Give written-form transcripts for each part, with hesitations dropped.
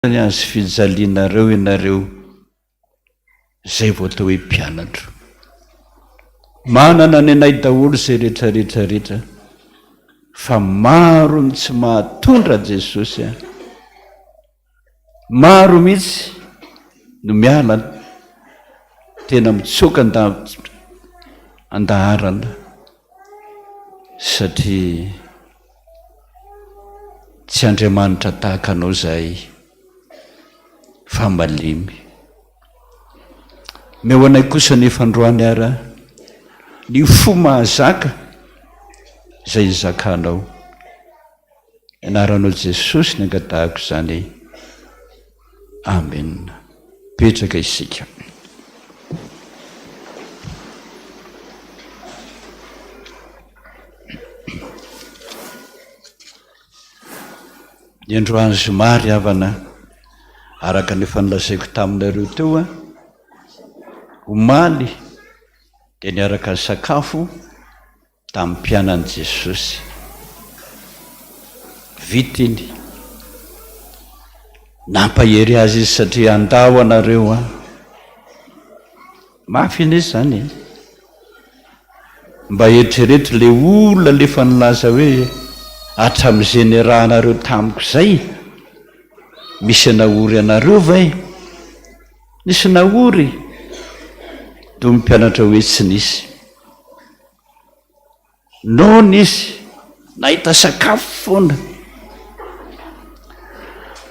Ny hazo fijalianareo ianareo izay vao atao hoe mpianatro. Manana ny anay daholo izay rehetra rehetra rehetra fa maro ny tsy mahatondra Jesosy a. Maro mihitsy no miala tena mitsoaka an-daharana satria Tsy Andriamanitra tahaka anao izahay fa malemy. Omeo anay kosa anefa androany ara ny fo mahazaka izay nizakanao. Anaranao Jesosy ny angatahako izany. Amen. Petraka isika. Ny androany zoma ry havana, araka ny efa nolazaiko taminareo teo an, omaly dia niaraka nisakafo tamin'ny mpianany Jesosy. Vita iny. Nampahery azy izy satria andao anareo an. Mafy anie izany e. Mba eritrereto le olona le efa nilaza hoe hatramin'izay niarahanareo tamiko izay, misy nahory anareo va e? Nisy nahory? Toy ny mpianatra hoe tsy nisy. Noana izy, nahita sakafo foana.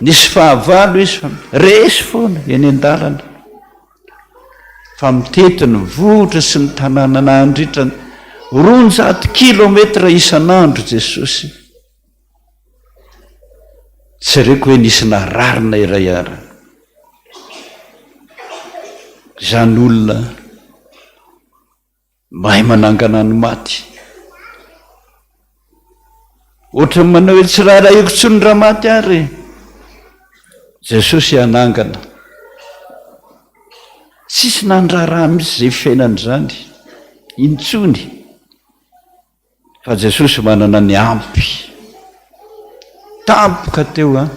Nisy fahavalo izy fa resy foana eny an-dalana. Fa mitety ny vohitra sy ny tanàna nandritra ny 200 kilometra isan'andro Jesosy. Tsy reko hoe nisy narary na iray ara. Izany olona Mahay manangana ny maty. Ohatran'ny manao hoe tsy raharahiako intsony raha maty ary e. Jesosy hanangana. Tsisy nandraharaha mihitsy izay fiainana izany intsony. Fa Jesosy manana ny ampy. Tampoka teo an.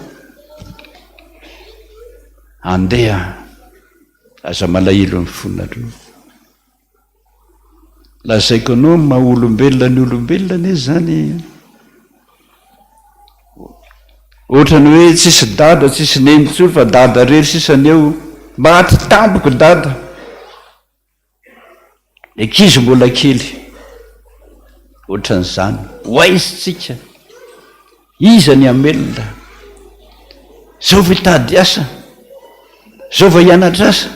Andeha. Aza malahelo ny fonareo. Lazaiko anao ny maha olombelona ny olombelona anie zany ohatrany hoe tsisy dada tsisy neny intsony fa dada rery sisa ny eo, maty tampoka dada, ny ankizy mbola kely, ohatran'izany, ho aiza tsika, iza ny hamelona, zao ve hitady asa, zao va hianatra asa.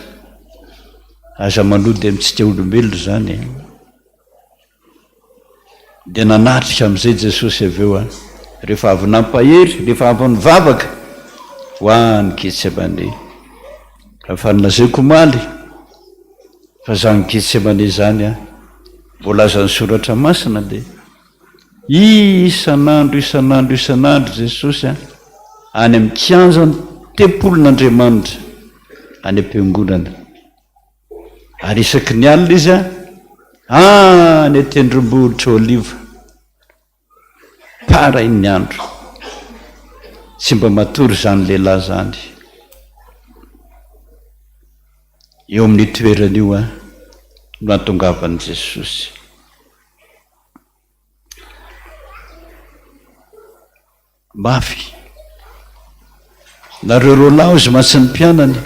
Aza manody amintsika olombelona izany e. Dia nanatrika amin'izay Jesosy avy eo an, rehefa avy nampahery, rehefa avy nivavaka ho any Getsemane. Efa nolazaiko omaly fa izany Getsemane izany an, voalazan'ny Soratra Masina dia isan'andro isan'andro isan'andro Jesosy an, any amin'ny kianjan'ny tempolin'Andriamanitra. any am-piangonana. Ary isaky ny alina izy any an-tendrombohitra Oliva, parain'ny andro. Tsy mba matory izany lehilahy izany. Eo amin'io toerana io no hahatongavan'i Jesosy. Mafy. Nareo roalahy hozy mantsy ny mpianany.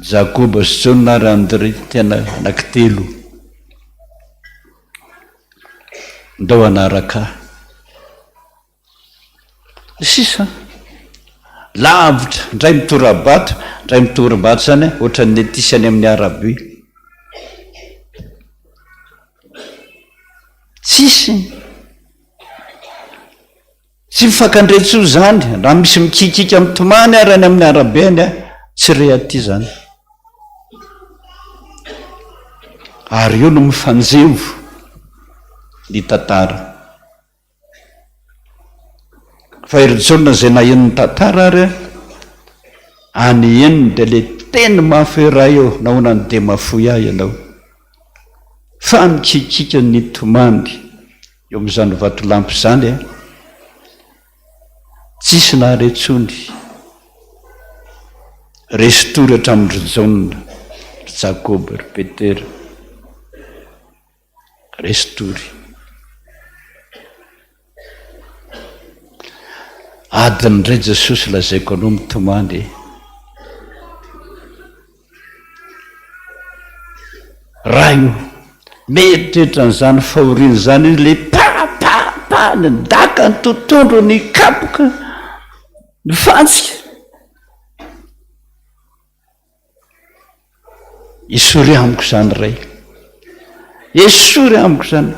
Jakoba sy Jaona ary Andre, tena anankitelo. Ndao hanaraka ahy. Ny sisa lavitra, indray mitora-bato, indray mitorim-bato izany ohatran'ny atisy any amin'ny arabe. Tsisy. Tsy mifankandre intsony izany, raha misy mikikiaka mitomany ary any amin'ny arabe any an, tsy re aty izany. Ary eo no mifanjevo ny tantara. Fa i Jaona izay naheno ny tantara ary any henony dia le teny mafy hoe Ray ô, nahoana no dia mafoy ahy ianao? Fa mikikiaka ny tomany eo amin'izany vatolampy izany e. Tsisy nahare intsony. Resy tory hatramin-dry Jaona, ry Jakoba, ry Petera. Resy tory. Adiny indray Jesosy lazaiko anao mitomany e. Ray o, mieritreritra an'izany fahoriana izany izy le pa pa pa, ny daka, ny totondro, ny kapoka, ny fantsika. Esory amiko izany Ray. Esory amiko izany.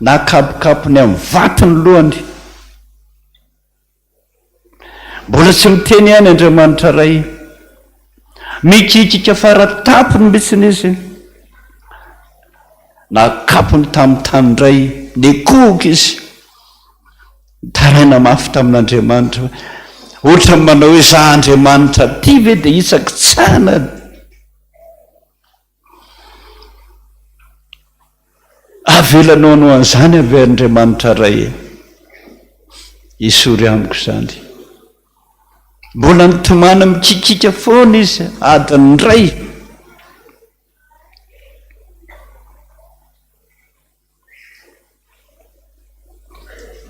Nakapokapony amin'ny vato ny lohany. Mbola tsy miteny ihany Andriamanitra Ray. Mikikika fara tampony mihitsy izy. Nakapony tamin'ny tany indray, nikohoka izy. Nitaraina mafy tamin'Andriamanitra hoe, Ohatran'ny manao hoe za Andriamanitra ty ve dia hitsakitsahana Avelanao hanao an'izany ve Andriamanitra Ray e? Esory amiko izany. Mbola nitomany mikikika foana izy adiny iray.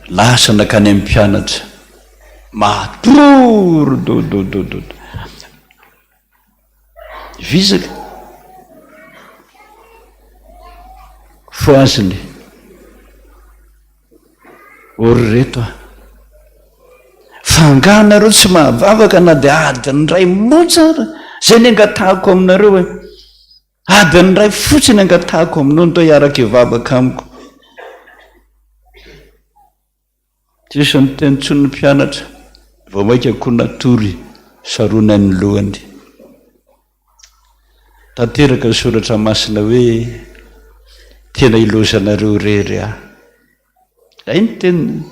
Lasa nankany amin'ny mpianatra. Matory dododododo. Vizaka. Fohaziny. Ory reto aho. Fa angaha nareo tsy mahavavaka na dia adiny iray monja ara? Izay ny angatahako aminareo e. Adiny iray fotsiny angatahako aminao ndao hiaraka hivavaka amiko. Tsisy niteny intsony ny mpianatra, vao mainka koa natory sarona ny lohany. Tanteraka ny soratra masina hoe tena ilaozanareo irery aho. Izay ny teniny.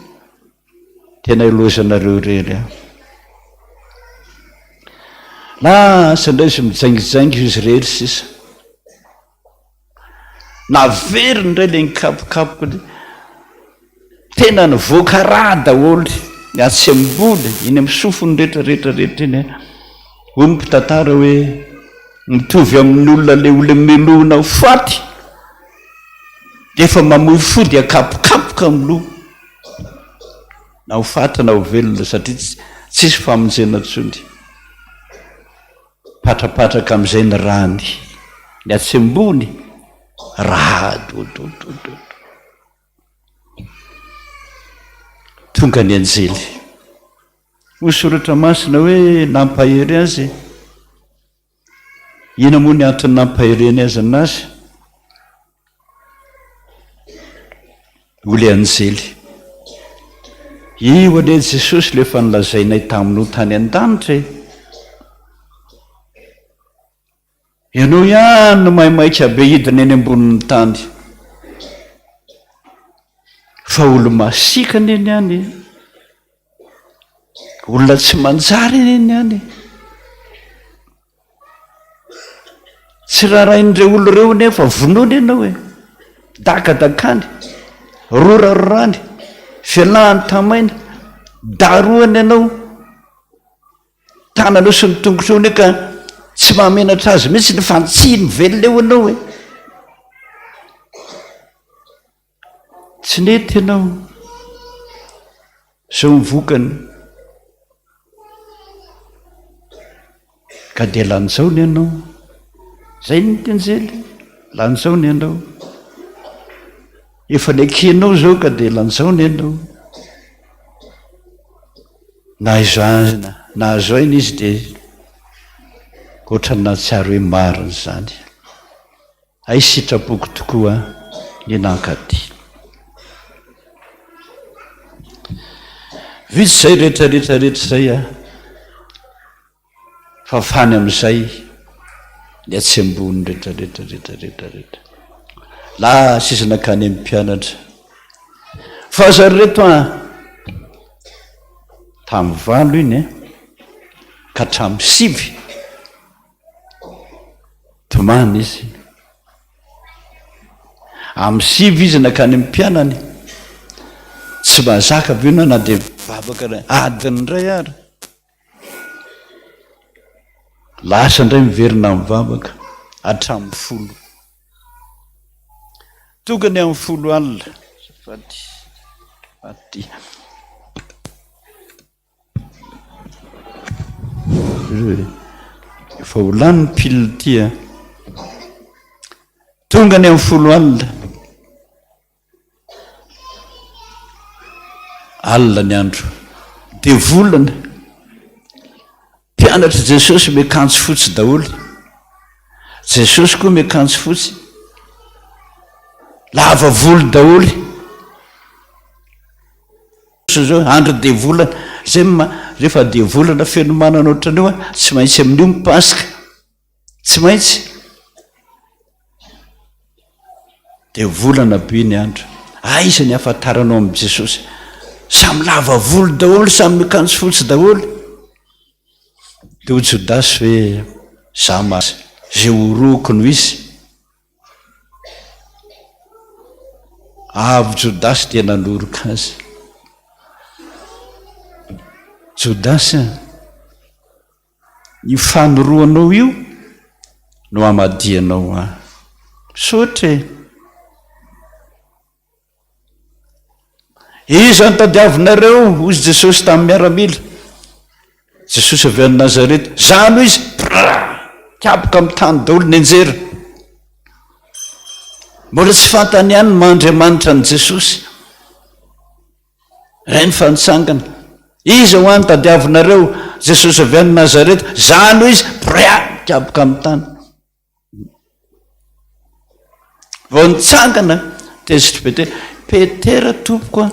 Tena ilaozanareo irery aho. Lasa indray izy mijaingijaingy izy irery sisa. Naveriny indray ilay nikapokapoka ilay. Tena nivoaka rà daholo ny atsy ambony, eny amin'ny sofiny rehetra rehetra rehetra eny. Hoy ny mpitantara hoe mitovy amin'ny olona ilay olona melohina ho faty. Dia efa mamoy fo dia kapokapoka amin'ny loha. Na ho faty na ho velona satria tsisy famonjena intsony. Patrapatraka amin'izay ny rany, ny atsy ambony rà dododododo. Tonga ny anjely. Hoy soratra masina hoe nampahery azy. Inona moa ny antony nampahereny azy anazy? Hoy ilay anjely, Io anie Jesosy ilay efa nolazainay taminao tany an-danitra e! Ianao ihany no maimaika be hidina eny ambonin'ny tany. Fa olo-masiaka anie ny any e! Olona tsy manjary anie ny any e! Tsy raharahin'ireo olona ireo nefa vonoiny ianao e! Dakadakany, rorarorany, fialahany tamaina, darohany ianao, tananao sy ny tongotrao anie ka tsy mahamenatra azy mihitsy ny fantsiny velona eo ianao e! Tsy nety ianao. Izao ny vokany. Ka dia lanjaony ianao. Izay ny anjely, lanjaony ianao. Efa nekenao izao ka dia lanjaony ianao. Nahazo aina, nahazo aina izy dia ohatran'ny nahatsiaro hoe marina izany. Hay sitrapoko tokoa ny nankaty. Vita izay rehetra rehetra rehetra izay a, fa fany amin'izay ny atsy ambony rehetra rehetra rehetra rehetra rehetra. Lasa izy nankany amin'ny mpianatra. Fa zary reto a, tamin'ny valo iny e, ka hatramin'ny sivy. Tomany izy. Amin'ny sivy izy nankany amin'ny mpianany. Tsy mahazaka ve ianao na dia. Mivavaka indray, adiny indray ary. Lasa indray miverina mivavaka hatramin'ny folo. Tonga ny amin'ny folo alina. Azafady. Azafady. Efa ho lany ny pile ity a. Tonga ny amin'ny folo alina. Alina ny andro. Dia volana. Mpianatr'i Jesosy miakanjo fotsy daholo. Jesosy koa miakanjo fotsy. Lava volo daholo. Zao andro devolana. Zay ma rehefa devolana fenomanana ohatran'io a, tsy maintsy amin'io ny Paska. Tsy maintsy. Devolana be ny andro. Aiza ny ahafantaranao amin'i Jesosy? Samy lava volo daholo, samy miakanjo fotsy daholo. Dia hoy Jodasy hoe, Za ma zay orohiko no izy. Avy Jodasy dia nanoroka azy. Jodasy a! Io fanoroanao io no amadihanao ahy. Misaotra e! Iza no tadiavinareo? Hoy Jesosy tamin'ny miaramila. Jesosy avy any Nazareta. Za no izy. Prrr! Kapoka amin'ny tany daholo nianjera. Mbola tsy fantany ihany ny maha Andriamanitra an'i Jesosy. Reny fa nitsangana. Iza ho any tadiavinareo? Jesosy avy any Nazareta. Za no izy. Prrr! Kapoka amin'ny tany. Vao nitsangana tezitry Petera. Petera tompoko a,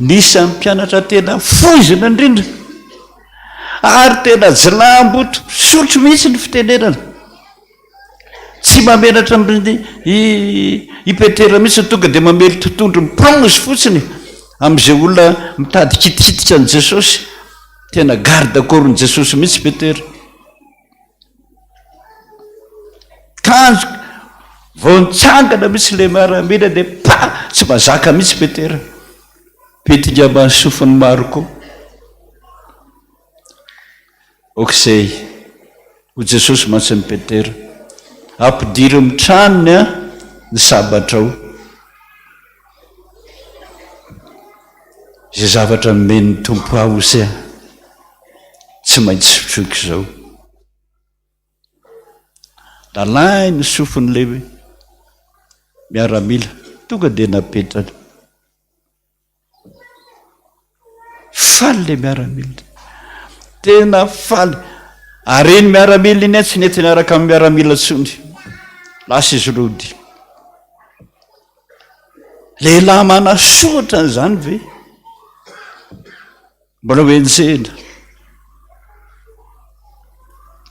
nisan'ny mpianatra tena foizina indrindra ary tena jilamboto, misotro mihitsy ny fitenenana. Tsy mamenatra amin'ny i i Petera mihitsy tonga dia mamely tontondro miplonge fotsiny amin'izay olona mitady kitikitika an'i Jesosy. Tena garde corps-n'i Jesosy mihitsy Petera. Kanjo vao nitsangana mihitsy ilay miaramila dia pa! Tsy mazaka mihitsy Petera. Pitika ambany sofin'ny maro koa. Oksey, hoy Jesosy mantsy an'i Petera, ampidiro amin'ny tranony ny sabatrao. Izay zavatra nomen'ny Tompo ahy ose tsy maintsy sotroiko izao. Nalainy ny sofin'ilay miaramila, tonga dia napetrany. Faly ilay miaramila. Tena faly. Ary iny miaramila iny tsy nety niaraka amin'ny miaramila intsony. Lasa izy nody. Lehilahy manasoa ohatran'izany ve? Mbola ho enjehina.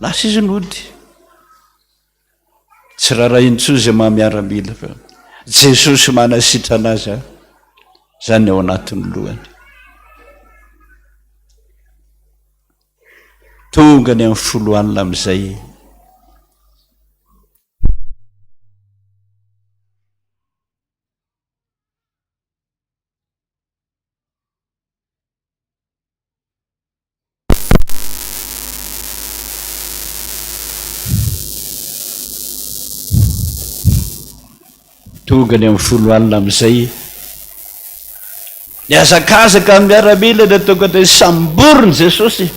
Lasa izy nody. Tsy rarahiny intsony izay maha miaramila fa Jesosy manasitrana azy a. Izany ny ao anatin'ny lohany. Tonga ny amin'ny folo alina amin'izay. Tonga ny amin'ny folo alina amin'izay, nihazakazaka ny miaramila dia tonga dia samboriny Jesosy.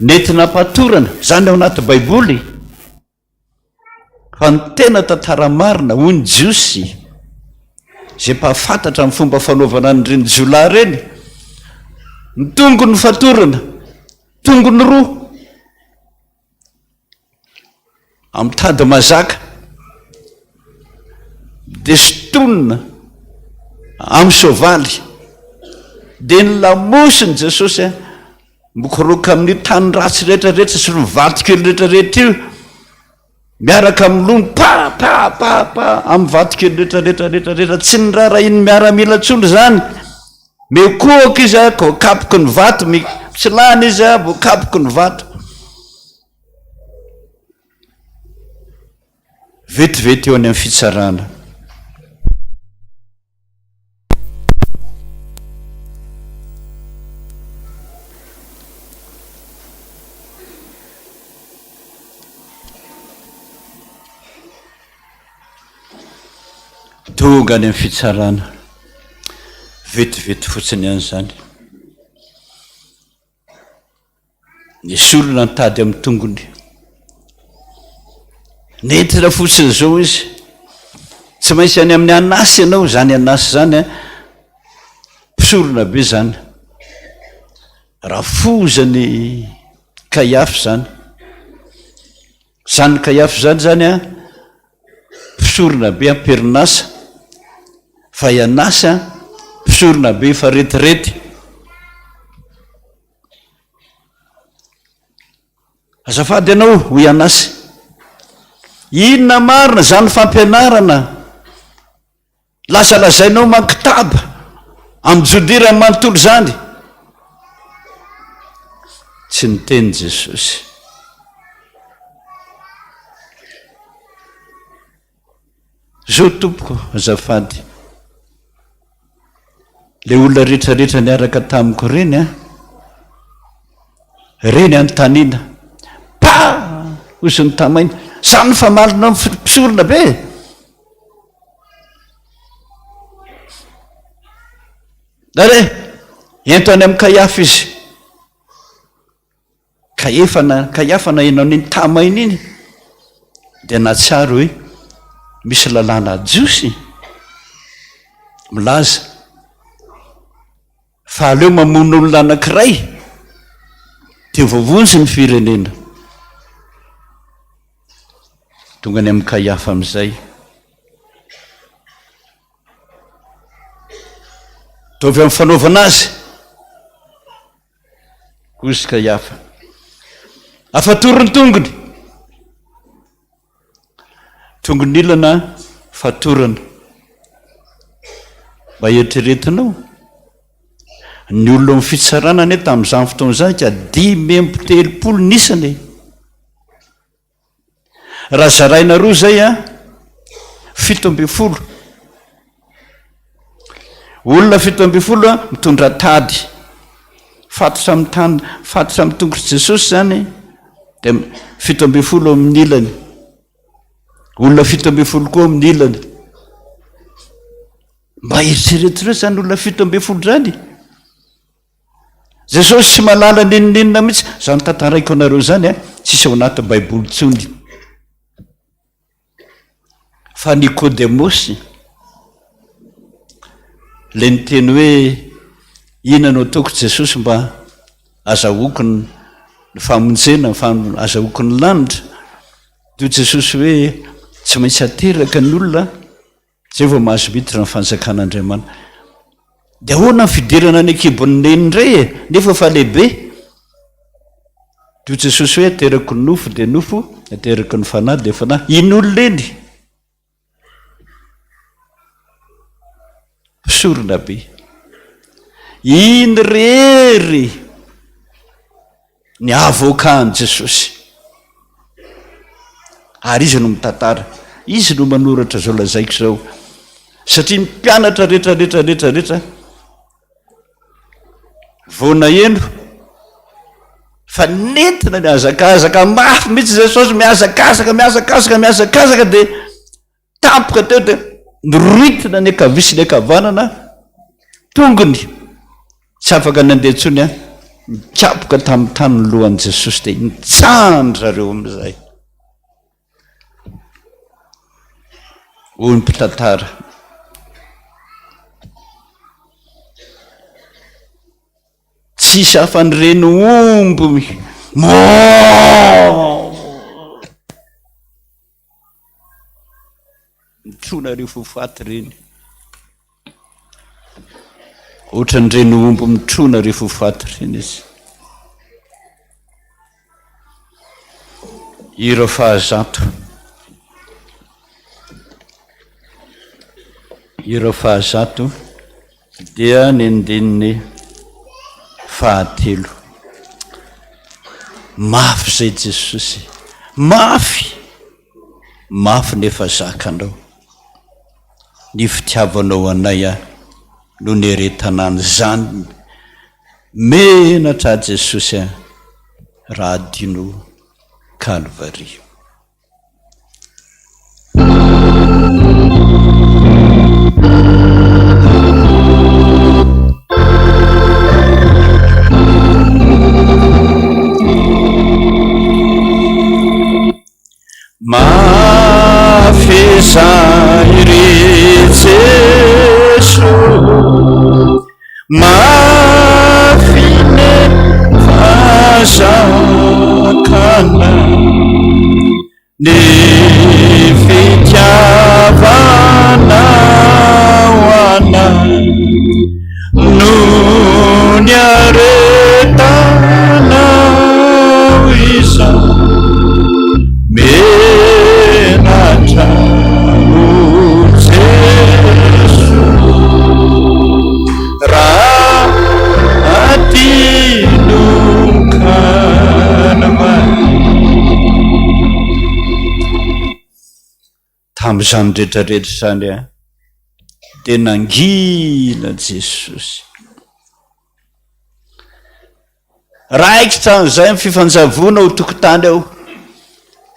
Nentina am-patorana, izany ao anaty Baiboly. Fa ny tena tantara marina, hoy ny Jiosy, izay mpahafantatra ny fomba fanaovana an'ireny jiolahy ireny, ny tongony fatorana, tongony roa, amin'ny tady mazaka, dia sintonina amin'ny soavaly, dia ny lamosin'i Jesosy Mikoroka amin'io tany ratsy rehetra rehetra sy ireo vatokely rehetra rehetra io, miaraka amin'ny loha pa pa pa pa amin'ny vatokely rehetra rehetra rehetra rehetra, tsy niraharahian'ny miaramila intsony izany. Mikohaka izy a, voakapoky ny vato, mitsilany izy a, voakapoky ny vato. Vetivety eo any amin'ny fitsarana. Tonga any amin'ny fitsarana. Vetivety fotsiny ihany izany. Nesorina ny tady amin'ny tongony. Nentina fotsiny izao izy. Tsy maintsy any amin'ny Anasy ianao, izany Anasy izany an, mpisorona be izany. Rafozan'i Kaiafa izany. Izany Kaiafa izany izany an, mpisorona be am-perinasa, fa i Anasy an, mpisorona be efa retirety. Azafady ianao, hoy Anasy. Inona marina izany fampianarana lazalazainao mankitaba amin'i Jodia iray manontolo izany? Tsy niteny Jesosy. Zao tompoko, azafady. Le olona rehetra rehetra niaraka tamiko ireny an, ireny anontaniana, pa! Hozy ny tamaina, zany ny famalina ny mpisorona be e! Dare, ento any amin'i Kaiafa izy. Kaefa na Kaiafa naheno an'iny tamaina iny dia nahatsiaro hoe misy lalàna jiosy milaza fa aleo mamono olona anankiray dia voavonjy ny firenena. Tonga any amin'i Kaiafa amin'izay. Ataovy amin'ny fanaovana azy. Hozy Kaiafa. Afatory ny tongony. Tongony ilana fatorana. Mba eritreretinao. Ny olona ao amin'ny fitsarana anie tamin'izany fotoana izany ka 35 ny isany e. Raha zaraina roa izay an, 17. Olona 17 an, mitondra tady. Fatotra amin'ny tany, fatotra amin'ny tongotr'i Jesosy izany, dia 17 amin'ny ilany. Olona 17 koa amin'ny ilany. Mba eritrereto ireo izany olona 17 izany. Jesosy tsy mahalala n'inon'inona mihitsy. Izany tantaraiko anareo izany an, tsisy ao anaty Baiboly intsony. Fa Nikodemosy, ilay niteny hoe inona no ataoko Jesosy mba azahoako ny famonjena, azahoako ny lanitra, dia hoy Jesosy hoe tsy maintsy ateraka ny olona Zay vao mahazo miditra ny fanjakan'Andriamanitra. Dia ahoana ny fidirana any an-kibon'ny neny indray e? Nefa efa lehibe. Toy Jesosy hoe aterako ny nofo dia nofo, aterako ny fanahy dia fanahy. Iny olona iny. Mpisorona be. Iny rery. Ny avocat an'i Jesosy. Ary izy no mitantara. Izy no manoratra izao lazaiko izao. Satria ny mpianatra rehetra rehetra rehetra rehetra vao naheno fa nentina nihazakazaka mafy mihitsy Jesosy, mihazakazaka, mihazakazaka, mihazakazaka dia Tampoka teo dia norohitina ny ankavia sy ny ankavanana, tongony tsy afaka nandeha intsony an, nikapoka tamin'ny tany ny lohan'i Jesosy dia nitsandry zareo amin'izay. Hoy ny mpitantara. Tsisy hafa-n'ireny omby moo. Mitrona ireo fo faty ireny. Ohatran'ireny omby mitrona ireo fo faty ireny izy. Hira fahazato. Hira fahazato dia ny andininy fahatelo. Mafy izay Jesosy. Mafy! Mafy nefa zakanao. Ny fitiavanao anay aho no nieretana an'izany. Menatra aho Jesosy a, raha adino Kalvary. Mafy izay ry Jeso, mafy nefa zakana. Ny fitiavanao anay no niaretanao izao menatra o Jesoa raha adinoko anao. Tamin'izany rehetra rehetra izany dia nangina Jesosy. Raikitra an'izay ny fifanjavoana ao tokotany ao.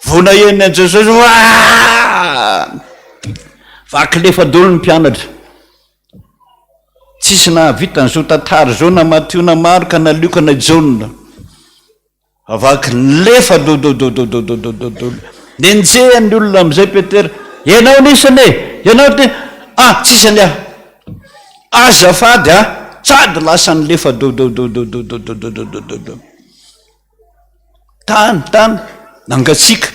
Vao naheno an'i Jesosy, Waa! Vaky lefa daholo ny mpianatra. Tsisy nahavita an'izao tantara izao na Matio na Marka na Lioka na Jaona. Vaky lefa dodododododododo. Nenjehan'ny olona amin'izay Petera, Ianao anisany e! Ianao te, ah, tsisy an'i aho. Azafady ah! Sady lasa nilefa dododododododododododo. Tany, tany, nangatsiaka,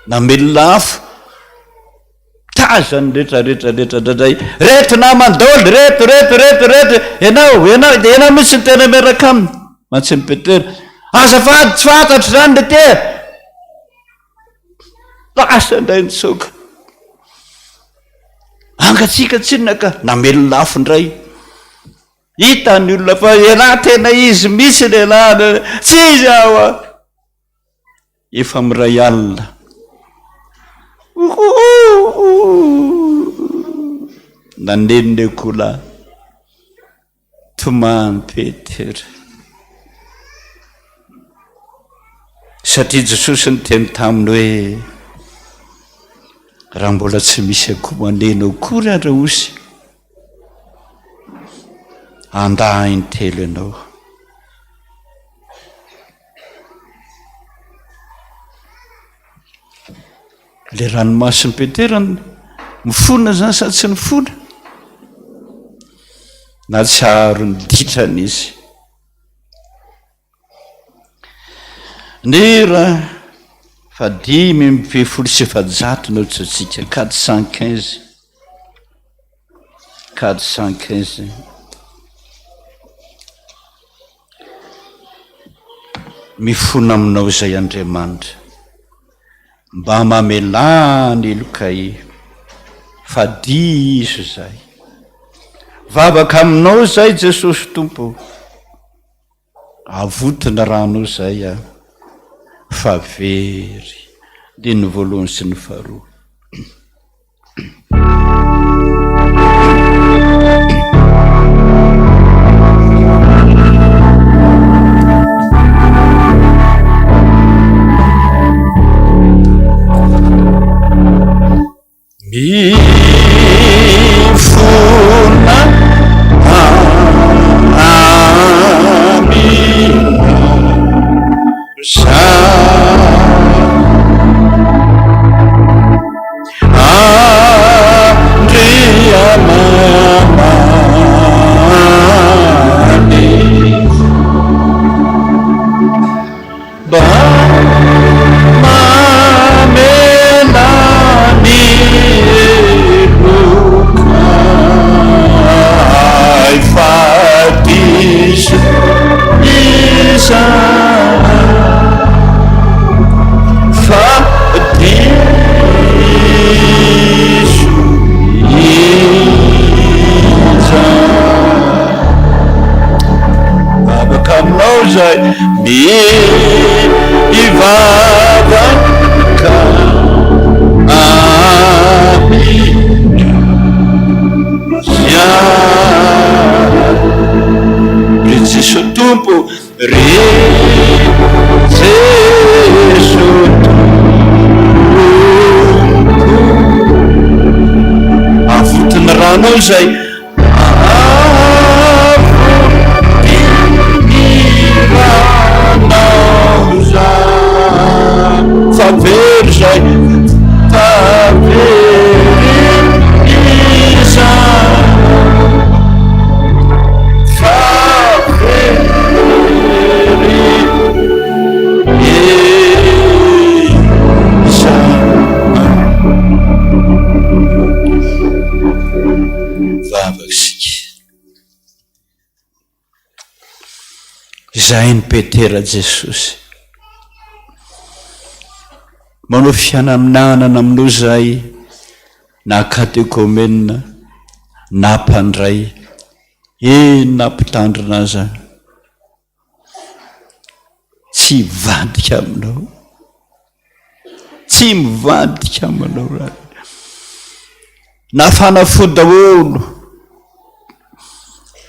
namelona afo. Tazany rehetra rehetra rehetra indraindray reto namany daholo reto reto reto reto ianao ianao dia ianao mihitsy no tena miaraka aminy mantsy an'i Petera azafady tsy fantatro izany le tea lasa indray nitsoaka angatsiaka tsinona ka namelona afo indray hita ny olona fa ialahy tena izy mihitsy lehilahy tsy izy aho a Efa miray alina. Naneno ny akoholahy. Tomany Petera. Satria Jesosy niteny taminy hoe, raha mbola tsy misy akoho maneno akory ary osy, handà intelo ianao. Ilay ranomason'i Petera mifona izany sa tsy nifona? Nahatsiaro ny ditrany izy. Ny hira fa 415 no antsointsika, 415. 415. Mifona aminao izay Andriamanitra, mba mamelà ny helokay fa diso izay. Vavaka aminao izay Jesosy Tompo ô, avoty ny ranao izay aho fa very. Andininy voalohany sy ny faharoa. Mifona Fa diso iza Vavaka aminao izay mivavaka aminao Ry Jesoa Tompo Ry Jeso Tompo, avoty ny ranao izay avoty ny ranao izay fa very izay. Izay ny Petera Jesosy. Manao fianamnanana aminao izahay na katekomena na mpandray, eny na mpitandrina aza. Tsy hivadika aminao. Tsy mivadika aminao Ray. Nafana fo daholo.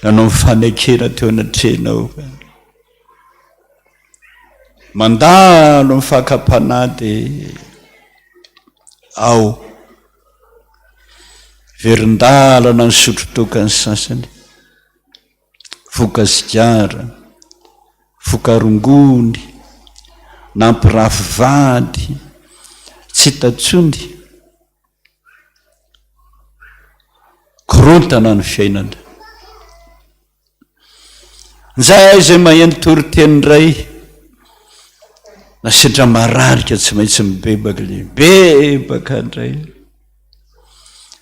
Nanao ny fanekena teo anatrehanao. Mandalo ny fakam-panahy dia ao. Verin-dalana nisotro toaka ny sasany. Voka sigara, voka rongony, nampirafy vady, tsy hita intsony. Korontana ny fiainana. Njay izay maheno toriteny indray, na sendra marary ka tsy maintsy mibebaka le bebaka indray.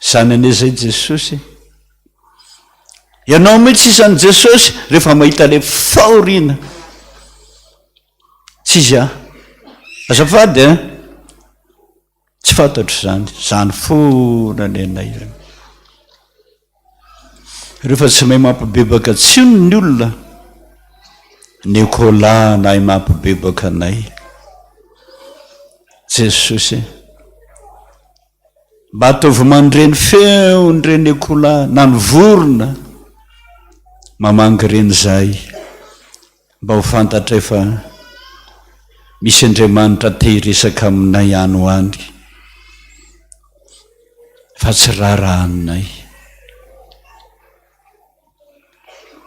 Izany anie izay Jesosy e. Ianao mihitsy isan'i Jesosy rehefa mahita ilay fahoriana. Tsy izy aho. Azafady an! Tsy fantatro izany. Izany foana ny anay izany. Rehefa tsy mahay mampibebaka tsiny ny olona, ny écolat nahay mampibebaka anay. Jesosy e. Mba ataovy mandre ny feon'ireny akoholahy na ny vorona mamangy ireny izahay, mba ho fantatray fa misy Andriamanitra te hiresaka aminay any ho any, fa tsy raharahanay.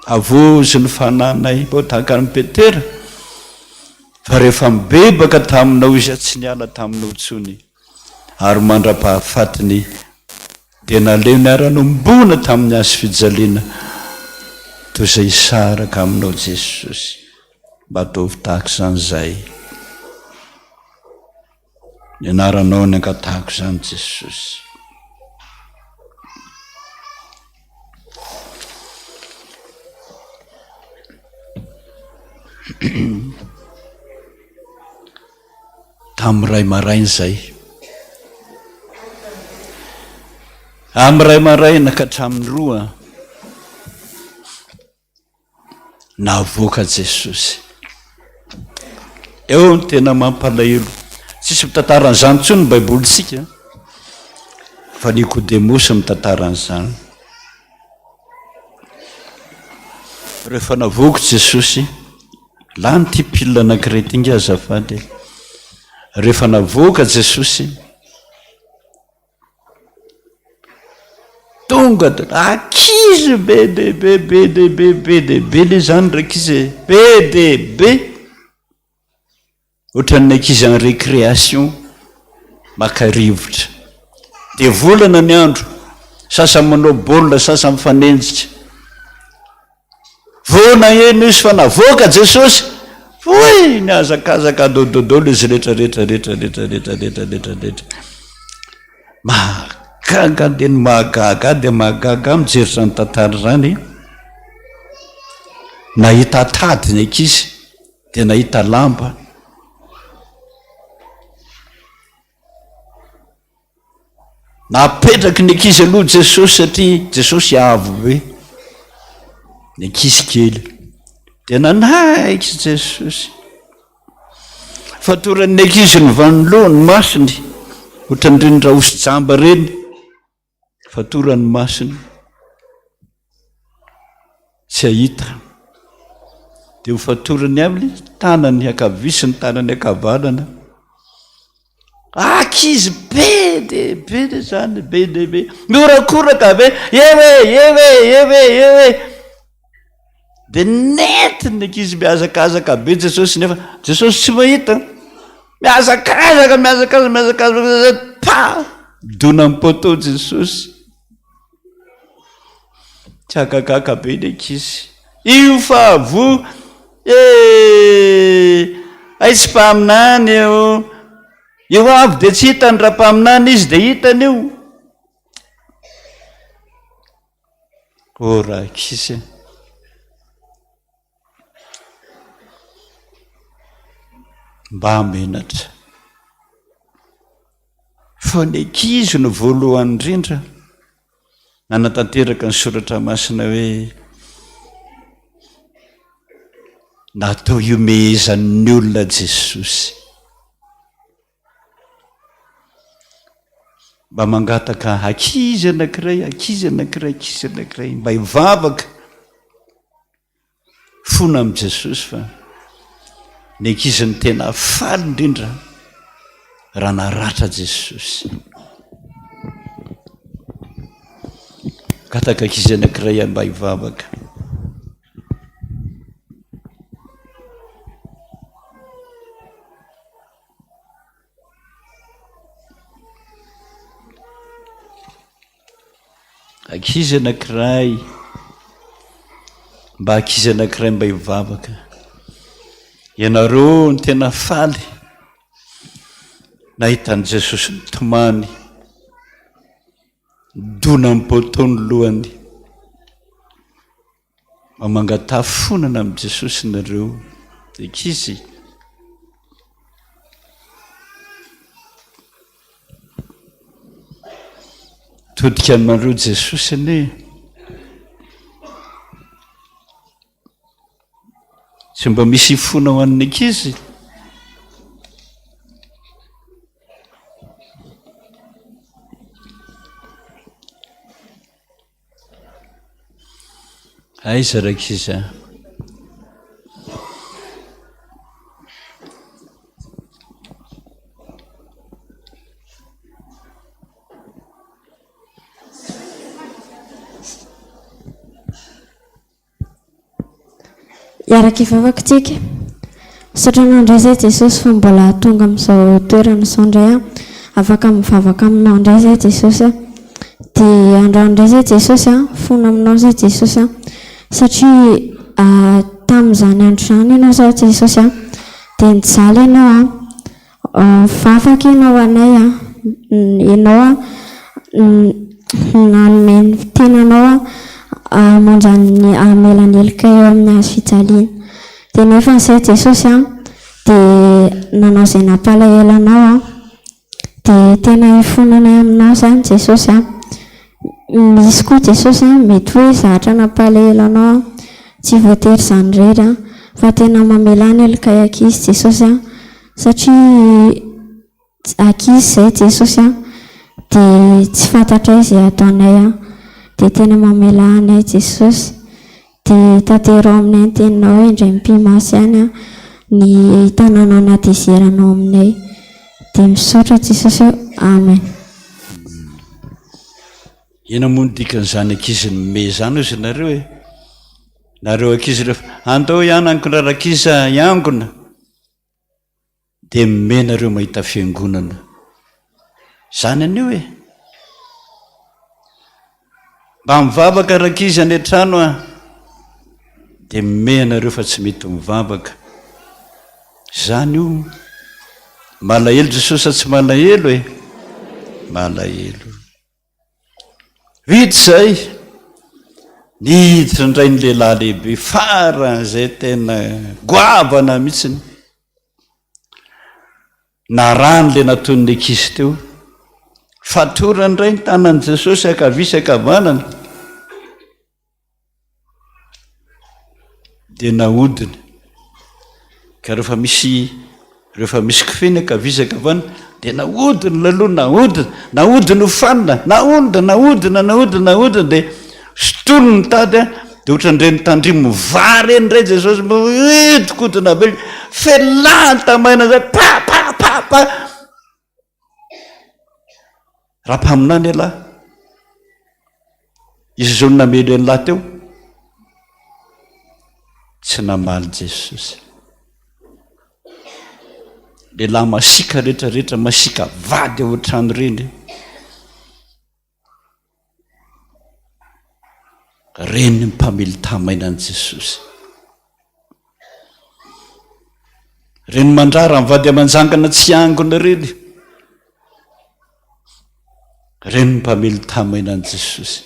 Havozo ny fanahinay mba ho tahaka an'i Petera, fa rehefa mibebaka taminao izy, tsy niala taminao intsony, ary mandra-pahafatiny dia naleo niara-nombona tamin'ny hazo fijaliana toy izay hisaraka aminao Jesosy. Mba ataovy tahaka izany izahay. Ny anaranao ny angatahako izany Jesosy. Tamin'ny ray maraina izay. Amin'ny ray maraina ka hatramin'ny roa. Navoaka Jesosy. Eo no tena mampalahelo. Tsisy mitantara an'izany intsony ny Baibolintsika, fa Nikodemosy mitantara an'izany. Rehefa navoaka Jesosy, lany ity pilina anankiray ity nge azafady e. Rehefa navoaka Jesosy, Tonga de ankizy be dia be be dia be be dia be le zany rankizy e, be dia be, ohatran'ny ankizy en récréation maka rivotra, de volana ny andro, sasany manao baolina, sasany mifanenjika. Vao naheno izy fa navoaka Jesosy, hoy nihazakazaka dododolo izy rehetra rehetra rehetra rehetra rehetra rehetra rehetra rehetra. Mahagaga dia ny mahagaga dia mahagaga ahy mijery izany tantara izany. Nahita tady ny ankizy dia nahita lamba. Napetraky ny ankizy aloha Jesosy satria Jesosy avo be, ny ankizy kely. Dia nanaiky Jesosy. Fatoran'ny ankizy ny vanoloha, ny masony, ohatran'ireny raosy jamba ireny, fatoran'ny masony. Tsy hahita. Dia ho fatorany aminy tanany ankavia sy ny tanany ankavanana. Ankizy be dia be le zany, be dia be. Mihorakoraka be, eo e, eo e, eo e, eo e. Dia nentiny ny ankizy mihazakazaka be Jesosy nefa Jesosy tsy mahita. Mihazakazaka, mihazakazaka, mihazakazaka, pa! Dona amin'ny poteau Jesosy. Tsy hagagaga be ny ankizy. Io fa voa eh! Hay tsy mpaminany io. Io avy dia tsy hitany raha mpaminany izy dia hitany io. Oh rankizy e. Mba menatra. Fa ny ankizy no voalohany indrindra nanatanteraka ny soratra masina hoe natao hihomehezan'ny olona Jesosy. Mba mangataka ankizy anankiray, ankizy anankiray, ankizy anankiray mba hivavaka. Fona amin'i Jesosy fa ny ankizy no tena faly indrindra raha naratra Jesosy. Gataka ankizy anankiray mba hivavaka. Ankizy anankiray, mba ankizy anankiray mba hivavaka. Ianareo no tena faly nahita an'i Jesosy nitomany, nidona amin'ny poteau ny lohany. Mba mangataha fonana amin'i Jesosy nareo ankizy. Todika aminareo Jesosy anie. Tsy mba misy fona ho an'ny ankizy. Aiza rankizy a? Hiaraka hivavaka tsika. Misaotra anao indray izay Jesosy fa mbola tonga amin'izao toerana izao indray aho. Afaka mivavaka aminao indray izay Jesosy a. Dia androany indray izay Jesosy a, mifona aminao izay Jesosy a. Satria tamin'izany andro izany ianao izao Jesosy a, dia nijaly ianao a. Mivavaka ianao ho anay a, ianao a nanome ny tenanao a hamonjy ny hamela ny heloka eo amin'ny hazo fijaliana. Dia nefa izay Jesosy a dia nanao izay nampalahelo anao a, dia tena ifonanay aminao izany Jesosy a. Misy koa Jesosy a, mety hoe zatra nampalahelo anao a, tsy voatery izany irery a, fa tena mamelà ny helokay ankizy Jesosy a, satria ankizy izay Jesosy a, dia tsy fantatray izay ataonay a, dia tena mamelà anay Jesosy, dia tanteraho aminay ny teninao hoe indray mipi-maso ihany a, ny tanàna natezeranao aminay. Dia misaotra Jesosy ô. Amen. Inona moa no dikan'izany ankizy mime izany hozy nareo e? Nareo ankizy rehefa andao hianankona rankizy a, hiangona. Dia mime nareo mahita fiangonana. Izany anio e. Mba mivavaka rankizy any an-trano a. Dia mime anareo fa tsy mety mivavaka. Izany io. Malahelo Jesosy sa tsy malahelo e? Malahelo. Vita izay. Niditra indray ny lehilahy lehibe faran'izay tena goavana mihitsiny. Narahany ilay nataon'ny ankizy teo. Fatorany indray ny tanan'i Jesosy ankavia sy ankavanana. Dia nahodiny. Ka rehefa misy rehefa misy kofehy ny ankavia sy ankavanana dia nahodiny laloha, nahodina, nahodiny ho fanina, nahodina, nahodina, nahodina, nahodina dia sintoniny ny tady an, dia ohatran'ireny tandrimo vary ireny indray Jesosy mihodinkodina be, felahany tamaina izay, pa pa pa pa. Raha mpaminany ialahy, izy izao no namely an'lahy teo, tsy namaly Jesosy. Lehilahy masiaka rehetrarehetra, masiaka vady ao an-trano ireny. Reny mpamily tamaina an'i Jesosy. Reny mandrara ny vady aman-jangana tsy hiangona ireny. Reny mpamily tamaina an'i Jesosy.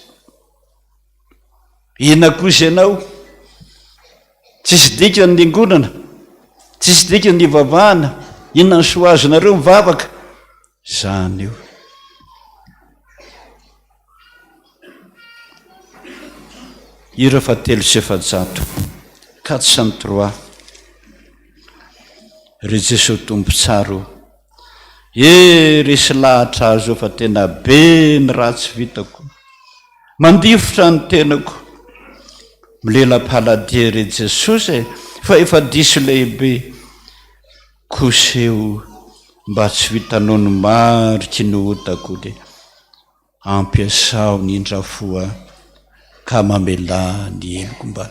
Inona kosa ianao? Tsisy dikany ny angonana, tsisy dikany ny ivavahana. Inona ny soa azonareo mivavaka? Izany io. Hira fahatelo sy 400, 403. Ry Jesoa Tompo tsara o! E, resy lahatra aho zao fa tena be ny ratsy vitako. Mandifotra ny tenako. Milela-paladia ry Jesosy e, fa efa diso lehibe. Koseho mba tsy ho hitanao ny mariky ny otako dia ampiasao ny indrafo aho ka mamelà ny heloko mba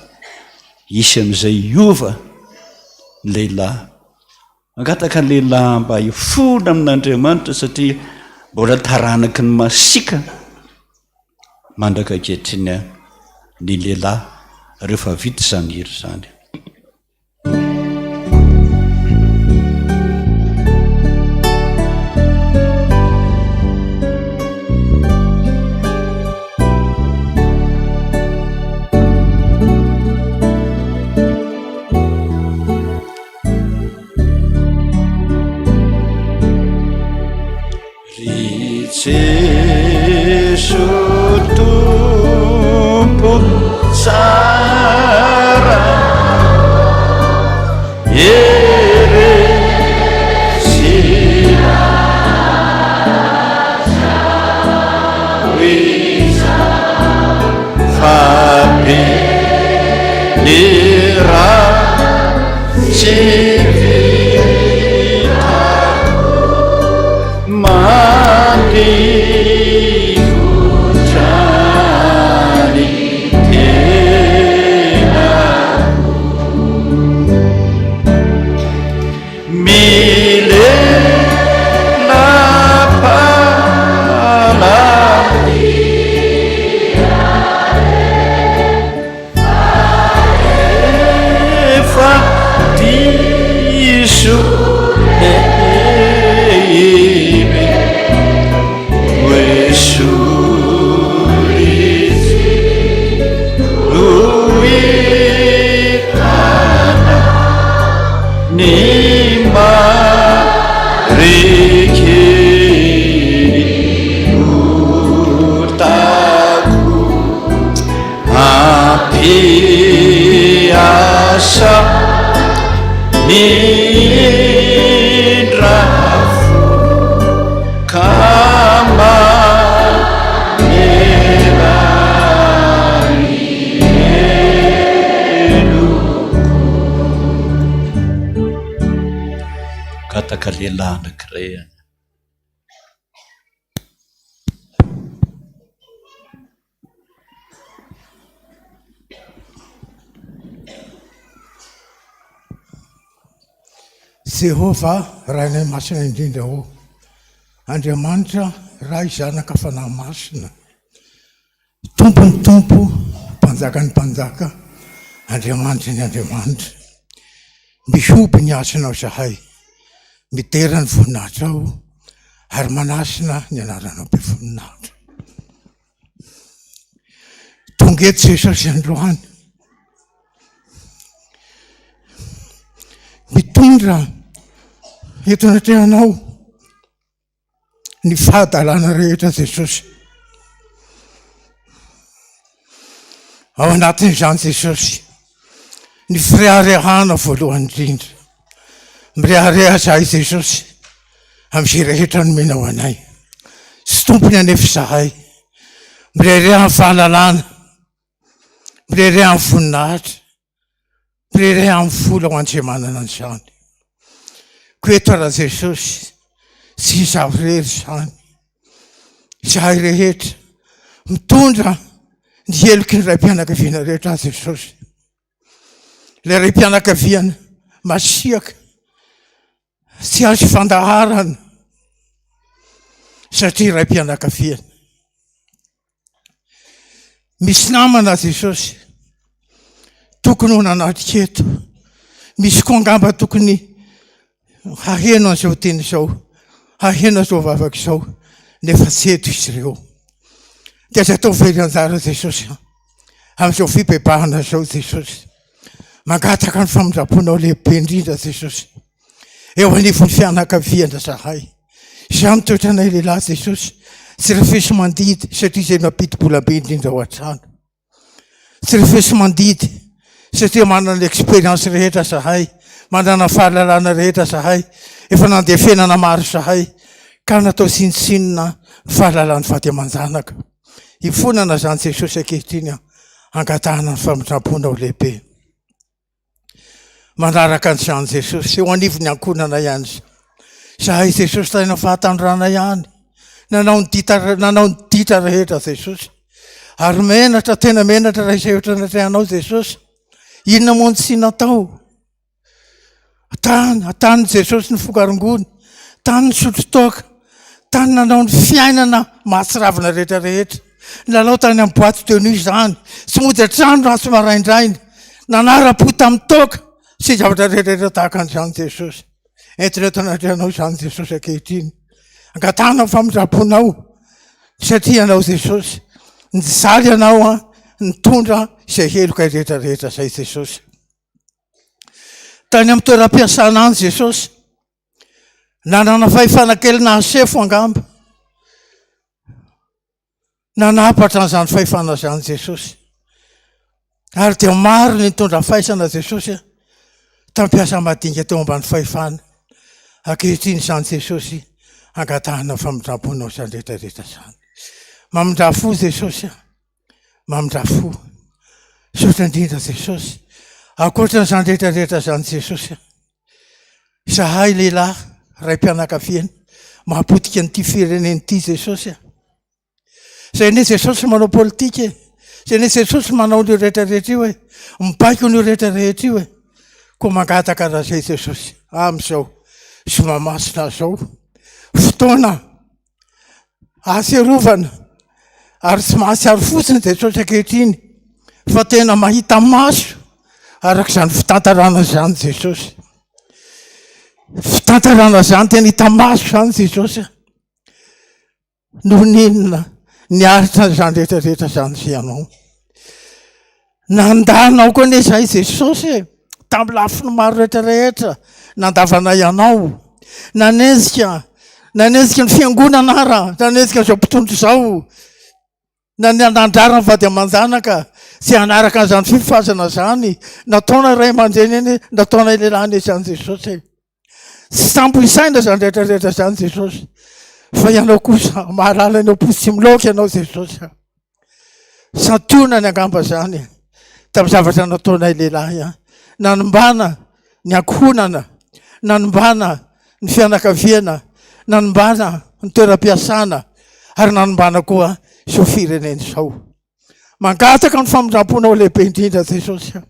hisy amin'izay hiova ny lehilahy. Mangataka ny lehilahy mba hifona amin'Andriamanitra satria mbola taranaky ny masiaka mandraka ankehitriny ny lehilahy rehefa vita izany hira izany. Ry Jeso Tompo tsara Ere sy Fa be ny ratsy vitako Mandifotra ny tenako Efa diso lehibe Hoesory tsy ho hitana ny mariky ny otako. Ampiasa ny indrafo ka mamela ny heloko. Gataka lehilahy anankiray. Jehovah, Rainay Masina Indrindra ô, Andriamanitra, Ray, Zanaka, Fanahy Masina, Tompon'ny Tompo, Mpanjakan'ny Mpanjaka, Andriamanitry ny Andriamanitra. Mihoby ny hasinao izahay, midera ny voninahitrao ary manasina ny anaranao be voninahitra. Tonga eto Jesosy androany. Mitondra eto anatrehanao ny fahadalana rehetra Jesosy. Ao anatin'izany Jesosy, ny fireharehana voalohany indrindra. Mirehareha izahay Jesosy amin'izay rehetra nomenao anay. Tsy tompony anefa izahay. Mirehareha amin'ny fahalalana, mirehareha amin'ny voninahitra, mirehareha amin'ny vola ho an'izay manana an'izany. Koa eto raha Jesosy, tsy izaho irery izany. Izahay rehetra mitondra ny heloky ny raim-pianakaviana rehetra aho Jesosy. Ilay raim-pianakaviana masiaka tsy azo ifandaharana satria raim-pianakaviana. Misy namana Jesosy tokony ho nanatrika eto. Misy koa angamba tokony haheno an'izao teny izao, haheno an'izao vavaka izao, nefa tsy eto izy ireo. Dia aza atao very anjara Jesosy a. Amin'izao fibebahana izao Jesosy. Mangataka ny famindram-ponao lehibe indrindra Jesosy. Eo anivon'ny fianakaviana zahay. Izany toetranay lehilahy Jesosy, tsy refesi-mandidy satria izay mampidi-bola be indrindra ao an-trano. Tsy refesi-mandidy satria manana expérience rehetra zahay, manana fahalalana rehetra zahay, efa nandeha fiainana maro zahay, ka natao tsinontsinona ny fahalalan'ny vady aman-janaka. Ifonana izany Jesosy ankehitriny angatahana ny famindram-ponao lehibe. Manaraka an'izany Jesosy eo anivon'ny ankohonana ihany. Izahay Jesosy tany amin'ny fahatanorana ihany. Nanao ny ditra, nanao ny ditra rehetra Jesosy. Ary menatra, tena menatra raha izay ohatra natrehanao Jesosy. Inona moa no tsy natao? Tany, tany Jesosy ny fokarongony, tany nisotro toaka, tany nanao ny fiainana mahatsiravina rehetra rehetra. Nilalao tany amin'ny boîte de nuit izany, tsy mody an-trano raha tsy maraindraina. Nanara-po tamin'ny toaka sy zavatra rehetra rehetra tahaka an'izany Jesosy. Entina eto anatrehanao izany Jesosy ankehitriny. Angatahana ny famindram-ponao satria ianao Jesosy. Nijaly ianao an, nitondra izay heloka rehetra rehetra izay Jesosy. Tany amin'ny toeram-piasana any Jesosy. Nanana fahefana kely nahasefo angamba. Nanapatra an'izany fahefana izany Jesosy. Ary dia maro ny nitondra faisana Jesosy tamin'ny mpiasa madinika teo ambany fahefana. Ankehitriny izany Jesosy angatahana famindram-ponao izany rehetra rehetra izany. Mamindrà fo Jesosy. Mamindrà fo. Misaotra indrindra Jesosy. Ankoatra an'izany rehetra rehetra izany Jesosy. Izahay lehilahy, raim-pianakaviana, mahapotika an'ity firenena ity Jesosy a. Izay anie Jesosy manao politika e. Izay anie Jesosy manao an'io rehetra rehetra io e. Mibaiko an'io rehetra rehetra io e. Koa mangataka an'izay Jesosy amin'izao zoma masina izao. Fotoana Ahatsiarovana ary tsy mahatsiaro fotsiny Jesosy ankehitriny fa tena mahita maso araka izany fitantarana izany Jesosy. Fitantarana izany tena hita maso izany Jesosy. Noho ny inona niaritra izany rehetra rehetra izany ianao. Nandà anao koa anie izahay Jesosy e, tamin'ny lafiny maro rehetra rehetra, nandavanay anao, nanenjika, nanenjika ny fiangonana ara, nanenjika izao mpitondra izao, nandrara ny vady aman-janaka tsy hanaraka an'izany fifazana izany, nataonay ray aman-dreny anie, nataonay lehilahy anie izany Jesosy e. Tsy sambo isaina izany rehetra rehetra izany Jesosy. Fa ianao kosa mahalala ny am-po tsy miloaka ianao Jesosy. Santionany angamba izany tamin'ny zavatra nataonay lehilahy. Nanombana ny ankohonana, nanombana ny fianakaviana, nanombana ny toeram-piasana ary nanombana koa izao firenena izao. Mangataka ny famindram-ponao lehibe indrindra Jesosy a.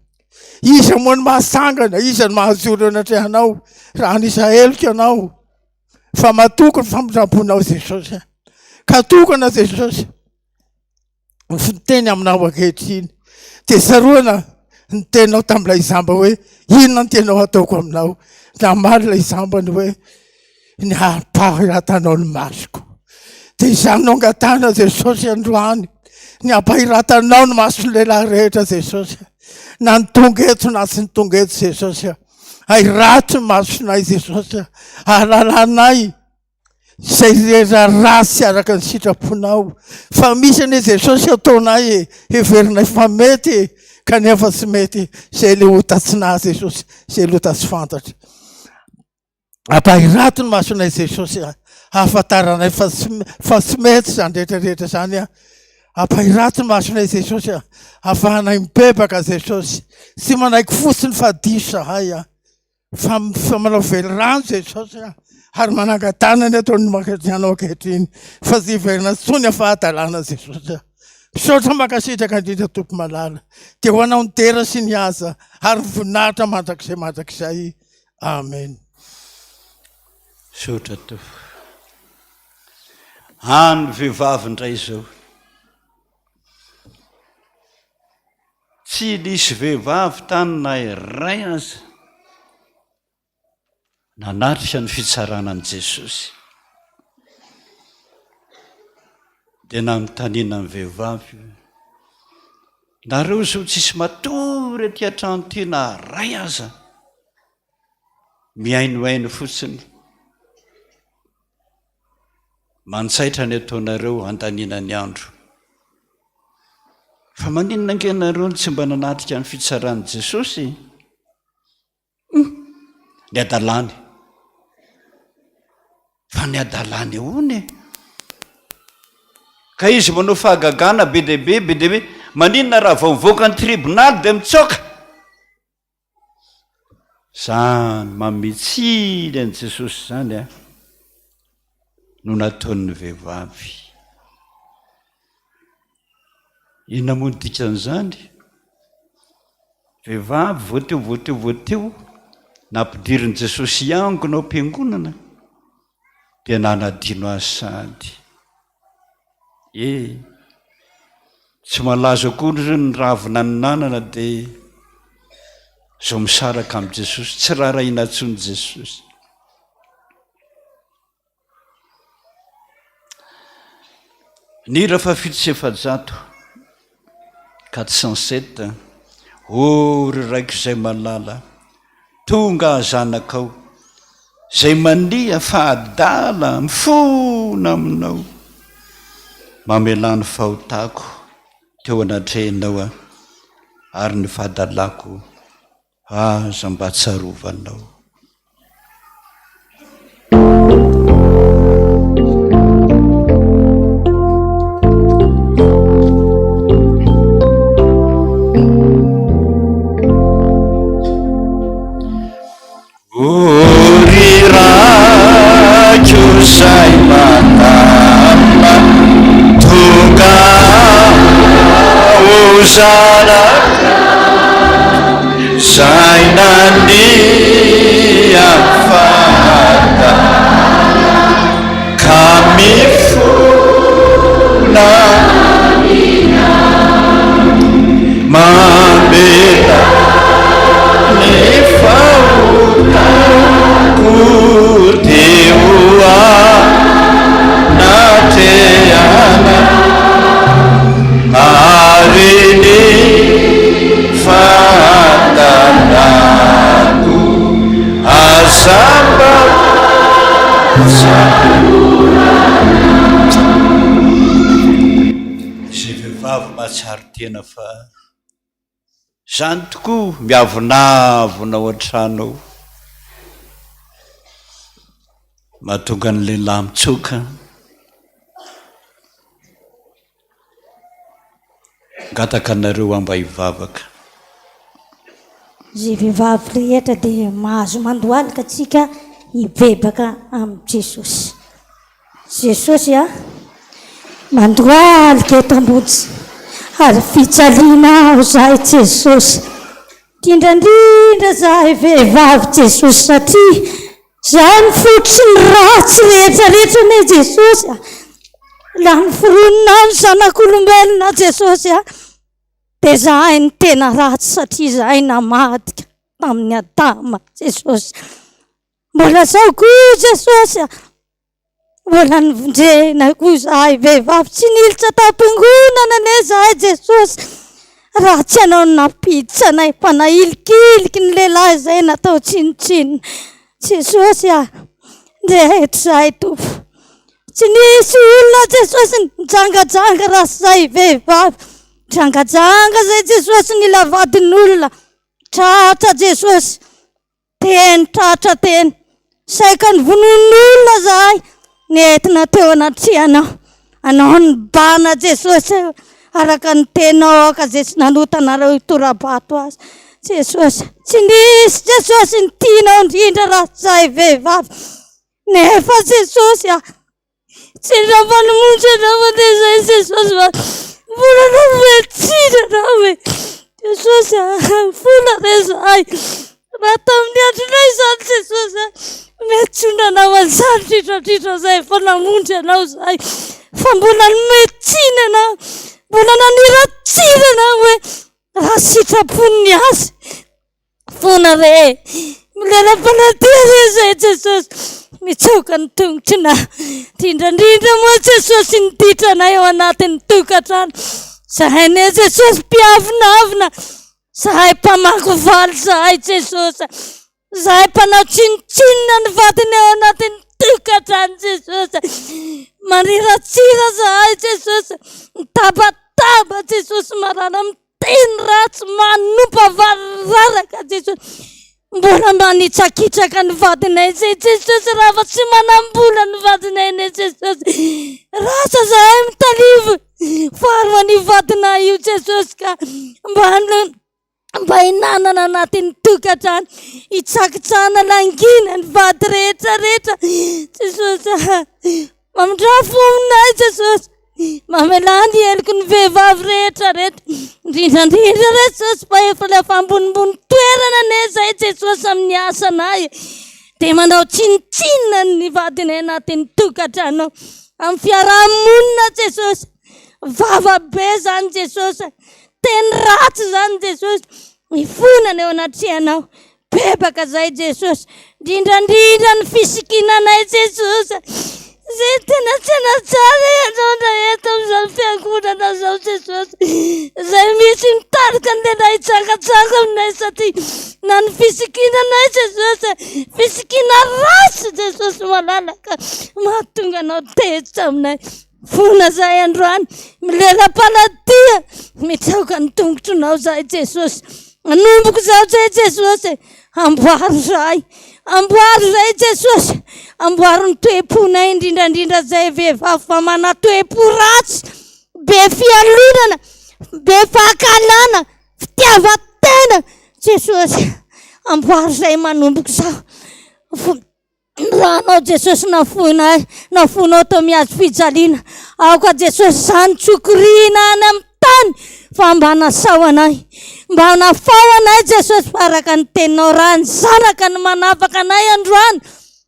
Iza moa no mahasangana, iza no mahajoro eo anatrehanao raha anisa heloka ianao. Fa matoky ny famindram-ponao Jesosy a. Ka tokana Jesosy ny fiteny aminao ankehitriny. Dia tsaroana ny teninao tamin'ilay jamba hoe inona ny tianao hataoko aminao. Namaly ilay jamba ny hoe ny hampahiratanao ny masoko. Dia izany no angatahana Jesosy androany, ny hampahiratanao ny mason'ny lehilahy rehetra Jesosy. Na ny tonga eto na tsy ny tonga eto Jesosy. Ahirato ny masonay Jesosy. Ahalalanay izay rehetra ratsy araka ny sitraponao. Fa misy anie Jesosy ataonay e, heverinay fa mety e, kanefa tsy mety. Izay le ota tsy nahy Jesosy, izay le ota tsy fantatra. Ampahirato ny masonay Jesosy a, hahafantaranay fa tsy fa tsy mety izany rehetra rehetra izany a. Ampahirato ny masonay Jesosy a, hahafahanay mibebaka Jesosy. Tsy manaiky fotsiny fa diso zahay a. Fa fa manao velirano Jesosy a, ary mananga-tanana eto ny anao ankehitriny fa tsy hiverina intsony ny fahadalana Jesosy a. Misaotra mankasitraka indrindra Tompo malala. Dia ho anao ny dera sy ny haja ary ny voninahitra mandrakizay mandrakizay. Amen. Misaotra Tompo. Any vehivavy indray izao. Tsy nisy vehivavy tany na iray aza nanatrika ny fitsarana an'i Jesosy. Dia nanontaniana ny vehivavy hoe, Nareo izao tsisy matory aty an-trano ity na iray aza. Mihainohaino fotsiny. Manjaitra ny ataonareo handaniana ny andro. Fa maninona ange nareo no tsy mba nanatrika ny fitsaran'i Jesosy e? Hum! Ny hadalany. Fa ny hadalany ahoana e? Ka izy manao fahagagana be dia be, be dia be. Maninona raha vao mivoaka ny tribonaly dia mitsoaka? Izany manome tsiny an'i Jesosy izany an, no nataon'ny vehivavy. Inona moa ny dikan'izany? Vehivavy vao teo vao teo vao teo, nampidirin'i Jesosy hiangona ao am-piangonana, dia nanadino azy sahady. E! Tsy malazo akory ireo ny ravina ninanana dia izao misaraka amin'i Jesosy, tsy raharahiana intsony Jesosy. Ny hira faha 407, 407, Ô ry Raiko izay malala, Tonga aho zanakao, zay mania fa adala mifona aminao, mamelà ny fahotako teo anatrehanao aho, ary ny fahadalako aza mba tsarovanao. O ry Raiko izay mandalina, tonga ho zanakao, izay nania fahadalana, ka mifona mamela ny fahotako teo anatrehanao ary ny fahadalako aza mba Izay vehivavy mahatsiaro tena fa izany tokoa miavonavona ao an-trano ao. Mahatonga ny lehilahy mitsoka. Mangataka anareo aho mba hivavaka. Izay vehivavy rehetra dia mahazo mandohalika antsika hibebaka amin'i Jesosy. Jesosy a, mandohalika eto ambony hazo fijaliana aho zahay Jesosy. Indrindra indrindra zahay vehivavy Jesosy satria zahay ny fototry ny ratsy rehetra rehetra anie Jesosy a. Raha noforonina ny zanak'olombelona Jesosy a, dia zahay no tena ratsy satria zahay namadika tamin'i Adama Jesosy. Mbola zao koa Jesosy a, mbola novonjena koa izahay vehivavy tsy nilitra tao am-piangonana anie izahay Jesosy. Raha tsy ianao no nampiditra anay fa nahilikiliky ny lehilahy izay natao tsinontsinona. Jesosy a, ndeha eto izahay Tompo. Tsy nisy olona Jesosy nijangajanga raha tsy izahay vehivavy. Nijangajanga izay Jesosy nila vadin'olona. Tratra Jesosy. Teny tratra teny. Saika novonoin'olona zahay, nentina teo anatrehanao. Anao nibana Jesosy araka ny teninao aoka izay tsy nanota anareo hitora-bato azy. Jesosy, tsy nisy Jesosy ny tianao indrindra raha tsy zahay vehivavy. Nefa Jesosy ah, Tsy nampanomonjy anao mandeha izay Jesosy fa mbola nometsina anao e. Jesosy a, vola re izahay. Raha tamin'ny andronay izany Jesosy a, mety tsy ho nanao an'izany dridrandridra izay efa namonjy anao izahay. Fa mbola nometsina anao, mbola naniratsira anao hoe raha sitrapon'ny azy. Fona re, milela-panatia re izay Jesosy, mitsoka ny tongotrinao. Indrindra moa Jesosy ny ditranay ao anatin'ny tokantrano. Zahay ne Jesosy mpiavonavona, zahay mpamaky valy zahay Jesosy. Zahay mpanao tsinontsinona ny vadiny ao anatin'ny tokantrano Jesosy. Maniratsira zahay Jesosy. Mitabataba Jesosy malala miteny ratsy manompa variraraka Jesosy. Mbola manitsakitsaka ny vadinay zay Jesosy raha fa tsy manam-bola ny vadinay ne Jesosy. Rasa zahay mitalivo faro an'io vadinay io Jesosy ka mba mba hinanana anatin'ny tokantrano, hitsakitsahana langina ny vady rehetra rehetra. Jesosy ah, mamindrà fo aminay Jesosy. Mamelà ny heloky ny vehivavy rehetra rehetra. Indrindra indrindra re Jesosy fa efa ilay ambonimbony toerana anie izay Jesosy amin'ny asanay. Dia manao tsinontsinona ny vadinay anatin'ny tokantrano. Amin'ny fiaraha-monina Jesosy. Vava be izany Jesosy. Teny ratsy izany Jesosy. Mifonana eo anatrehanao. Bebaka zay Jesosy. Indrindra indrindra ny fisikinanay Jesosy. Zay tena tena tsara ianao na eto amin'izao fiangonana izao Jesosy. Zay misy mitarika ny lehilahy hitsangatsanga aminay satria na ny fisikinanay Jesosy. Fisikina ratsy Jesosy malalaka. Mahatonga anao tezitra aminay. Fona zahay androany, milela-paladia, mitsaoka ny tongotronao zahay Jesosy. Anomboko izao zay Jesosy, amboaro zahay, amboaro zahay Jesosy, amboaro ny toe-ponay indrindra indrindra zay vehivavy fa mana toe-po ratsy, be fialonana, be fankahalana, fitiavan-tena. Jesosy, amboaro zahay manomboka izao. Ny ranao Jesosy nafoinay, nafoinao teo amin'ny hazo fijaliana. Aoka Jesosy izany tsy ho koriana any amin'ny tany fa mba nasao anay. Mba nafao anay Jesosy fa araka ny teninao raha ny zanaka no manafaka anay androany.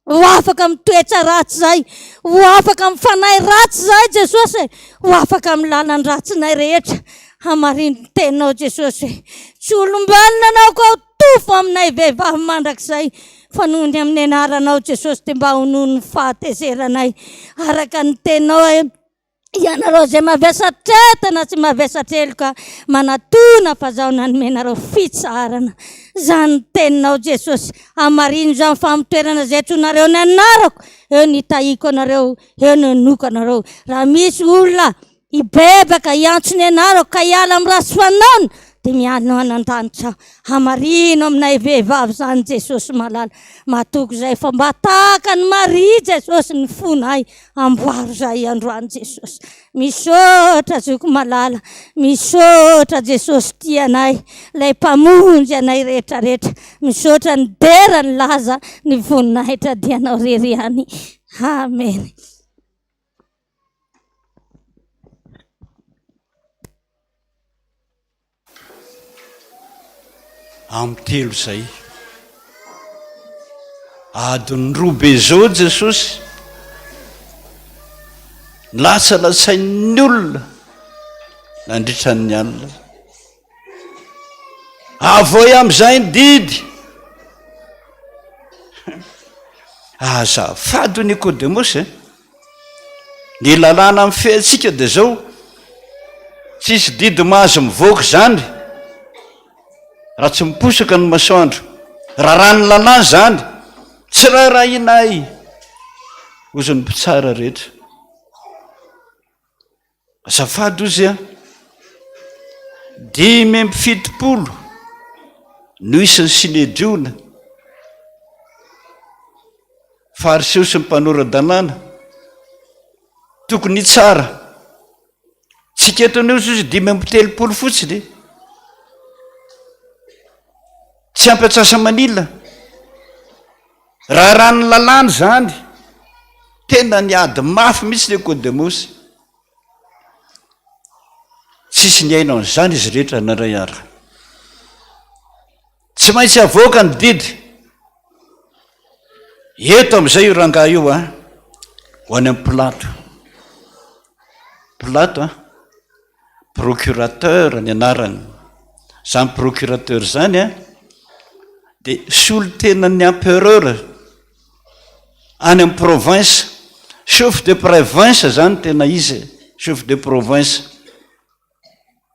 Ho afaka amin'ny toetra ratsy izay, ho afaka amin'ny fanahy ratsy izay Jesosy, ho afaka amin'ny lalan-dratsinay rehetra. Hamarino ny teninao Jesosy. Tsy olombelona anao ka ho tofo aminay vehivavy mandrakizay. Fa noho ny amin'ny anaranao Jesosy dia mba ho noho ny fahatezeranay araka ny teninao hoe ianareo izay mavesatretana sy mavesatreloka manatona fa zaho nanome anareo fitsaharana. Izany teninao Jesosy hamarino izany famotoerana izay antsoinareo ny anarako eo ny hitahiako anareo eo ny henoiko anareo. Raha misy olona Hibebaka, hiantso ny anarako ka hiala amin'ny ratsy fanaony, dia miala any an-danitra aho. Hamarino aminay vehivavy izany Jesosy malala. Matoky izay fa mba tahaka an'i Maria Jesosy ny fonay. Amboaro izahay androany Jesosy. Misaotra zoky malala. Misaotra Jesosy tia anay, ilay Mpamonjy anay rehetra rehetra. Misaotra ny dera, ny laza, ny voninahitra dia anao irery ihany. Amen. Amin'ny telo izay. Adiny roa be izao Jesosy nilatsalatsain'ny olona nandritra ny alina. Avoay amin'izay ny didy. Azafady hoy Nikodemosy e. Ny lalàna mifehy antsika dia izao, tsisy didy mahazo mivoaka izany raha tsy miposaka ny masoandro. Raràn'ny lalàna izany, tsy raharahianay, hozy ny mpitsara rehetra. Azafady ozy a! 75 no isan'ny Synedriona, Fariseo sy ny mpanora-dalàna, tokony hitsara. Tsika eto anio ozy 35 fotsiny. Tsy ampy antsasa-manila. Raharahan'ny lalàna izany. Tena niady mafy mihitsy Nikodemosy. Tsisy nihaino an'izany izy rehetra nandray ara. Tsy maintsy avoaka ny didy. Eto amin'izay io rangahy io a, ho any amin'i Pilato. Pilato a, procurateur ny anarany. Izany procurateur izany a, dia solontenan'ny empereur any amin'ny province, chef de province izany tena izy e, chef de province.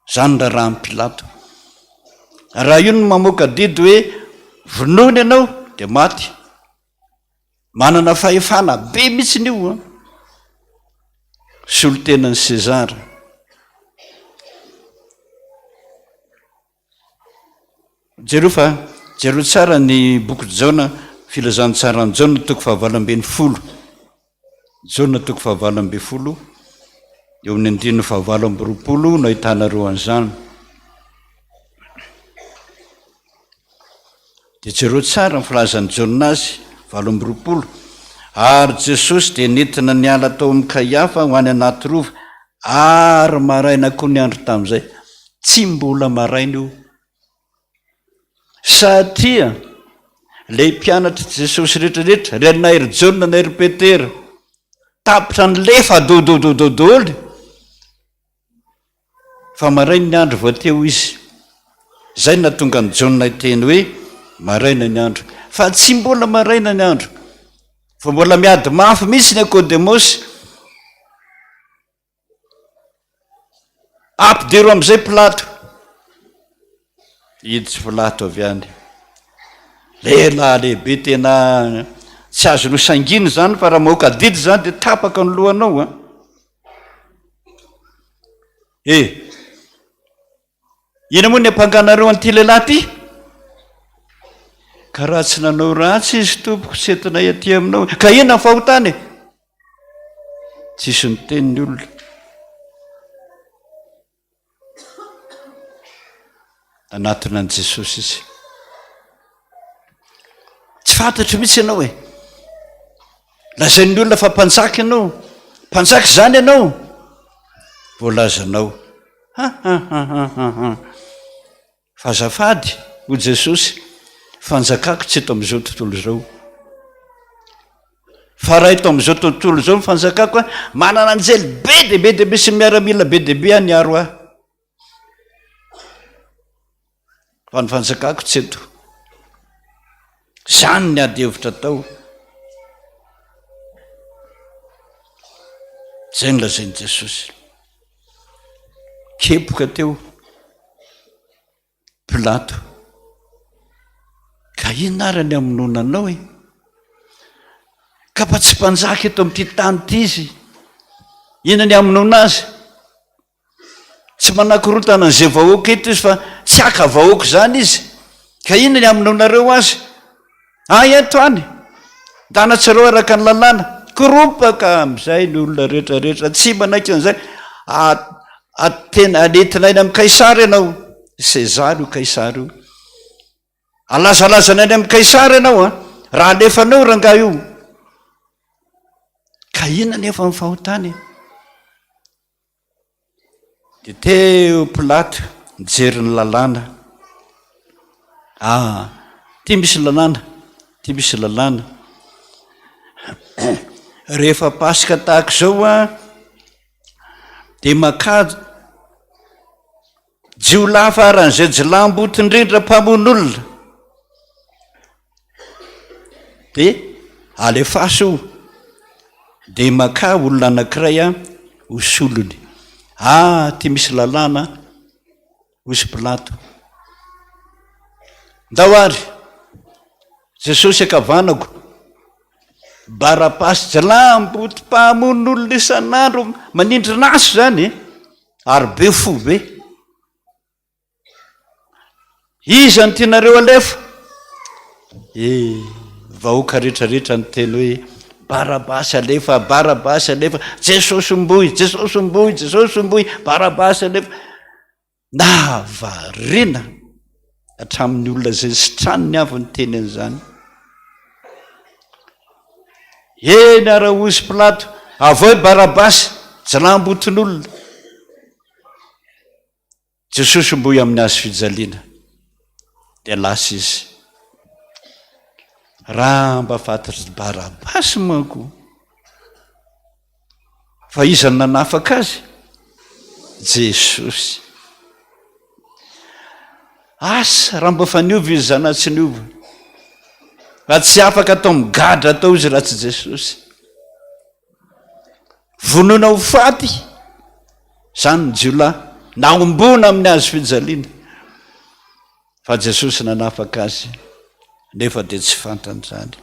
Izany raharahan'i Pilato. Raha io no mamoaka didy hoe vonoina ianao. dia maty. Manana fahefana be mihitsiny io an! Solontenan'i Sezara. Jereo fa, jereo tsara ny boky Jaona, Filazantsaran'i Jaona toko fahavalo ambin'ny folo. Jaona toko fahavalo ambin'ny folo, eo amin'ny andininy fahavalo amby roapolo no ahitanareo an'izany. Dia jereo tsara ny filazan'i Jaona azy, 28, Ary Jesosy dia nentina niala tao amin'i Kaiafa ho any anaty rova, ary maraina koa ny andro tamin'izay. Tsy mbola maraina io. Satria ilay mpianatr'i Jesosy rehetrarehetra, ry na ry Jaona na ry Petera, tapitra nilefa dododododoly. Fa maraina ny andro vao teo izy. Izay no nahatonga an'i Jaona hiteny hoe, Maraina ny andro. Fa tsy mbola maraina ny andro. Fa mbola miady mafy mihitsy ny Akodemosy. Ampidiro amin'izay Pilato. Hiditsy Pilato avy any. Lehilahy lehibe tena tsy azo nosangiana izany fa raha maoka adidy izany dia tapaka ny lohanao an. E! Inona moa ny ampanganareo an'ity lehilahy ity? Ka raha tsy nanao ratsy izy tompoko tsy entinay aty aminao. Ka inona ny fahotany e? Tsisy niteny ny olona. Nanatona an'i Jesosy izy. Tsy fantatro mihitsy ianao e. Lazain'ny olona fa mpanjaka ianao. Mpanjaka izany ianao. Voalazanao. Ha ha ha ha ha ha. Fa azafady, hoy Jesosy, fanjakako tsy eto amin'izao tontolo izao. Fa raha eto amin'izao tontolo izao ny fanjakako, manana anjely be dia be dia be sy miaramila be dia be aho niaro ahy. Fa ny fanjakako tsy eto. Izany ny ady hevitra atao. Izay no lazain'i Jesosy. Kepoka teo Pilato. Ka inona ary ny hamonoana anao e? Ka fa tsy mpanjaka eto amin'ity tany ity izy. Inona ny hamonoana azy? Tsy manakorontana an'izay vahoaka eto izy fa tsy haka vahoaka izany izy. Ka inona ny hamonoanareo azy? Ay eto any! Ndana tsy reo araka ny lalàna. Koropaka amin'izay ny olona rehetra rehetra tsy manaiky an'izay. A tena alentina any amin'i Kaisara ianao. Sezara io Kaisara io. Alazalazana any amin'i Kaisara ianao an. Raha alefanao rangahy io. Ka inona nefa ny fahotany e? Dia teo Pilato nijery ny lalàna. Ah, ity misy lalàna, ity misy lalàna. Rehefa Paska tahaka izao an, dia makà Jiolahy faran'izay jiolahimboto indrindra mpamono olona. Dia alefaso io. Dia makà olona anankiray an, ho solony. Ah, ity misy lalàna an, hoy i Pilato. Ndao ary, Jesosy ankavanako, Barabasy jiolahimboto mpamono olona isan'andro, manindrona aso izany e. Ary be fo be. Iza no tianareo alefa? Eh, vahoaka rehetrarehetra niteny hoe Barabasy alefa, Barabasy alefa, Jesosy omboy, Jesosy omboy, Jesosy omboy, Barabasy alefa. Nahavariana hatramin'ny olona izay sitraniny avy niteny an'izany. Eny ara hozy Pilato, avoay Barabasy, jilambotin'olona. Jesosy omboy amin'ny hazo fijaliana. Dia lasa izy. Raha mba fantatr'i Barabasy manko fa iza no nanafaka azy? Jesosy. Asa raha mba efa niova izy zany na tsy niova. Fa tsy afaka atao migadra atao izy raha tsy Jesosy. Vonoina ho faty zany ny jiolahy, nahombona amin'ny hazo fijaliana. Fa Jesosy nanafaka azy. Nefa dia tsy fantany izany.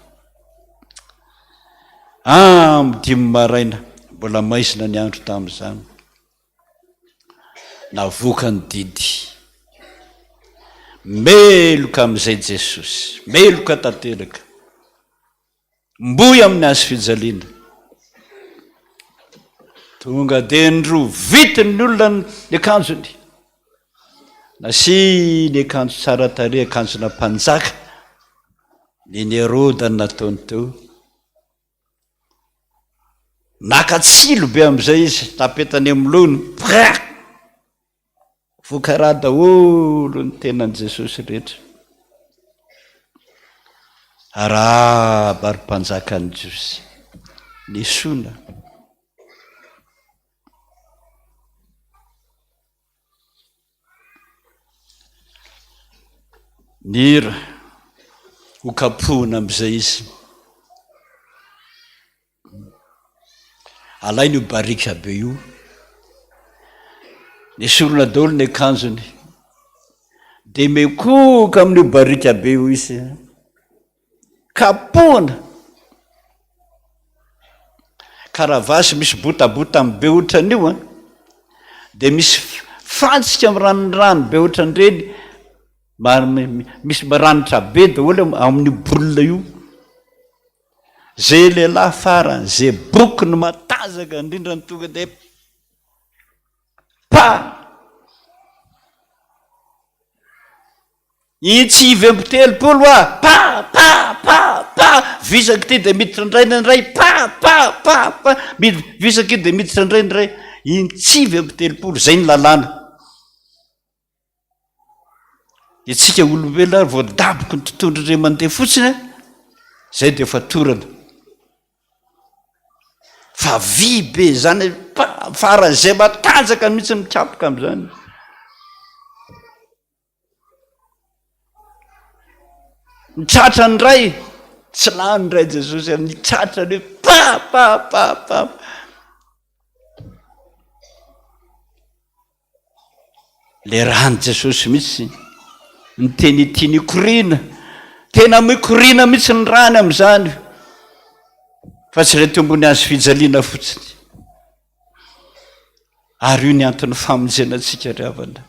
Amin'ny dimy maraina, mbola maizina ny andro tamin'izany, navoaka ny didy. Meloka amin'izay Jesosy, meloka tanteraka. Mboy amin'ny hazo fijaliana. Tonga dia norovitin'ny olona ny akanjony. Nasiany akanjo tsara tarehy, akanjona mpanjaka. Neny Heroda no nataony teo. Naka tsilo be amin'izay izy, tapetany amin'ny lohany, prrr! Voka rà daholo ny tenan'i Jesosy rehetra. Arahaba ry mpanjakan'ny Jiosy. Nesona. Nira ho kapohina amin'izay izy. Alainy io barika be io, nesorina daholo ny akanjony, dia mikohoka amin'io barika be io izy, kapohina, karavasy misy botabotany be ohatran'io an, dia misy fantsika miranondrano be ohatran'ireny, misy miranitra be daholo amin'io boule io. Ze lehilahy farany, ze boky no matanjaka indrindra no tonga dia pa! In-39 hoa, pa! Pa! Pa! Pa! Visaka ity dia miditra indray ny indray, pa! Pa! Pa! Pa! Mid-, visaka io dia miditra indray ny indray, in-39, zay ny lalàna. Isika olombelona ary vao daboky ny tontolo indray mandeha fotsiny an, zay dia efa torana. Fa vy be zany faran'izay matanjaka mihitsy mikapoka am'zany. Ny tratrany indray, tsy lany indray Jesosy amin'ny tratrany hoe pa pa pa pa. Le ran'i Jesosy mihitsy ny teny tiany hikoriana, tena mikoriana mihitsy ny rany amin'izany fa tsy ilay teo ambony hazo fijaliana fotsiny. Ary io ny anton'ny famonjena antsika ry havana.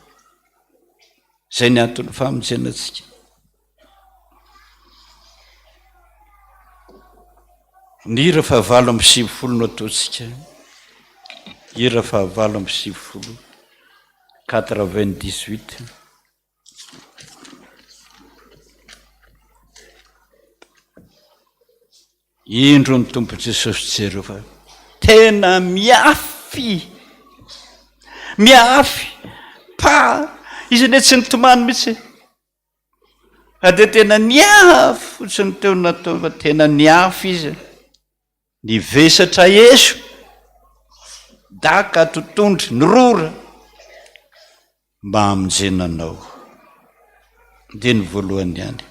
Izay ny anton'ny famonjena antsika. Ny hira fahavalo amby sivifolo no ataontsika. Hira fahavalo amby sivifolo, quatre-vingt-dix-huit. Indro ny Tompo Jesosy jereo fa tena miafy, miafy, pa, izy anie tsy nitomany mihitsy e. Fa dia tena niafy fotsiny teo ny nataony fa tena niafy izy. Nivesatra eso, daka, totondry, nirora mba hamonjena anao. Dia ny voalohany ihany.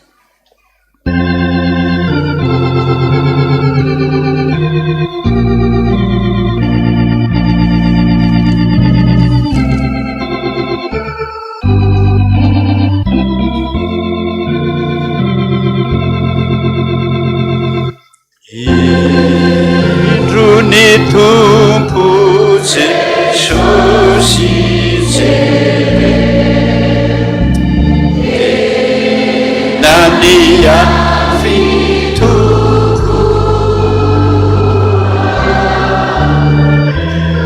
Indro ny Tompo Jesosy jereo Tena niafy tokoa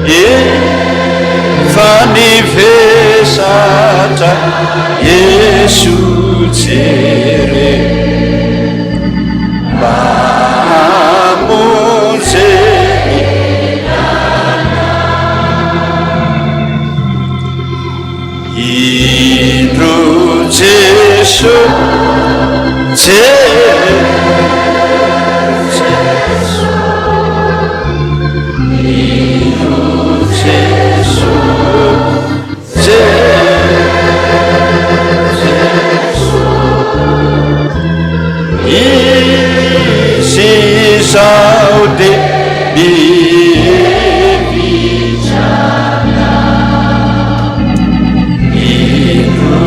Efa nivesatra Yesu jereo Mba hamonjy ny Indro Jeso Jeso Indro Jeso Izy izao dia mihevitra Indro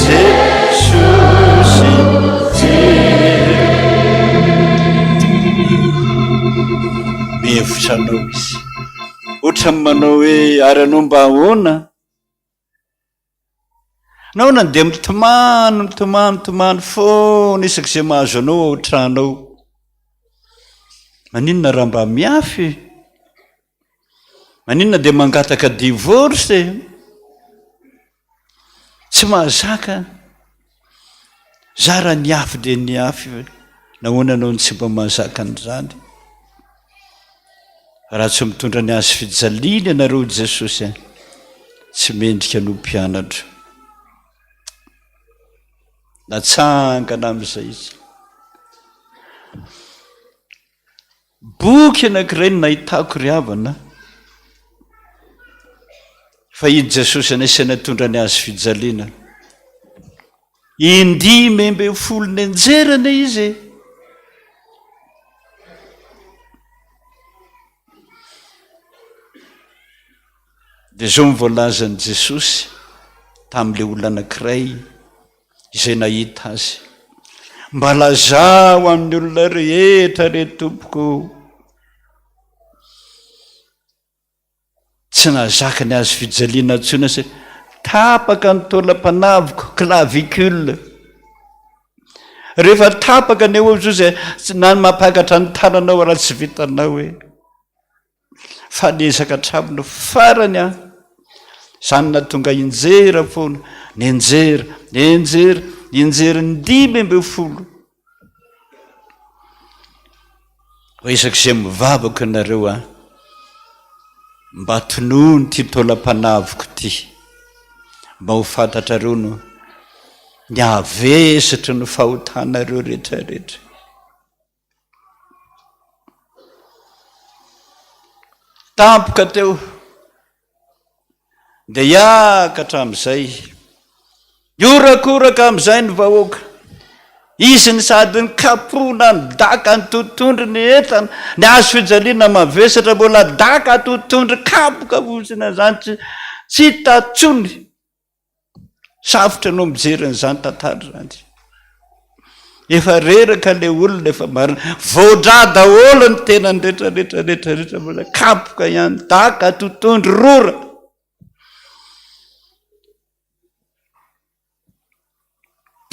Jesosy jereo. Manatratra anao izy. Ohatran'ny manao hoe ary anao mba ahoana? Nahoana no dia mitomany, mitomany, mitomany foana isak'izay mahazo anao ao an-trano ao? Maninona raha mba miafy? Maninona dia mangataka divorce e? Tsy mahazaka. Za raha niafy dia niafy, nahoana ianao no tsy mba mahazaka an'izany? Raha tsy mitondra ny hazo fijaliana ianareo Jesosy a, tsy mendrika ny ho mpianatro. Natsangana amin'izay izy. Boky anankiray no nahitako ry havana fa i Jesosy anisan'ny nitondra ny hazo fijaliana. 15 nenjerana izy e. Dia izao no voalazan'i Jesosy tamin'ilay olona anankiray izay nahita azy. Mba lazao amin'ny olona rehetra re tompoko. Tsy nahazaka ny hazo fijaliana intsony aho satria tapaka ny taolam-panaviko, clavicule. Rehefa tapaka ny eo izy na ny mampakatra ny tananao raha tsy vitanao hoe. Fa niezaka hatramin'ny farany aho. Izany nahatonga injera foana, nianjera, nianjera, nianjera in-15. Fa isak'izay mivavaka ianareo an, mba tonony ity taolam-panaviko ity, mba ho fantatrareo no ny havesatry ny fahotanareo rehetrarehetra. Tampoka teo dia hiakatra amin'izay, nihorakoraka amin'izay ny vahoaka. Izy ny sady nikapohina, nidaka, nitotondry ny entana, ny hazo fijaliana mavesatra mbola daka, totondry, kapoka fotsiny an'izany tsy tsy hita intsony. Sarotra anao mijery an'izany tantara izany. Efa reraka ilay olona, efa marina. Voadra daholo ny tenany rehetra rehetra rehetra rehetra, mbola kapoka ihany, daka, totondry, rora.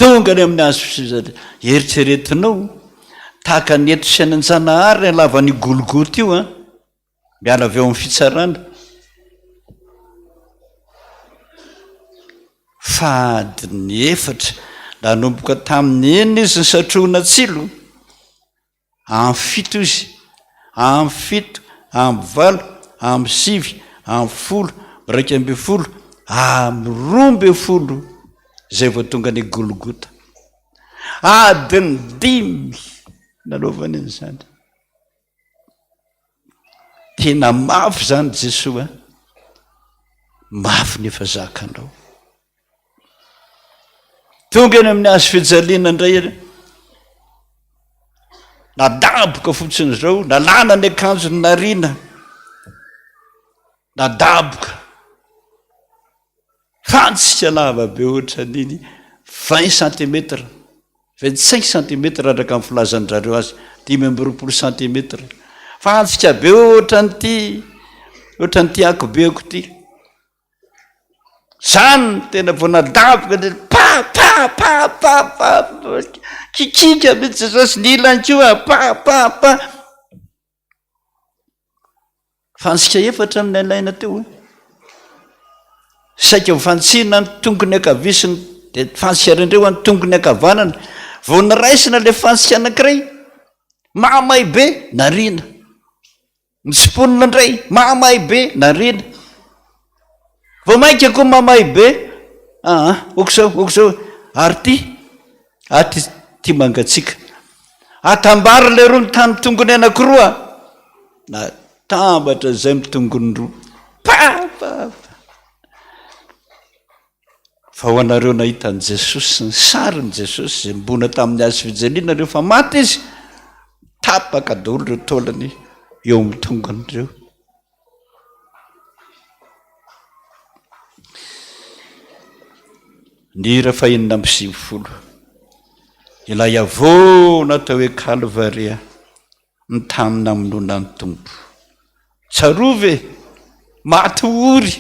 Tonga any amin'ny hazo fijaliana. Eritreretinao, tahaka ny eto sy any an-janahary ny halavan'io Golgota io an. Miala avy ao amin'ny fitsarana. Fa adiny efatra, nanomboka tamin'ny enina izy nisatrohina tsilo, amin'ny fito izy, amin'ny fito, amin'ny valo, amin'ny sivy, amin'ny folo, 11, amin'ny 12, izay vao tonga any Golgota. Adiny dimy nanaovany an'izany. Tena mafy izany Jesoa a! Mafy nefa zakanao. Tonga eny amin'ny hazo fijaliana indray izy, nadaboka fotsiny izao, nalana ny akanjony nariana, nadaboka. Fantsika lava be ohatran'iny vingt centimètres, vingt cinq centimètres araka ny filazan-dRareo azy, 25 centimètres. Fantsika be ohatran'ity, ohatran'ity akobeako ity. Zany no tena vao nadavoka dia pa pa pa pa pa, kikika mihitsy Jesosy, ny ilany koa pa pa pa. Fantsika efatra no nalaina teo e. Saika ho fantsihina ny tongony ankavia sy ny dia fantsika rendreo ny tongony ankavanana. Vao niraisina ilay fantsika anankiray, mahamay be, nariana. Nitsimponina indray, mahamay be, nariana. Vao mainka koa mahamay be, aa, ok'izao, ok'izao, ary ity, ary ity, ity mangatsiaka. Atambaro ilay roa ny tany tongony anankiroa. Natambatra izay ny tongony roa. Pa pa pa. Fa ho anareo nahita an'i Jesosy sy ny sarin'i Jesosy izay nibona tamin'ny hazo fijaliana rehefa maty izy, tapaka daholo ireo taolany eo amin'ny tongony ireo. Ny hira faha-96, Ilay havoana atao hoe Kalvaria, ny tany namonoana ny Tompo. Tsarovy e! Maty ory!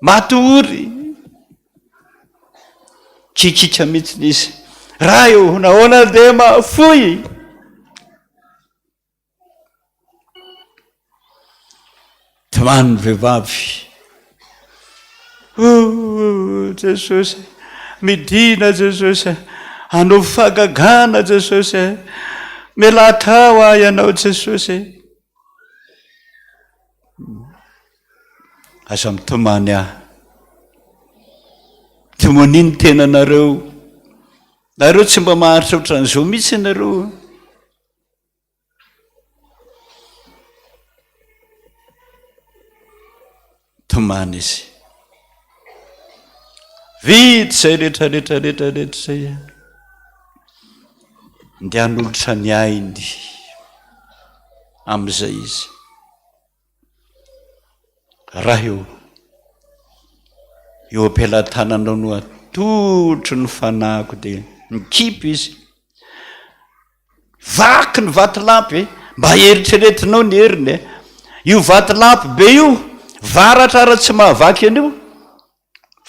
Maty ory! Kikika mihitsy izy. Ray ô, nahoana dia mahafoy? Tomany ny vehivavy. Oh, Jesosy, midina Jesosy, anaovy fahagagana Jesosy, mialà tao aho ianao Jesosy. Aza mitomany ahy. Tomonia ny tenanareo. Nareo tsy mba maharitra ohatran'izao mihitsy ianareo. Tomany izy. Vita izay rehetra rehetra rehetra rehetra izay. Ndeha hanolotra ny ainy amin'izay izy. Ray ô, eo am-pelatananao no atolotro ny fanahiko dia mikipy izy. Vaky ny vatolampy e! Mba eritreretinao ny heriny e! Io vatolampy be io, varatra ara tsy mahavaky an'io,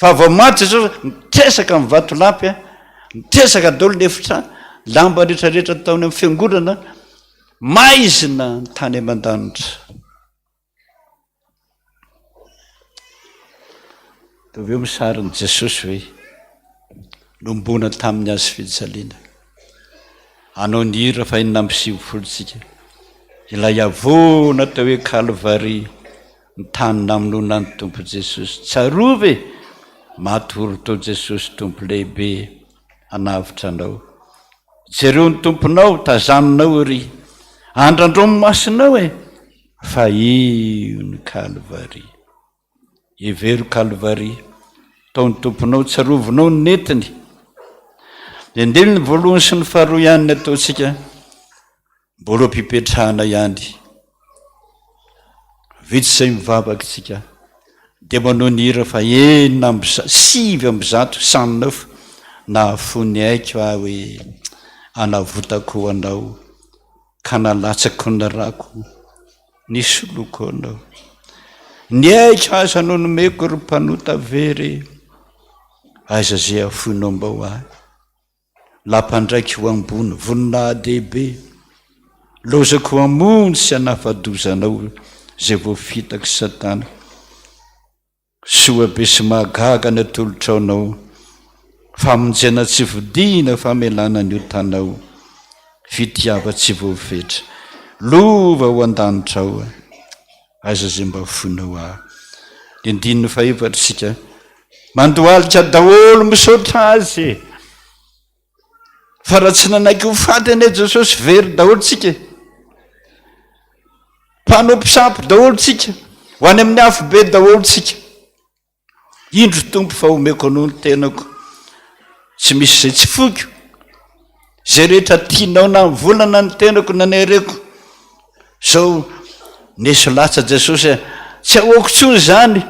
fa vao maty Jesosy, mitresaka ny vatolampy a, mitresaka daholo ny efitrano, lamba rehetrarehetra tao amin'ny fiangonana, maizina ny tany aman-danitra. Ataovy eo ny sarin'i Jesosy hoe nombona tamin'ny hazo fijaliana. Hanao ny hira faha 96 tsika. Ilay havoana atao hoe Kalvary, ny tany namonoana ny Tompo Jesosy. Tsarovy e! Maty ory tao Jesosy Tompo lehibe hanavotra anao. Jereo ny Tomponao, tazaninao ery. Andrandrao ny masonao e! Fa io ny Kalvary. Hevero Kalvary. Tao ny Tomponao, tsarovinao ny nentiny. Ny andininy voalohany sy ny faharoa ihany ny ataontsika, mbola am-pipetrahana ihany. Vitsy izay mivavaka isika, dia manao ny hira fa 106 109, nahafoy ny aiko aho hoe anavotako anao. Ka nalatsako ny rako nisoloako anao. Ny aiko aza no nomeko ry mpanota very aiza ze afoinao mba ho ahy. Lampandraiko ho ambony voninahi-dehibe, lozako hamonjy sy hanafa-doza anao zay voafitak'i satana. Soa be sy mahagaga ny atolotrao anao, famonjena tsy vidiana, famelana ny otanao, fitiava tsy voafetra, lova ho an-danitra ao, aiza izay mba fonao ahy. Ny andininy fahefatra isika, mandohalika daholo misaotra azy e! Fa raha tsy nanaiky ho faty anie Jesosy, very daholo tsika e. Mpanompo sampy daholo tsika, ho any amin'ny afobe daholo tsika. Indro Tompo fa omeko anao ny tenako, tsy misy izay tsy foiko. Izay rehetra tianao na ny vola na ny tenako na ny hareko. Zao neso latsa Jesosy a, tsy ahoako intsony izany.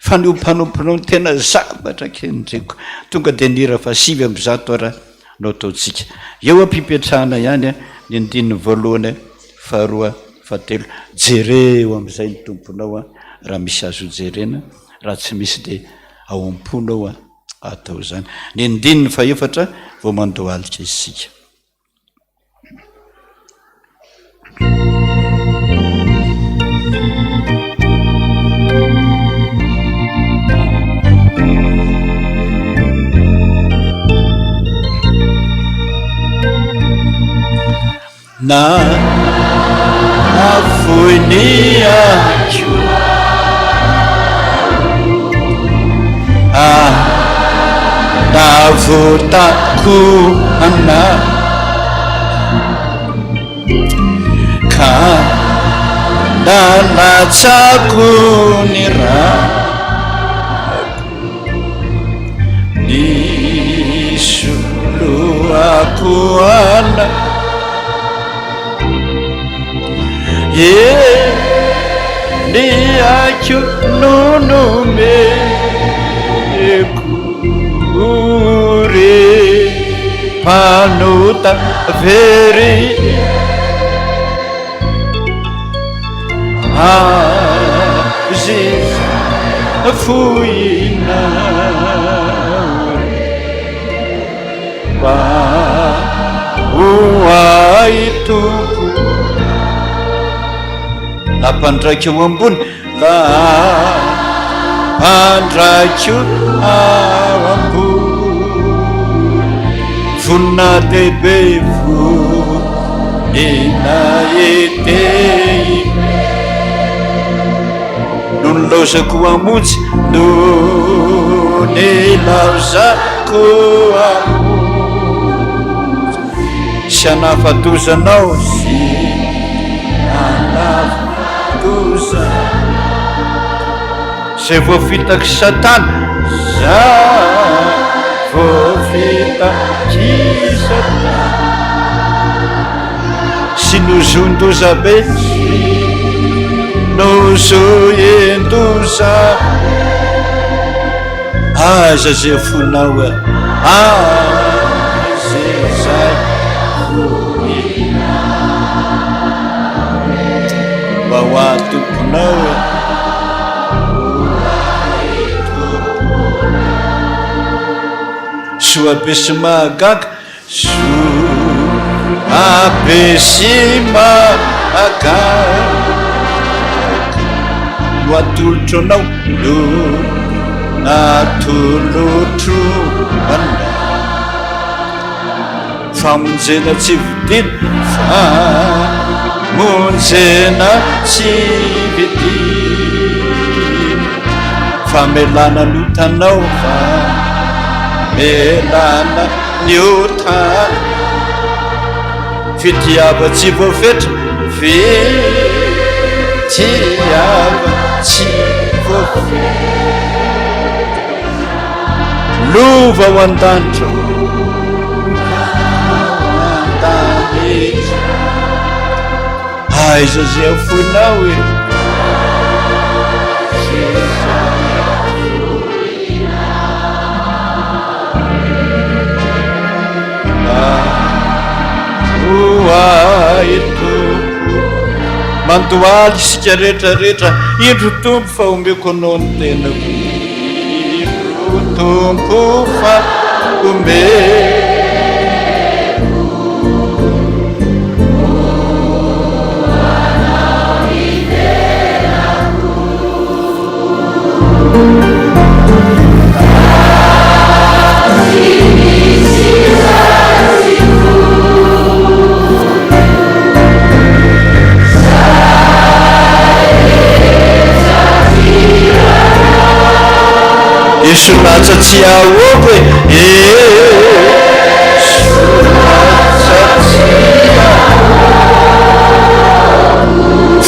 Fa ny ho mpanomponao no tena zavatra kendreko. Tonga dia ny hira faha 109 ara no ataontsika. Eo am-pipetrahana ihany ny andininy voalohany, faharoa, fahatelo. Jereo amin'izay ny Tomponao raha misy azo hojerena, raha tsy misy dia ao am-ponao atao izany. Ny andininy fahefatra vao mandohalika isika. Na afoy ny aiko ah navotako anah ka nalatsako ny rako nisoloako anah E ny aiko no nomeko ry mpanota very. Azy foinao Mba ho ahy Tompo Nampandraiko eo ambony Nampandraiko ao ambony Voninahy-dehibe Voninahy-dehibe No nilaozako hamonjy No nilaozako hamonjy Sy hanafa-doza anao Sy hanafa-doza Zay voafitak'i Satana Zay voafitak'i Satana Sy nozoin-doza be Sy nozoin-doza Aiza izay fonao e Aiza izay fonao Mba ho ahy Tomponao e Soa be sy mahagaga Soa be sy mahagaga No atolotro anao No atolotro anao Famonjena tsy vidiana Famonjena tsy vidiana Famelana ny otanao Famelana ny otana Fitiava tsy voafetra Fitiava tsy voafetra Lova ao an-danitra an-danitra Aiza izay afoinao e Oay Tompo Mandohaly isika rehetra rehetra Indro Tompo fa omeko anao ny tenako Indro Tompo fa omeko Eso latsa tsy ahoako e Eso latsa tsy ahoako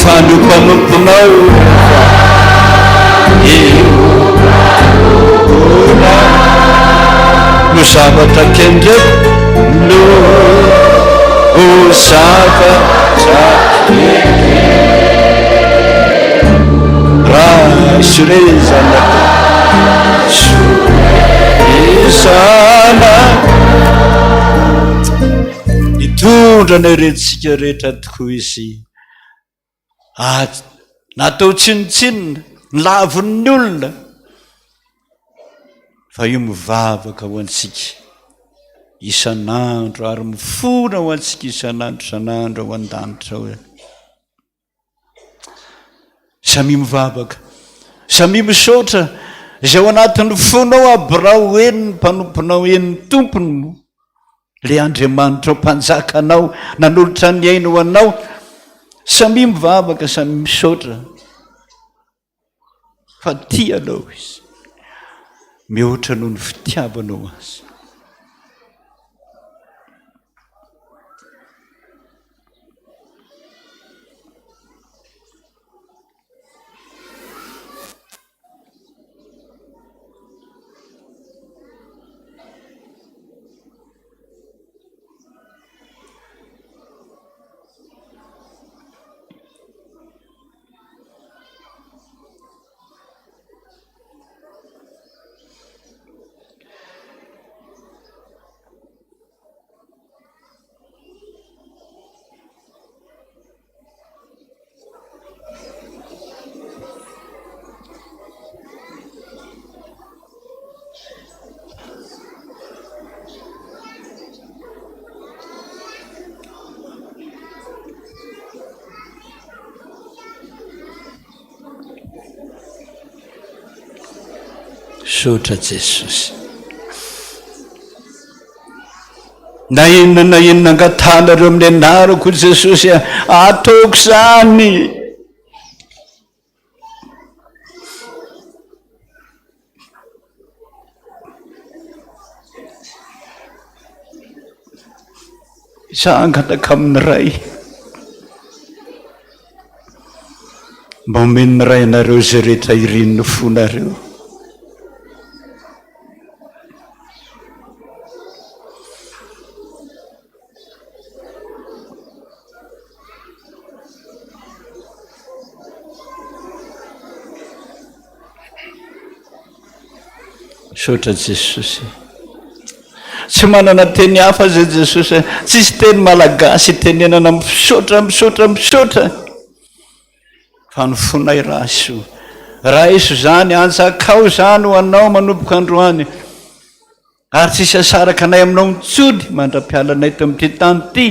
Fa ny mpanomponao No zavatra kendreko No zavatra kendreko Raiso re zanako Raiso zanako Nitondra anay rentsika rehetra tokoa izy Ary natao tsinontsinona, nolavin'ny olona, fa io mivavaka ho antsika isan'andro ary mifona ho antsika isan'andro isan'andro ao an-danitra ao. Samia mivavaka, samia misaotra izay ao anatin'ny fonao abirao eny ny mpanomponao eny ny tompony moa. Ilay Andriamanitrao Mpanjakanao nanolotra ny ainy ho anao. Samia mivavaka, samia misaotra fa tia anao Izy mihoatra noho ny fitiavanao Azy. Misaotra Jesosy. Na inona na inona angatahanareo amin'ny anarako hoy Jesosy, ataoko izany. Izaho hangataka amin'ny Ray mba homen'ny Ray anareo izay rehetra irin'ny fonareo. Misaotra Jesosy. Tsy manana teny hafa zay Jesosy. Tsisy teny malagasy itenenana misaotra, misaotra, misaotra. Fa ny fonay raiso. Raiso izany, anjakao izany ho anao manomboka androany. Ary tsy hisy hahasaraka anay aminao intsony mandra-pialanay eto amin'ity tany ity,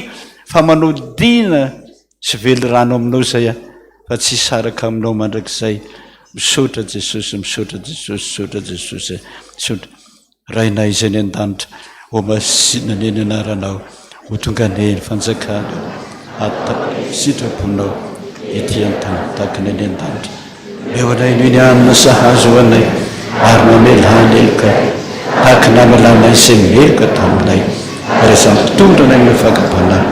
fa manao dina sy velirano aminao izay aho, fa tsy hisaraka aminao mandrakizay. Misaotra Jesosy, misaotra Jesosy, misaotra Jesosy, misaotra. Rainay izay any an-danitra, ho masina anie ny anaranao, ho tonga anie ny fanjakanao, atao ny sitraponao ety an-tany tahaka ny any an-danitra. Eo anay no inianina sahaza ho anay, ary mamelà ny heloka tahaka ny namelanay izay meloka taminay, ary aza mitondra anay amin'ny fakam-panahy,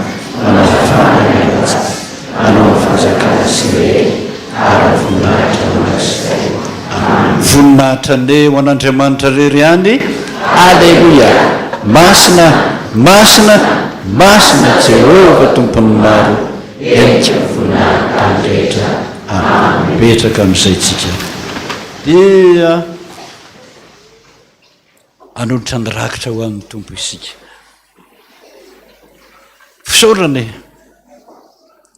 manafana ny ratsy, anao ny fanjakana sy ny hery ary ny voninahitra mandrakizay. Amena. Voninahitra anie ho an'Andriamanitra irery ihany. Aleloia! Masina, masina, masina Jehovah Tompon'ny maro, henika voninahitra tany rehetra. Amen. Mipetraka amin'izay tsika dia hanolotra ny rakitra ho an'ny Tompo isika. Fisaorana e.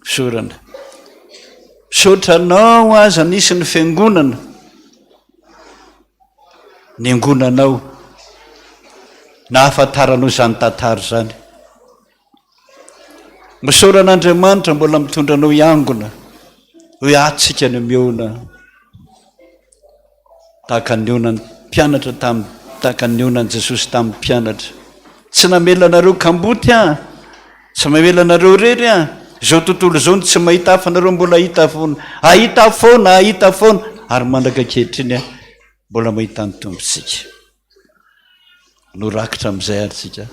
Fisaorana. Misaotra anao aza nisy ny fiangonana. Niangonanao. Nahafantaranao izany tantara izany. Misaora an'Andriamanitra mbola mitondra anao hiangona hoe ato tsika no mihaona tahaka ny nihaonan'ny mpianatra tamin'ny tahaka ny nihaonan'i Jesosy tamin'ny mpianatra. Tsy namela anareo kamboty aho, tsy mamela anareo irery aho. Izao tontolo izao no tsy mahita ahy fa nareo mbola hahita foana, hahita foana, hahita foana ary mandraka ankehitriny aho mbola mahita ny Tompontsika. No rakitra amin'izay ary tsika.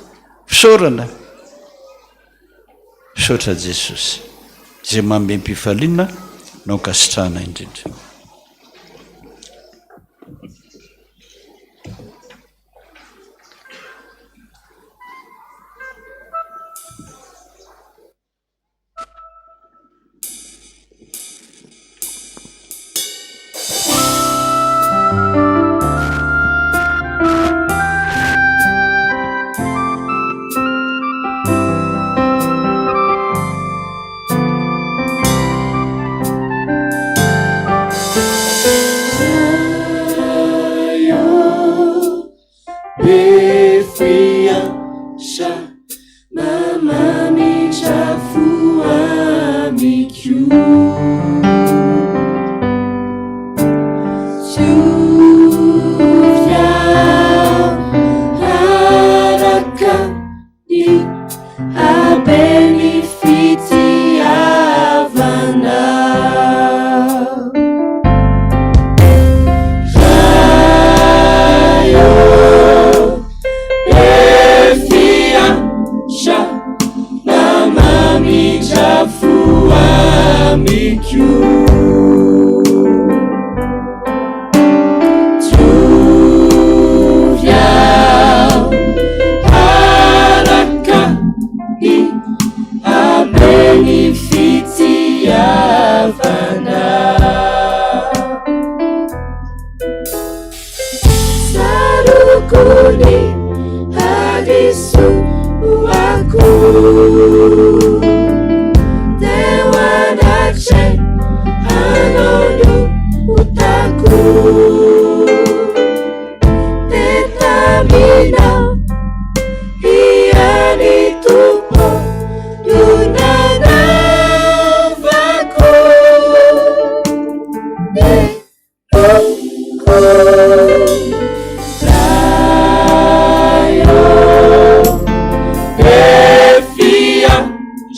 Fisaorana. Misaotra Jesosy. Izay mamem-pifaliana no ankasitrahana indrindra.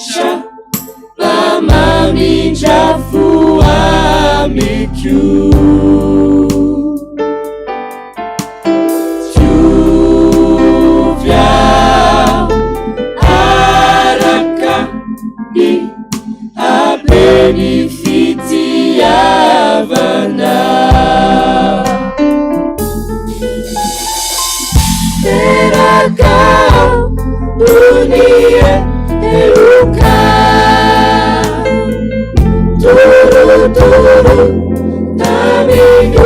Sha mba mamindra fo amiko. Diovy aho araka ny haben'ny fitiavanao. Teraka aho noho ny heloka. Torotoro tamin'ny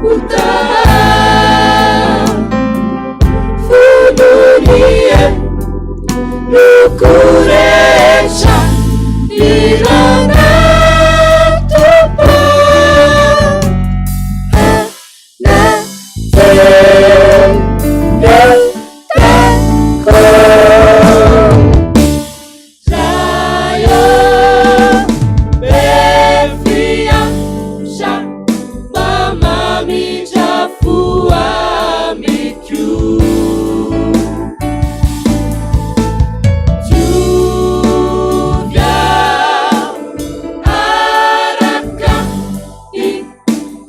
ota. Fony heloko rehetra ny ranao Tompo.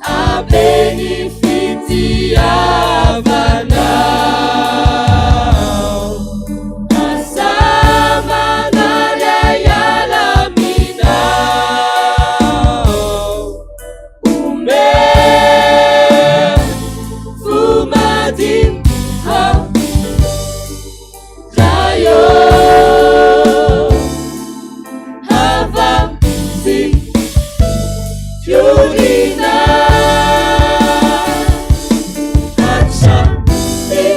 Haben'ny fitiavanao. Asa manary ahy hiala aminao. Omeo fo madio aho, Ray ô. Havaozy fiorina hatrany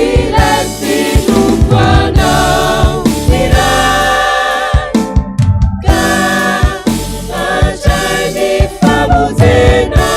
ilay finoako anao iray ka mandray ny famonjena.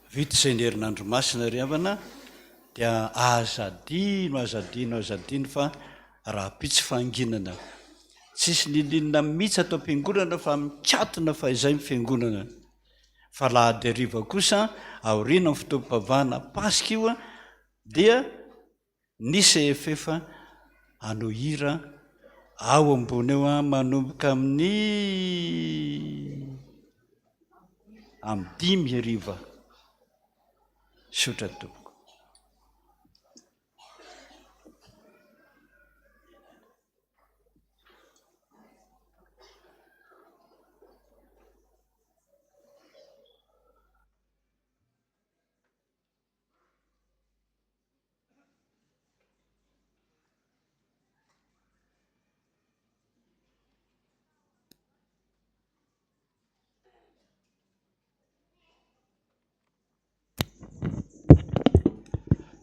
Vita izay ny herinandro masina ry havana dia aza adino, aza adino, aza adino fa rahampitso fahanginana. Tsisy n'inon'inona mihitsy ato am-piangonana fa mikatona fahizay ny fiangonana. Fa alahady hariva kosa aorian'ny fotoam-pivavahana Paska io dia Ny CFF hanao hira ao ambony ao manomboka amin'ny amin'ny dimy hariva. Misaotra tompoko.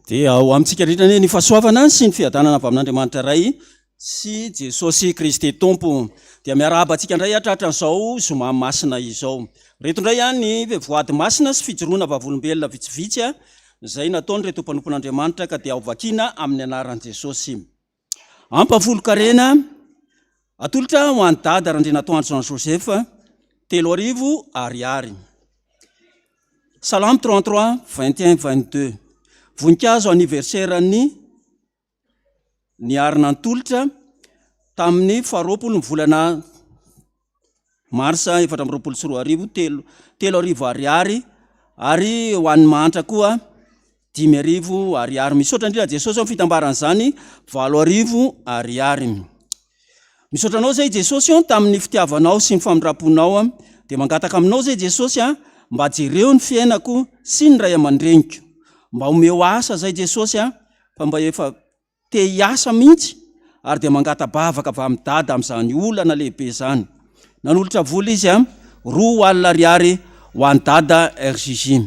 Dia ho amintsika rehetra anie ny fahasoavana sy ny fiadanana avy amin'Andriamanitra Ray sy Jesosy Kristy Tompo. Dia miarahaba antsika indray hatrahatran'izao zoma masina izao. Ireto indray ny voady masina sy fijoroana vavolombelona vitsivitsy izay nataon'ireto mpanompon'Andriamanitra ka dia ho vakiana amin'ny anaran'i Jesosy. Ampahafolon-karena atolotra ho an'i Dada Randrianatoandro Jean Joseph, 3000 ariary. Salamo 33, 21, 22. Voninkazo anniversaire-n'ny niarina an-tolotra tamin'ny faharoapolo ny volana marsa 2024, telo, 3000 ariary, ary ho an'ny mahantra koa 5000 ariary. Misaotra indrindra Jesosy amin'ny fitambaran'izany 8000 ariary. Misaotra anao zay Jesosy ô tamin'ny fitiavanao sy ny famindramponao dia mangataka aminao zay Jesosy a mba jereo ny fiainako sy ny ray aman-dreniko mba omeo asa zay Jesosy a fa mba efa te hiasa mihitsy ary dia mangata-bavaka avy amin'i dada amin'izany olana lehibe izany. Nanolotra vola izy a 20 ariary ho an'i dada RJJ.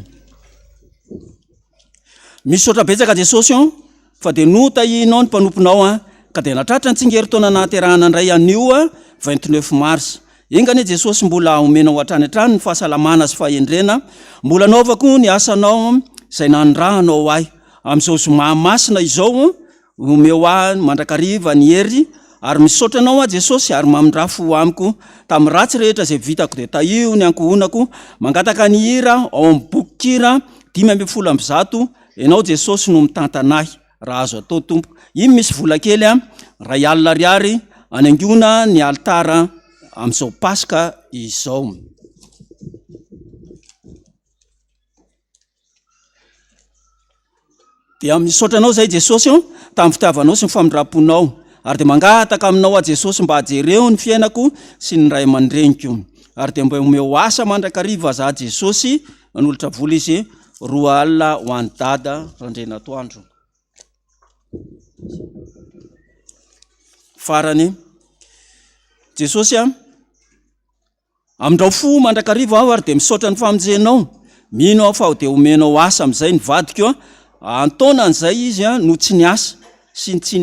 Misaotra betsaka Jesosy ô fa dia notahianao ny mpanomponao a ka dia nahatratra ny tsingerin-taona nahaterahana indray anio a 29 mars. Enga anie Jesosy mbola omenao hatrany hatrany ny fahasalamana sy fahendrena mbola anaovako ny asanao izay nanirahanao ahy. Amin'izao zoma masina izao omeo ahy mandrakariva ny hery ary misaotra anao aho Jesosy ary mamindrà fo amiko tamin'ny ratsy rehetra izay vitako dia tahio ny ankohonako mangataka ny hira ao amin'ny bokin-kira 115 Ianao Jesosy no mitantana ahy raha azo atao Tompo iny misy vola kely a 1000 ariary anaingoana ny alitara amin'izao Paska izao. Dia misaotra anao zahay Jesosy ô tamin'ny fitiavanao sy ny famindram-ponao ary dia mangataka aminao aho Jesosy mba jereo ny fiainako sy ny ray aman-dreniko ary dia mba omeo asa mandrakariva za Jesosy. Nanolotra vola izy 20 ho an'i Dada Randrianatoandro. Farany, Jesosy a. Amindrao fo mandrakariva aho ary dia misaotra ny famonjenao. Mino aho fa dia omenao asa amin'izay ny vadiko. An-taonany izay izy no tsy niasa sy tsy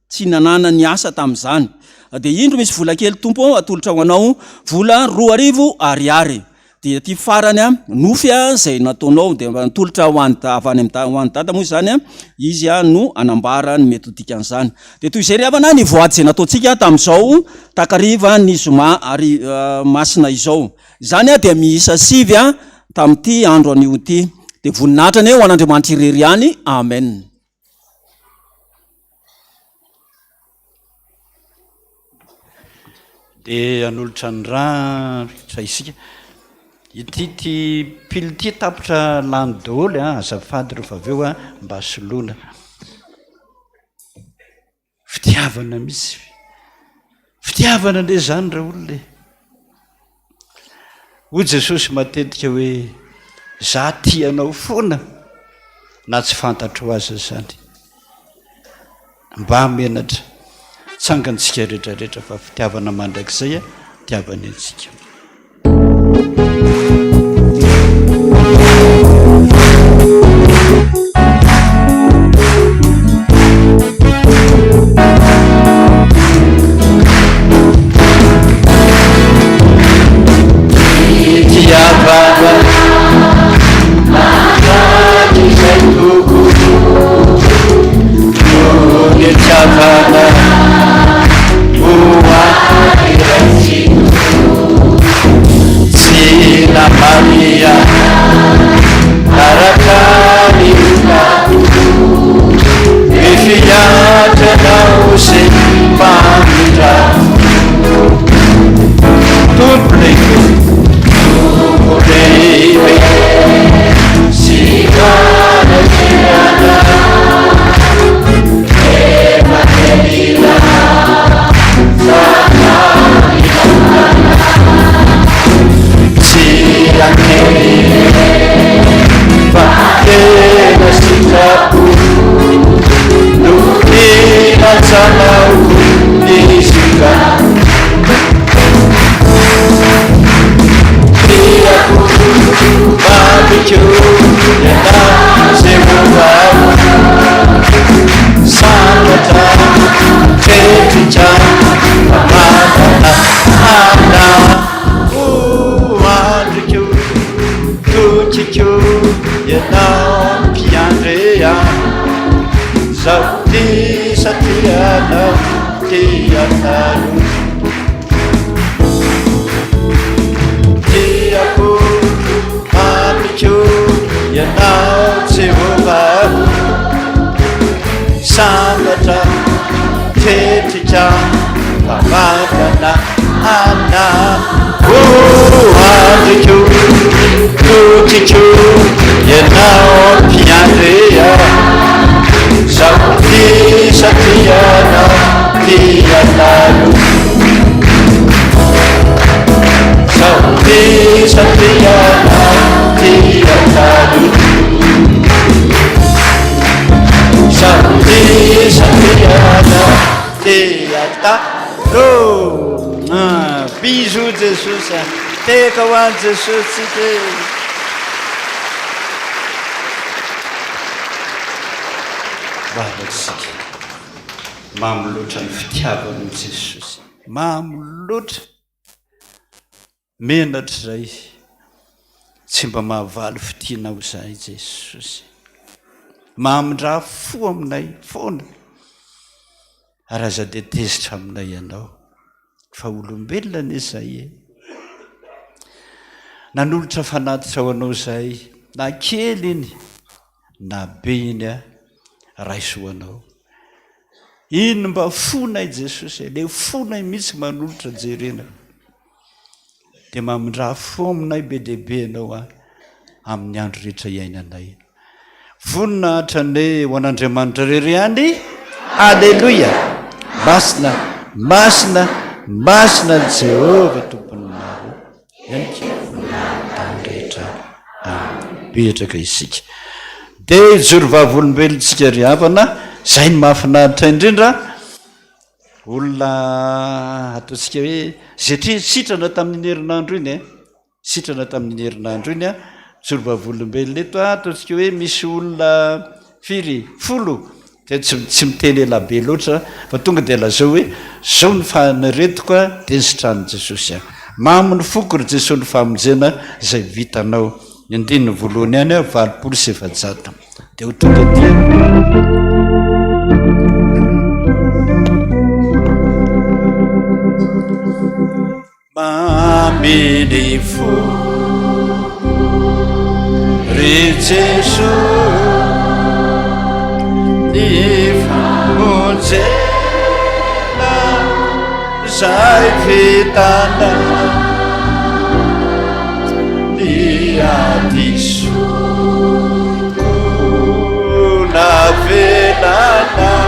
tsy nananany asa tamin'izany. Dia indro misy vola kely Tompo ô atolotra ho anao, vola 2000 ariary. Dia ity farany a, nofy a izay nataonao dia mba natolotra ho an'i avy any amin'i ho an'i dada moa izany a, izy a no hanambara ny mety ho dikan'izany. Dia toy izay ry havana ny voady izay nataontsika tamin'izao takariva ny zoma ary masina izao. Izany a dia miisa sivy a tamin'ity andro anio ity. Dia voninahitra anie ho an'Andriamanitra irery ihany. Amen. Dia hanolotra ny ratra isika. Ity ity pile ity tapitra lany daholo an, azafady rehefa avy eo an, mba soloina. Fitiavana mihitsy. Fitiavana anie izany re olona e. Hoy Jesosy matetika hoe, za tia anao foana na tsy fantatrao aza izany. Mba menatra. Tsangantsika rehetrarehetra fa fitiavana mandrakizay tiavany antsika. taloha. Zaho satria tia taloha. Zaho satria tia taloha. Bisous Jesosy a. Tehaka ho an'i Jesosy tsika e. Vavaka isika. Mamy loatra ny fitiavan'i Jesosy. Mamy loatra. Menatra izay. Tsy mba mahavaly fitianao izahay Jesosy. Mamindrà fo aminay foana. Ary aza dia tezitra aminay ianao. Fa olombelona anie izay e. Nanolotra fanatitra ho anao izahay, na kely iny na be iny a, raiso ho anao. Iny mba fonay Jesosy e, le fonay mihitsy manolotra jerena. Dia mamindrà fo aminay be dia be ianao a, amin'ny andro rehetra iainanay. Voninahitra anie ho an'Andriamanitra irery ihany. Aleloia! Masina, masina, masina ny Jehovah Tompon'ny maro. Ihany tany rehetra. Amen. Mipetraka isika. Dia hijoro vavolombelontsika ry havana, izay no mahafinaritra indrindra. Olona ataontsika hoe zetria sitrana tamin'iny herinandro iny e. Sitrana tamin'iny herinandro iny aho, mijoro vavolombelona eto aho, ataontsika hoe misy olona firy? Folo? Dia tsy tsy miteny ela be loatra fa tonga dia lazao hoe zao ny faniretiko a, dia nisitrahan'i Jesosy aho. Mamy ny foko ry Jesoa ny famonjena izay vitanao. Ny andininy voalohany ihany aho, 480. Dia ho tonga dia. Mamy ny fo ry Jesoa ny famonjena izay vitanao ny hadisoako navelanao.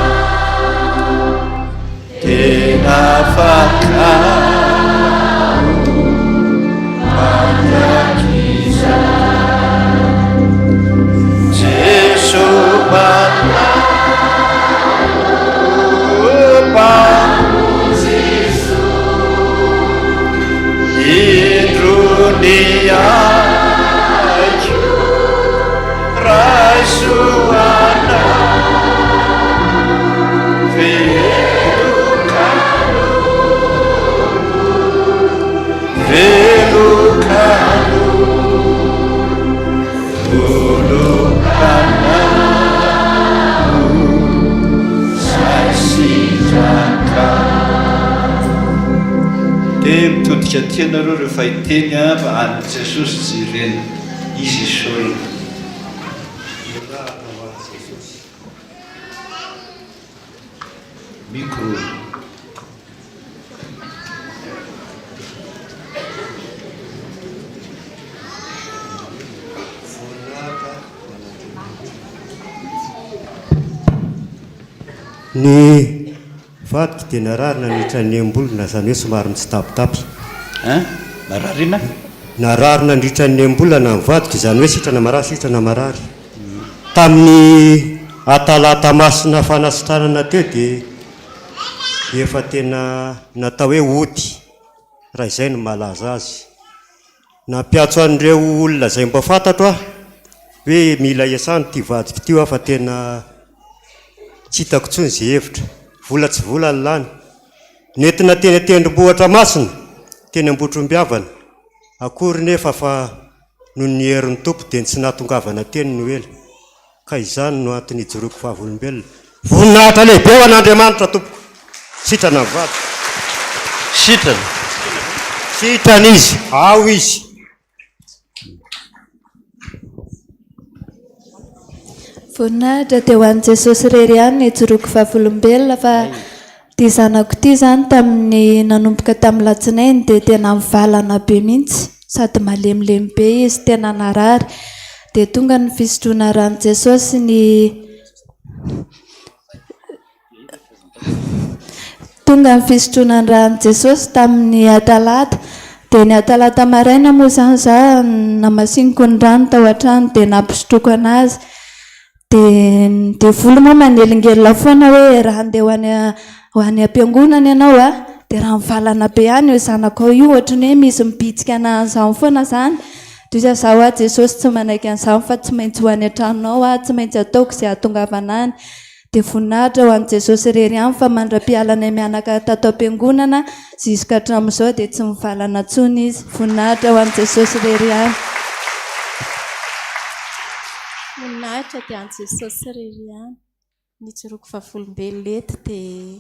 Tena afaka mandrakizay Jeso Mpamonjy Indro ny aiko Raiso anao Dia mitodika aty ianareo rehefa hiteny fa an'i Jesosy jerena, Izy isaorana. Mirahaba ho an'i Jesosy. Micro. Voninahitra ho an'Andriamanitra. Ny vadiko dia narary nandritra ny enim-bolana, izany hoe somary mitsitapitapy. Hein? Narary inona? Narary nandritra ny enim-bolana ny vadiko, izany hoe sitrana marary, sitrana marary. Tamin'ny Atalata Masina fanasitranana teo dia efa tena natao hoe ody, raha izay no mahalaza azy. Nampiantso an'ireo olona izay mba fantatro aho hoe mila iasana ity vadiko ity aho fa tena tsy hitako intsony izay hevitra. Vola tsy vola ny lany. Nentina teny an-tendrombohitra masina, teny Ambohitrombihavana. Akory nefa fa noho ny herin'ny Tompo dia ny tsy nahatongavana teny no ela. Ka izany no antony ijoroako vavolombelona. Voninahitra lehibe ho an'Andriamanitra tompoko. Sitrana ny vadiko. Sitrana. Sitrana izy. Ao izy. Voninahitra dia ho an'i Jesosy irery ihany ny ijoroako vavolombelona fa ity zanako ity izany tamin'ny nanomboka tamin'ny latsinainy dia tena mivalana be mihitsy sady malemilemy be izy tena narary dia tonga ny fisotroana ran'i Jesosy ny. Tonga ny fisotroana ny ran'i Jesosy tamin'ny atalata. Dia ny atalata maraina moa izany izaho namasiniko ny rano tao an-trano dia nampisotroiko an'azy. Dia ny devoly moa manelingelina foana hoe raha handeha ho any ho any am-piangonana ianao a, dia raha mivalana be any io zanakao io ohatry ny hoe misy mibitsika anà an'izany foana izany. Dia hoy izaho hoa Jesosy tsy manaiky an'izany fa tsy maintsy ho any an-tranonao aho, tsy maintsy ataoko izay hahatongavana any. Dia voninahitra ho an'i Jesosy irery ihany fa mandra-pialanay mianaka tato am-piangonana ziska hatramin'izao dia tsy mivalana intsony izy. Voninahitra ho an'i Jesosy irery ihany. Voninahitra dia an'i Jesosy irery ihany. Ny ijoroako vavolombelona eto dia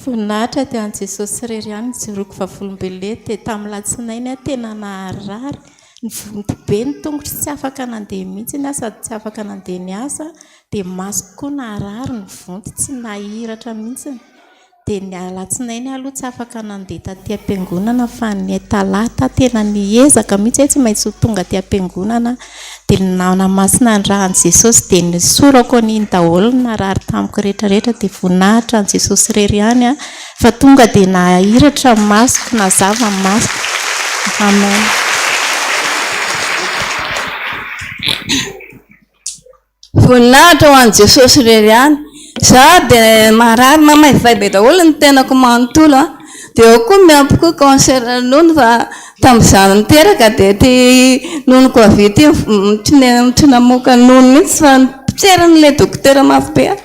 Voninahitra dia an'i Jesosy irery ihany ny ijoroako vavolombelona eto dia tamin'ny latsinainy aho tena naharary, nivonto be ny tongotro tsy afaka nandeha mihitsy aho sady tsy afaka nandeha niasa dia ny masoko koa naharary nivonto tsy nahiratra mihitsy. Dia ny alatsinainy aho aloha tsy afaka nandeha taty am-piangonana fa ny talata tena niezaka mihitsy hoe tsy maintsy ho tonga aty am-piangonana aho. Dia nanamasina ny ràn'i Jesosy dia nesorako an'iny daholo ny narary tamiko rehetra rehetra dia voninahitra an'i Jesosy irery ihany aho fa tonga dia nahiratra ny masoko, nazava ny masoko. Amen. Voninahitra ho an'i Jesosy irery ihany. Za dia marary mamaivay be daholo ny tenako manontolo an. Dia eo koa miampy koa cancer nono fa tamin'izaho niteraka dia ity nonoko havia ity tsy namoaka nono mihitsy fa nitserin'ilay dokotera mafy be aho.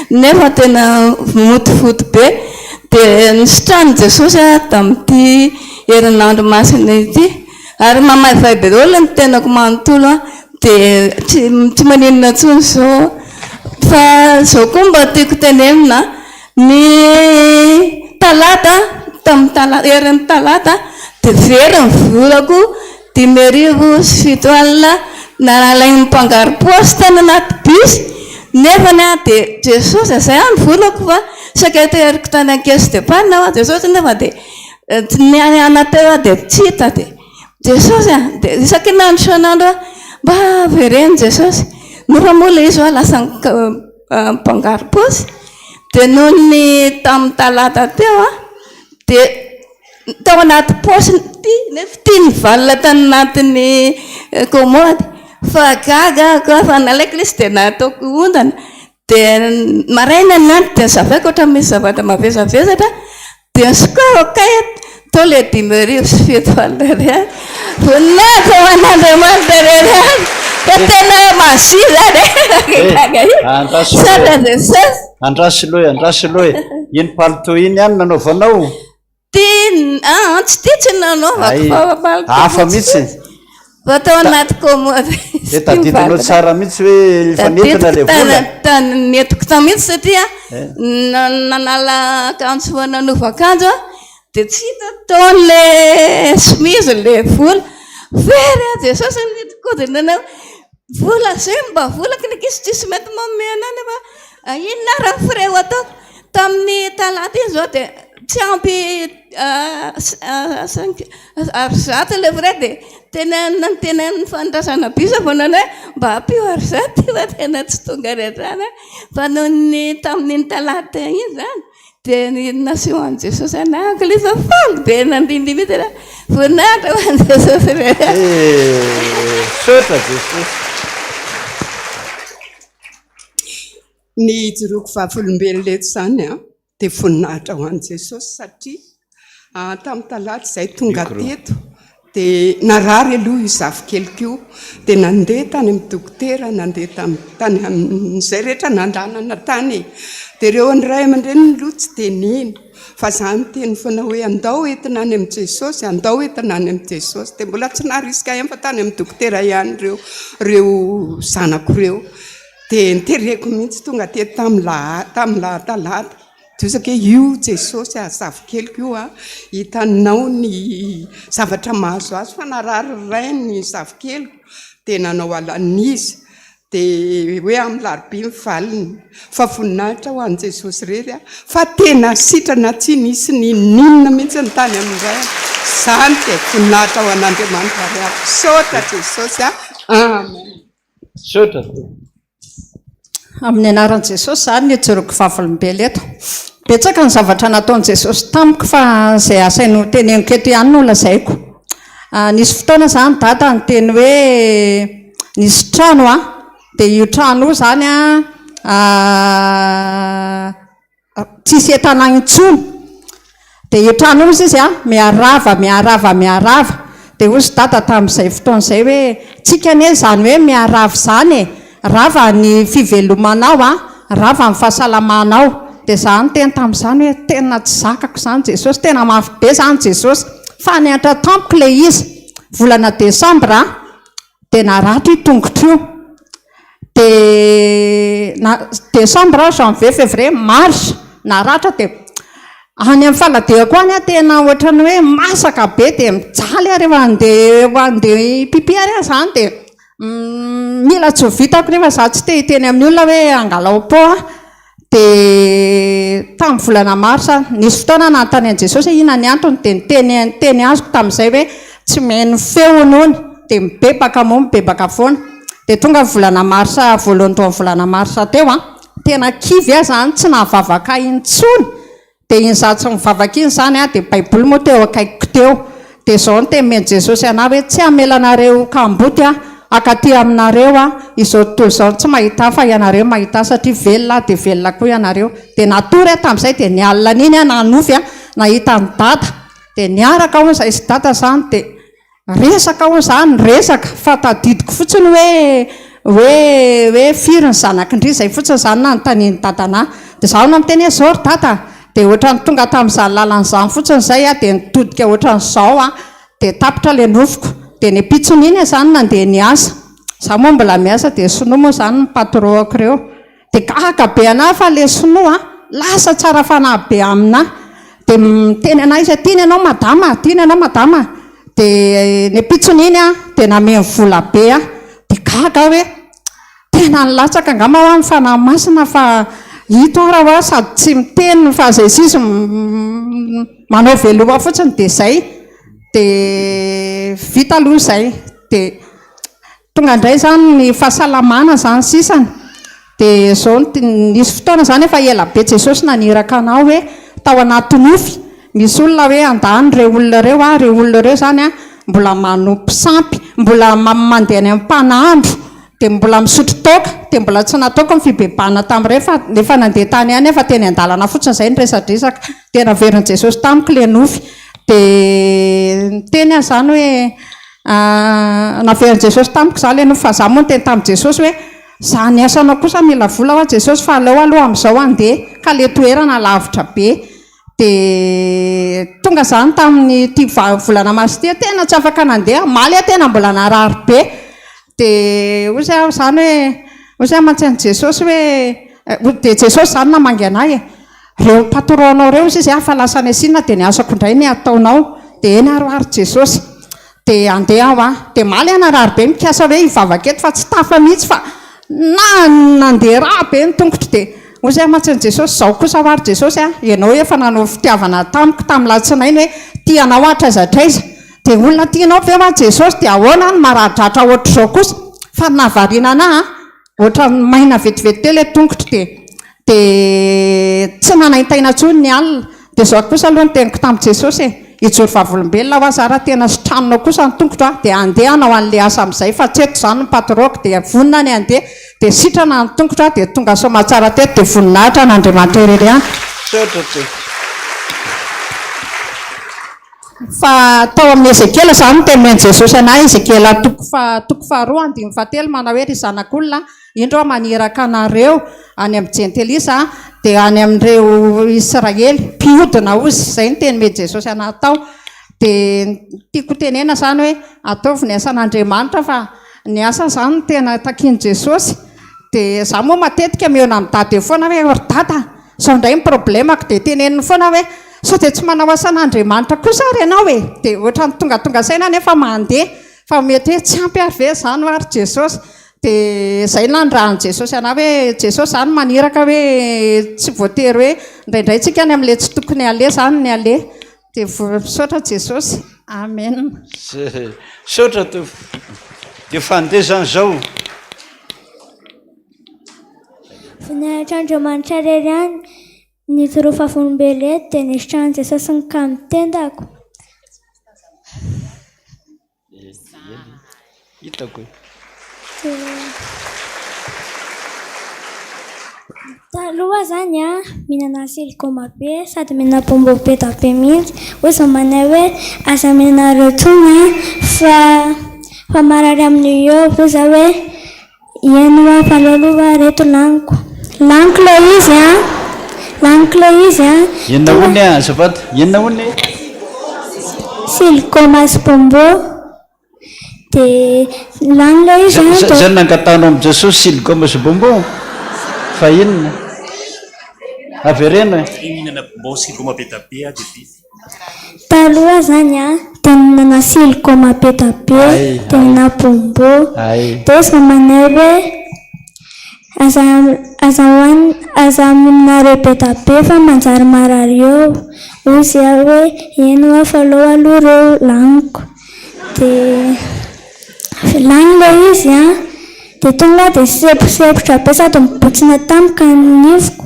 Nefa tena motivoty be. Dia nositranin'i Jesosy aho tamin'ity herinandro masina ity. Ary mamaivay be daholo ny tenako manontolo an. Dia tsy tsy maninona intsony izao. Fa izao koa mba tiako tenenina, ny talata, tamin'ny talata, herin'ny talata dia very ny volako 7500 nalain'ny mpangaro-paosy tany anaty bus, nefany an dia Jesosy a, izay ny volako fa saika teheriko tany an-caisse d'épargne aho, Jesosy nefa dia ny any teo aho dia tsy hita dia. Jesosy a! Dia isaky ny andro isan'andro aho, mba avereno Jesosy. Nefa moa ilay izy hoa lasa mpangaro-paosy. Dia noho ny tamin'ny talata teo an, dia tao anaty paosiny ity, nefa ity nivalona tany anatin'ny kaomaody. Fa gaga aho ka, fa nalaiko ilay izy dia nataoko ondana. Dia maraina ny andro dia nisavaiko ohatran'ny misy zavatra mavesabesatra dia nisokafako kay tao ilay 7700 ariary. Voninahitra ho an'Andriamanitra irery ihany fa tena magie izany e! Gaga io. Andraso Misaotra aloha e. Jesosy. Andraso aloha e, andraso aloha e. Iny palitao iny ihany nanaovanao? Ty aa tsy ty tsy nanaovako Hay, fa palto hafa fotsy mihitsy. Fa tao anaty commode Dia tadidinao tsara mihitsy hoe efa nentina ilay vola. Nentiko tao mihitsy satria Eh. nanala akanjo nanova akanjo aho dia tsy hita tao ilay chemise ilay vola. Very aho Jesosy nidinkodina anao. Vola izay mba volako ny ankizy tsisy mety manome anah nefa inona ary ny frais ho ataoko. Tamin'ny talata iny izao dia tsy ampy cinq arizato ilay frais dia tena nantenain'ny fandraisana bus vao nanao hoe mba ampio arizato fa tena tsy tonga any an-trano aho. Fa noho ny tamin'iny talata iny izany dia ny naseho an'i Jesosy anahako ilay izy fa faly be nandindihy mihitsy aho. Voninahitra ho an'i Jesosy irery. Eh, misaotra Jesosy. Ny ijoroako vavolombelona eto izany dia voninahitra ho an'i Jesosy satria tamin'ny talata izahay tonga teto dia narary aloha io zafikeliko io dia nandeha tany amin'ny dokotera, nandeha tany amin'izay rehetra nandehanana tany e. Dia ireo ny ray aman-dreniny aloha tsy dia nino fa izaho niteny foana hoe andao entina any amin'i Jesosy, andao entina any amin'i Jesosy. Dia mbola tsy naharisika ahy fa tany amin'ny dokotera ihany ireo ireo zanako ireo. Dia notereko mihitsy tonga teto tamin'ny laha tamin'ny laha talata. Dia hoe io Jesosy a, zafikeliko io a, hitanao ny zavatra mahazo azy fa narary rainy ny zafikeliko dia nanao alan'iza. Dia hoe amin'ny larobia ny valiny. Fa voninahitra ho an'i Jesosy irery a, fa tena sitrana tsy nisy ninoninona mihitsy ny tany amin'ny rainy. Izany dia voninahitra ho an'Andriamanitra ry havana. Misaotra Jesosy a. Amen. Misaotra tompoko. Amin'ny anaran'i Jesosy izany no ijoroako vavolombelo eto. Betsaka ny zavatra nataon'i Jesosy tamiko fa izay asainy ho teneniko eto ihany no lazaiko. Nisy fotoana izany Dada niteny hoe nisy trano an, dia io trano io izany an, tsisy entana intsony. Dia io trano io hozy izy an, miharava, miharava, miharava. Dia hozy Dada tamin'izay fotoana izay hoe, tsika anie izany hoe miharava izany e, rava ny fivelomanao an, rava ny fahasalamanao. Dia izaho niteny tamin'izany hoe, tena tsy zakako izany Jesosy, tena mafy be izany Jesosy. Fa nihatra tamiko ilay izy. Volana desambra an, dia naratra io tongotro io. Dia na décembre, janvier, février, mars, naratra dia any amin'ny faladehako any aho tena ohatran'ny hoe masaka be dia mijaly aho rehefa handeha handeha hi-pipi ary aho izany dia mila tsy ho vitako nefa izaho tsy te hiteny amin'ny olona hoe angalao pot aho. Dia tamin'ny volana marsa, nisy fotoana aho nanontany an'i Jesosy hoe inona ny antony, dia ny teny ny teny azoko tamin'izay hoe tsy mihaino feony hono, dia mibebaka moa mibebaka foana. Dia tonga ny volana marsa, voalohandohan'ny volana marsa teo an, tena kivy aho izany, tsy nahavavaka ahy intsony. Dia iny izaho tsy mivavaka iny izany an, dia baiboly moa teo akaikiko teo. Dia izao no temen'i Jesosy anah hoe tsy hamela anareo ho kamboty aho, hankaty aminareo aho, izao tontolo izao tsy mahita ahy fa ianareo mahita ahy satria velona aho dia velona koa ianareo. Dia natory aho tamin'izay dia ny alina an'iny aho nanofy aho nahita an'i Dada. Dia niaraka hono izahay sy Dada izany dia Resaka hono zany, resaka, fa tadidiko fotsiny hoe hoe hoe firy ny zanak'ndry, izay fotsiny zany nanontanian'i dadanà. Dia izaho no miteny hoe zao ry dada a! Dia ohatran'ny tonga tamin'izany lalana izany fotsiny izay aho dia nitodika ohatran'izao aho, dia tapitra ilay nofiko. Dia ny ampitson'iny aho izany nandeha niasa. Izaho moa mbola miasa dia sinoa moa izany ny patron-ko ireo. Dia gaga be anah fa le sinoa lasa tsara fanahy be aminah. Dia miteny anah izy hoe tiany ianao madama, tiany ianao madama. Dia ny ampitson'iny an, dia nameno vola be aho. Dia gaga aho hoe tena nilatsaka angamba hoa ny fanahy masina fa ito ara hoa sady tsy miteny fa izay sisa manao veloma fotsiny dia izay. Dia vita aloha izay. Dia Tonga indray izany ny fahasalamana izany sisany dia izao no nisy fotoana izany efa ela be Jesosy naniraka anao hoe tao anaty nofy misy olona hoe handany ireo olona ireo aho, ireo olona ireo izany an mbola manompo sampy, mbola mandeha any amin'ny mpanandro, dia mbola misotro toaka, dia mbola tsy nataoko ny fibebahana tamin'ireny fa efa nandeha tany ihany aho fa teny an-dalana fotsiny izay niresadresaka, dia naverin'i Jesosy tamiko ilay nofy, dia niteny aho izany hoe Naverin'i Jesosy tamiko izaho ilay nofy fa izaho moa niteny tamin'i Jesosy hoe, izany asanao kosa mila vola hoa Jesosy fa aleo aloha amin'izao handeha ka ilay toerana lavitra be. Dia tonga izany tamin'ity volana marsa ity aho tena tsy afaka nandeha, omaly aho tena mbola narary be. Dia hoy aho izany hoe, hoy aho mantsy an'i Jesosy hoe, dia Jesosy izany namangy an'ahy e. Ireo patron-nao ireo hozy izy fa lasa any Sina dia ny asako indray ny ataonao. Dia eny ary hoa ry Jesosy. Dia handeha aho an. Dia omaly aho narary be mikasa hoe hivavaka eto fa tsy tafa mihitsy fa na nandeha rà be ny tongotro dia hozy aho mantsy an'i Jesosy izao kosa hoa ry Jesosy a, ianao efa nanao fitiavana tamiko tamin'ny latsinainy hoe tia anao aho hatraiza hatraiza. Dia olona tianao ve hoa Jesosy dia ahoana no maradratra ohatr'izao kosa? Fa ny nahavariana anah an, Ohatran'ny maina vetivety teo ilay tongotro dia dia tsy nanaintaina intsony ny alina. Dia izao kosa aloha ny teniko tamin'i Jesosy e, hijoro vavolombelona aho aza raha tena sitraninao kosa ny tongotro a, dia handeha hanao an'ilay asa amin'izay fa tsy eto izany ny patron-ko dia vonona ny handeha dia sitrana ny tongotro a, dia tonga soamatsara teto dia voninahitra an'Andriamanitra irery ihany. Misaotra tompoko. Fa tao amin'ny Ezekiela izany no tenenin'i Jesosy an'ahy, Ezekiela toko faha toko faharoa andininy fahatelo manao hoe, Ry zanak'olona, indro aho maniraka anareo any amin'ny jentilisa, dia any amin'ireo Israely mpiodina hozy, izay no teny nomen'i Jesosy an'ahy tao. Dia ny tiako tenena izany hoe, ataovy ny asan'Andriamanitra fa ny asa izany no tena takian'i Jesosy. Dia izaho moa matetika mihaona amin'i Dada eo foana hoe, ry Dada, Izao indray ny problemako dia teneniny foana hoe sao dia tsy manao asan'Andriamanitra kosa ary ianao e! Dia ohatran'ny tongatonga saina nefa mandeha fa mety hoe tsy ampy ary ve izany hoa ry Jesosy? Dia izay no nanirahan'i Jesosy anah hoe Jesosy izany maniraka hoe tsy voatery hoe indraindray tsika any amin'ilay tsy tokony aleha izany ny aleha. Dia misaotra Jesosy. Amen. Misaotra tompoko. Dia fandeha izany izao. Voninahitr'Andriamanitra irery ihany ny hijoroa vavolombelona eto dia nisitrahan'i Jesosy ny kamo tendako. Hitako e. Taloha zany a, mihinana siligoma be sady mihinana bonbon be da be mihitsy. Hoy zamanay hoe aza mihinana ireo intsony a, fa fa marary amin'io eo. Hoy za hoe eny hoa fa aleo aloha reto laniko. Laniko ilay izy a, laniko ilay izy a. Inona hono e azafady? Inona hono e? Siligoma sy bonbon. Dia lany ilay izy an, dia. Zay nangatahanao amin'i Jesosy siligoma sy bonbon? Fa inona? Avereno e. Mihinana bonbon sy siligoma be da be aho dia vita. Taloha zany an, dia nihinana siligoma be da be, dia nihinana bonbon. Dia izy mamanay hoe aza aza hohanina aza mihinana ireo be da be fa manjary marary eo. Hoy izy hoe eny hoa fa aleo aloha ireo laniko. Dia lany ilay izy an, dia tonga aho dia semposempotra be sady nibotsina tampoka ny nifiko.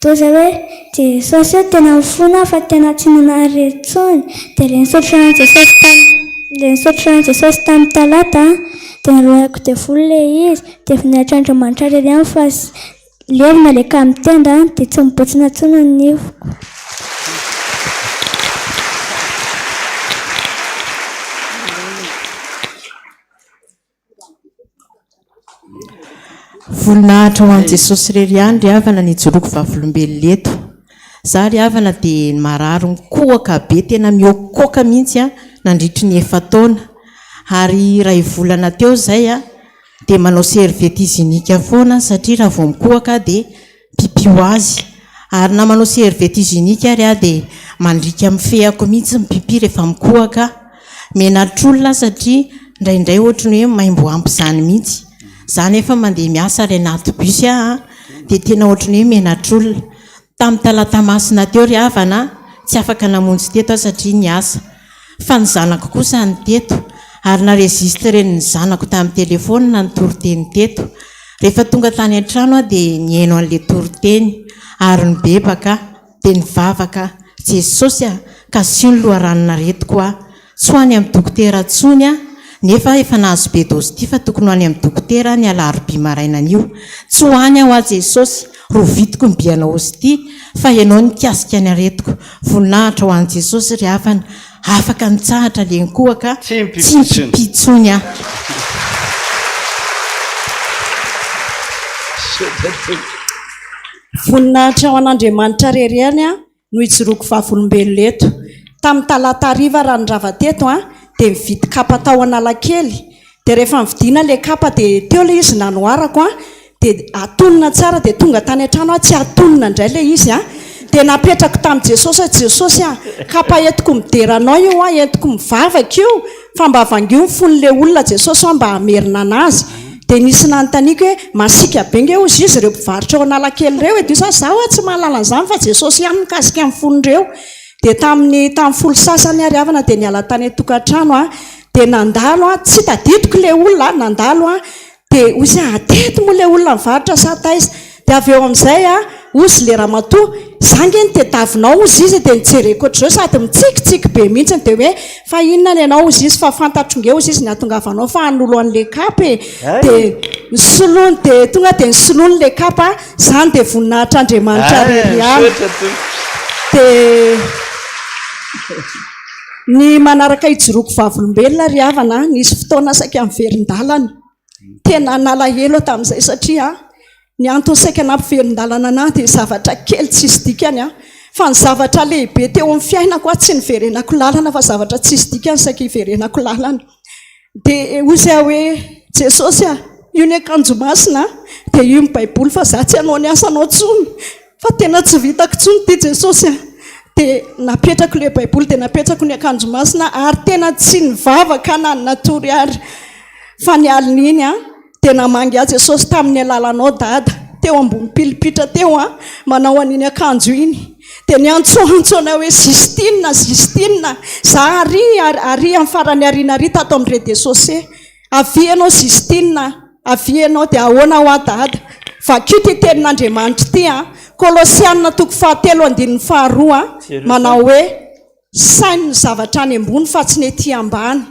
Toa izay hoe Jesosy ô tena mifona aho fa tena tsy nanary intsony. Dia ilay nisaotra an'i Jesosy tam- ilay nisaotra an'i Jesosy tamin'ny talata an, dia noroahiko devoly ilay izy, dia voninahitr'Andriamanitra irery ihany fa Levona ilay kamo tenda dia tsy mibotsina intsony ny nifiko. Voninahitra ho an'i Jesosy irery ihany ry havana ny hijoroako vavolombelona eto. Za ry havana dia marary mikohaka be tena mihoakoaka mihitsy an nandritry ny efa-taona. Ary iray volana teo izay an Dia manao serviette hygiénique foana satria raha vao mikohaka aho dia pipi ho azy. Ary na manao serviette hygiénique ary aho dia mandriaka amin'ny fehako mihitsy ny pipi rehefa mikohaka aho. Menatr'olona aho satria indraindray ohatry ny hoe maimbo ampy izany mihitsy. Za nefa mandeha miasa ary anaty bus aho an, dia tena ohatry ny hoe menatr'olona. Tamin'ny talata masina teo ry havana a, tsy afaka namonjy teto aho satria niasa. Fa ny zanako kosa ny teto, ary naregistreny ny zanako tamin'ny telefaonina ny toriteny teto. Rehefa tonga tany an-trano aho dia nihaino an'ilay toriteny, ary nibebaka aho, dia nivavaka aho, Jesosy a, kasiho ny loharanon'aretiko aho. Tsy ho any amin'ny dokotera intsony aho, nefa efa nahazo be dose ity fa tokony ho any amin'ny dokotera aho ny alarobia maraina anio. Tsy ho any aho aho Jesosy, rovitiko ny bianao ity fa Ianao nikasika ny aretiko. Voninahitra ho an'i Jesosy ry havana, afaka nitsahatra le nikohaka, tsy mipipi intsony aho. Voninahitra ho an'Andriamanitra irery ihany an! no ijoroako vavolombelona eto. Tamin'ny talata hariva raha nirava teto an, dia nividy kapa tao Analakely, dia rehefa nividiana ilay kapa dia teo ilay izy nanoharako an, dia atonina tsara dia tonga tany an-trano aho tsy atonina indray ilay izy an, dia napetrako tamin'i Jesosy hoe Jesosy an, kapa entiko midera anao io an, entiko mivavaka io, fa mba vangio ny fon'ilay olona Jesosy an mba hamerina anazy. Dia nisy nanontaniako hoe, masiaka be nge hozy izy ireo mpivarotra ao Analakely ireo e, dia hoy za, hoa tsy mahalala an'izany fa Jesosy ihany mikasika ny fon'ireo. Dia tamin'ny tamin'ny folo sasany ary havana dia niala tany an-tokantrano aho, dia nandalo aho, tsy tadidiko ilay olona, nandalo aho, dia hoy izy, ah teto moa ilay olona nivarotra sa taiza? Dia avy eo amin'izay a, hozy ilay ramatoa, za nge no tediavinao hozy izy e, dia nijereko ohatr'izao sady mitsikitsiky be mihitsy dia hoe fa inona ny anao hozy izy fa fantatro nge hozy izy ny hatongavanao fa hanolo an'ilay kapa e, dia nisoloany dia tonga dia nisoloany ilay kapa, izany dia voninahitr'Andriamanitra irery ihany. Dia ny manaraka hijoroako vavolombelona ry havana, nisy fotoana saika niverin-dalana. Tena nalahelo aho tamin'izay satria ny antony saika nampivelon-dalana anah dia zavatra kely tsisy dikany an! Fa ny zavatra lehibe teo amin'ny fiainako an, tsy niverenako lalana fa zavatra tsisy dikany saika hiverenako lalana. Dia hoy aho hoe, Jesosy a! Io ny akanjo masina an, dia io ny baiboly fa za tsy hanao ny asanao intsony. Fa tena tsy vitako intsony ity Jesosy a! Dia napetrako ilay baiboly dia napetrako ny akanjo masina ary tena tsy nivavaka na natory ary. Fa ny alin'iny an, dia namangy ahy Jesosy tamin'ny alalanao Dada, teo ambony pilipitra teo an, manao an'iny akanjo iny. Dia niantsoantso anay hoe Justine, Justine, za ary, ary amin'ny farany aoriana ary tato amin'ny rez-de-chaussée. Avia ianao Justine a! Avia ianao dia ahoana hoa dada? Vakio ity tenin'Andriamanitra ity an, Kolosiana toko fahatelo andininy faharoa manao hoe, Saino ny zavatra any ambony fa tsy ny ety ambany.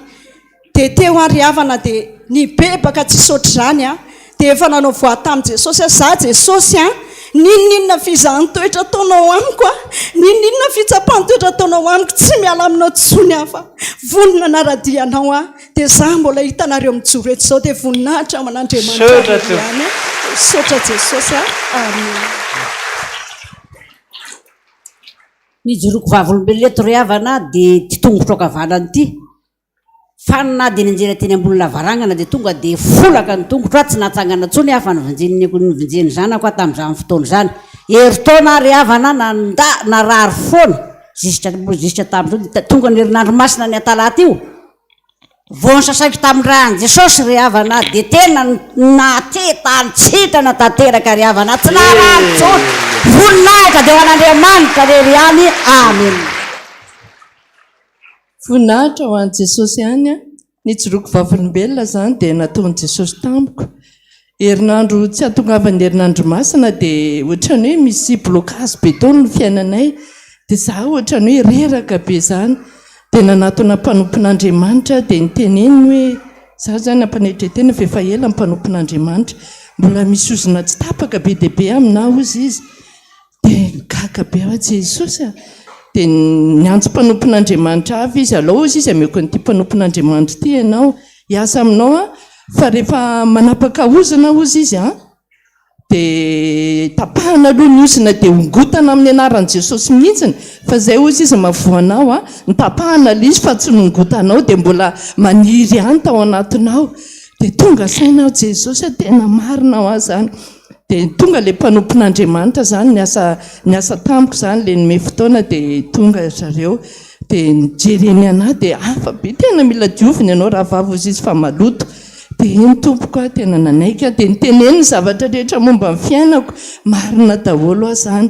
Dia teo aho ry havana dia nibebaka tsisy ohatr'izany an, dia efa nanao voady tamin'i Jesosy aho, za Jesosy an, n'inon'inona fizahan-toetra ataonao amiko an, n'inon'inona fitsapan-toetra ataonao amiko, tsy miala aminao intsony aho fa vonona hanara-dia anao aho. Dia za mbola hitanareo mijoro eto izao dia voninahitra ho an'Andriamanitra Misaotra irery Tompo. ihany. Misaotra Jesosy a. Amen. Ny ijoroako vavolombelona eto ry havana dia ity tongotro ankavanana ity. Fanina dia nianjera teny ambony lavarangana dia tonga dia folaka ny tongotro aho, tsy nahatsangana intsony aho fa novinjin'ny novinjen'ny zanako aho tamin'izany fotoana izany. Herintaona aho ry havana nanda narary foana zisitra zisitra tamin'izao dia tonga ny herinandro masina ny atalata io. Vao nosasaiko tamin'ny ran'i Jesosy ry havana dia tena nahateta nitsintana tanteraka ry havana tsy naharary intsony. Voninahitra dia ho an'Andriamanitra irery ihany. Amen. Voninahitra ho an'i Jesosy ihany. Ny ijoroako vavolombelona izany dia nataon'i Jesosy tamiko. Herinandro tsy hahatongavan'ny herinandro masina dia ohatran'ny hoe misy blocage be tao ny fiainanay. Dia izaho ohatran'ny hoe reraka be izany. Dia nanatona mpanompon'Andriamanitra aho dia niteneniny hoe, izaho izany am-panetren-tena fa efa ela ny mpanompon'Andriamanitra. Mbola misy ozona tsy tapaka be dia be aminà hozy izy. Dia gaga be aho hoe Jesosy a! Dia niantso mpanompon'Andriamanitra hafa izy, alao hozy izy ameko an'ity mpanompon'Andriamanitra ity ianao, hiasa aminao aho, fa rehefa manapaka ozona hozy izy an, dia tapahana aloha ny ozona dia ongotana amin'ny anaran'i Jesosy mihitsiny, fa izay hozy izy mahavoa anao an, notapahana ilay izy fa tsy nongotanao dia mbola maniry ihany tao anatinao. Dia tonga saina aho Jesosy a, tena marina hoa izany. Dia tonga ilay mpanompon'Andriamanitra izany niasa niasa tamiko izany ilay nome fotoana dia tonga ry zareo dia nijereny an'ahy dia hafa be, tena mila diovina ianao rahavavy hozy izy fa maloto. Dia eny tompoko aho tena nanaiky aho dia niteneniny ny zavatra rehetra momba ny fiainako, marina daholo aho izany.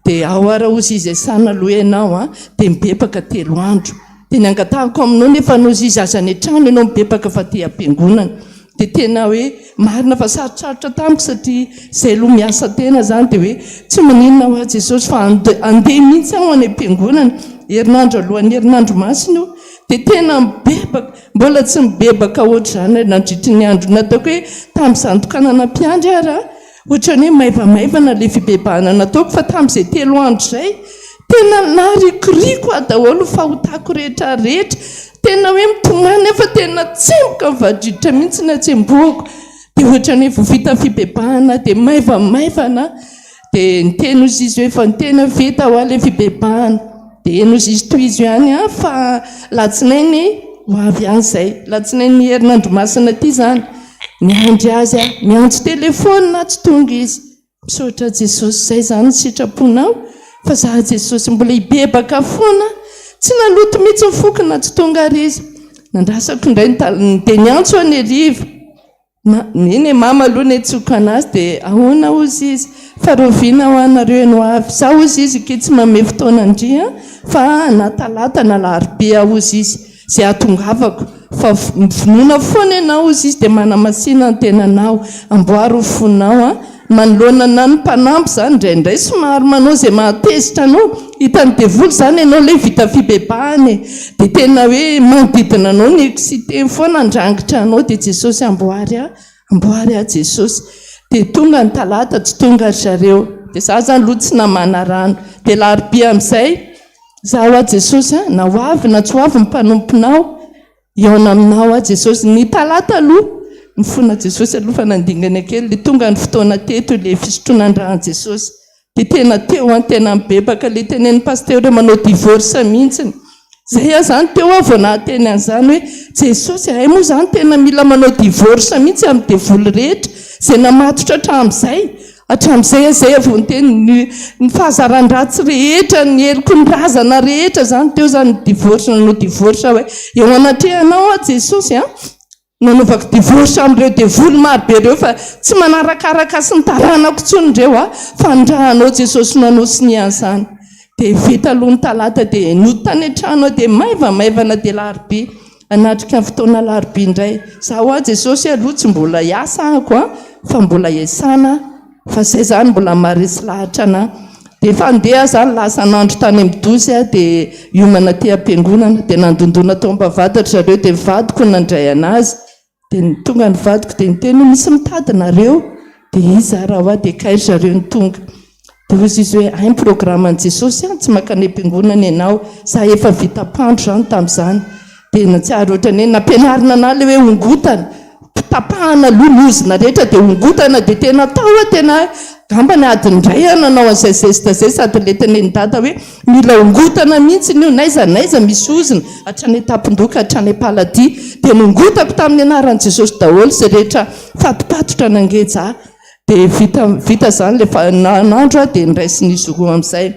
Dia ao ara hozy izy iasana aloha ianao an, dia mibebaka telo andro. Dia ny angatahako aminao nefa hozy izy aza any an-trano ianao mibebaka fa aty am-piangonana. Dia tena hoe marina fa sarotsarotra tamiko satria izay aloha miasa tena izany dia hoe tsy maninona hoa Jesosy fa andeha mihitsy aho any am-piangonana herinandro alohan'ny herinandro masina io dia tena mibebaka mbola tsy mibebaka ohatr'izany aho nandritry ny andro nataoko hoe tamin'izaho nitokanana mpiandry ary aho Ohatran'ny hoe maivamaivana ilay fibebahana nataoko fa tamin'izay telo andro izay, tena narikoriko aho daholo ny fahotako rehetra rehetra. Tena hoe mitomany aho fa tena tsemboka mivadridritra mihitsy ny hatsembohako. Dia ohatran'ny hoe vao vita ny fibebahana dia maivamaivana aho. Dia niteny hozy izy hoe efa tena vita hoa ilay fibebahana. Dia eny hozy izy tohizo ihany an, fa latsinainy ho avy ihany izay. Latsinainy herinandro masina ity izany. Miandry azy aho, miantso telephone aho tsy tonga izy. Misaotra Jesosy izay izany ny sitraponao fa za Jesosy mbola hibebaka foana. Tsy naloto mihitsy ny foko na tsy tonga ary izy. Nandrasako indray ny tal- dia niantso aho ny hariva. Ma, neny e, mama aloha niantsoako anazy dia ahoana hozy izy? Fa rahoviana hoa nareo no avy? Za hozy izy ky tsy manome fotoana an-dry an, fa na talata na alarobia hozy izy. Izay hahatongavako, fa mivonona foana ianao, hozy izy, dia manamasina ny tenanao, amboary ho fonao an. Manoloana anà ny mpanampy izany indraindray somary manao izay mahatezitra anao, hitan'ny devoly izany ianao ilay vita fibebahana e, dia tena hoe manodidina anao ny excité foana handrangitra anao, dia Jesosy amboary ahy, amboary ahy Jesosy. Dia tonga ny talata tsy tonga ry zareo, dia za izany aloha tsy namana rano, dia alarobia amin'izay, Za hoa Jesosy a, na ho avy na tsy ho avy ny mpanomponao, hihaona aminao aho Jesosy. Ny talata aloha, nifona Jesosy aloha fa nandingana kely, dia tonga ny fotoana teto ilay fisotroana ny ran'i Jesosy. Dia tena teo aho tena nibebaka, ilay tenenin'ny pasitera hoe manao divorce mihitsy. Zay aho zany teo aho vao nahateny an'izany hoe Jesosy hay moa zany tena mila manao divorce mihitsy amin'ny devoly rehetra izay namatotra hatramin'izay. Hatramin'izay aho izay vao niteny ny ny fahazaran-dratsy rehetra, ny heloky ny razana rehetra izany teo izany ny divorce nanao divorce aho hoe eo anatrehanao aho Jesosy a, nanaovako divorce amin'ireo devoly maro be ireo fa tsy manarakaraka sy ny taranako intsony ireo a, fa ny rànao Jesosy no hanao sonia an'izany. Dia vita aloha ny talata dia nody tany an-trano aho dia maivamaivana dia alarobia hanatrika ny fotoana alarobia indray. Za hoa Jesosy aloha tsy mbola hiasa ahako a, fa mbola hiasana. Fa zay zany mbola maharesy lahatra anah. Dia efa handeha aho zany lasa nandro tany amin'ny douze aho dia hiomana aty am-piangonana. Dia nandondona tao am-bavahady ry zareo dia ny vadiko no nandray anazy. Dia tonga ny vadiko dia niteny hoe misy mitady nareo. Dia iza ary aho dia kay ry zareo no tonga. Dia hoy izy hoe hay ny programan'i Jesosy an, tsy mankany am-piangonana ianao. Za efa vita mpandro izany tamin'izany. Dia nahatsiaro ohatran'ny hoe nampianarina anah ilay hoe ongotana. Tapahana aloha ny ozona rehetra dia ongotana dia tena tao aho tena angambany adiny iray aho nanao an'izay geste izay sady ilay tenenin'i dada hoe mila ongotana mihitsy io n'aiza n'aiza misy ozona hatrany an-tampon-doha ka hatrany am-paladia dia nongotako tamin'ny anaran'i Jesosy daholo izay rehetra fatopatotra nangeja ahy dia vita vita izany ilay nandro aho dia noraisin'izy roa amin'izay.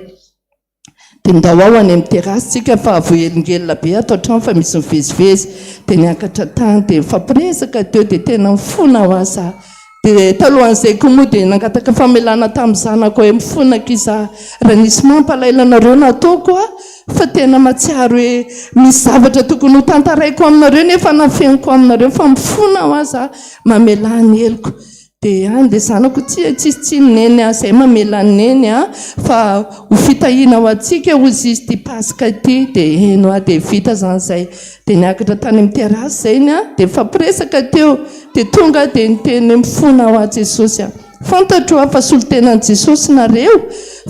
Dia ndao ao any amin'ny terrasse tsika fa voahelingelina be ato an-trano fa misy mivezivezy. Dia niakatra tany dia nifampiresaka teo dia tena mifona ho ahy za. Dia talohan'izay koa moa dia nangataka famelana tamin'ny zanako hoe mifona akia za raha nisy mampalahelo anareo nataoko aho fa tena mahatsiaro hoe misy zavatra tokony ho tantaraiko aminareo nefa nafeniko aminareo fa mifona ho ahy za mamelà ny heloko. Dia any dia zanako tsia tsisy tsiny neny a, zay mamela an'i neny a, fa ho fitahiana ho antsika hozy izy ity paska ity, dia heno aho dia vita zany zay, dia niakatra tany amin'ny terrasse zay ny ahy, dia nifampiresaka teo, dia tonga aho dia niteny hoe mifona ho ahy Jesosy a, fantatro aho fa solontenan'i Jesosy nareo,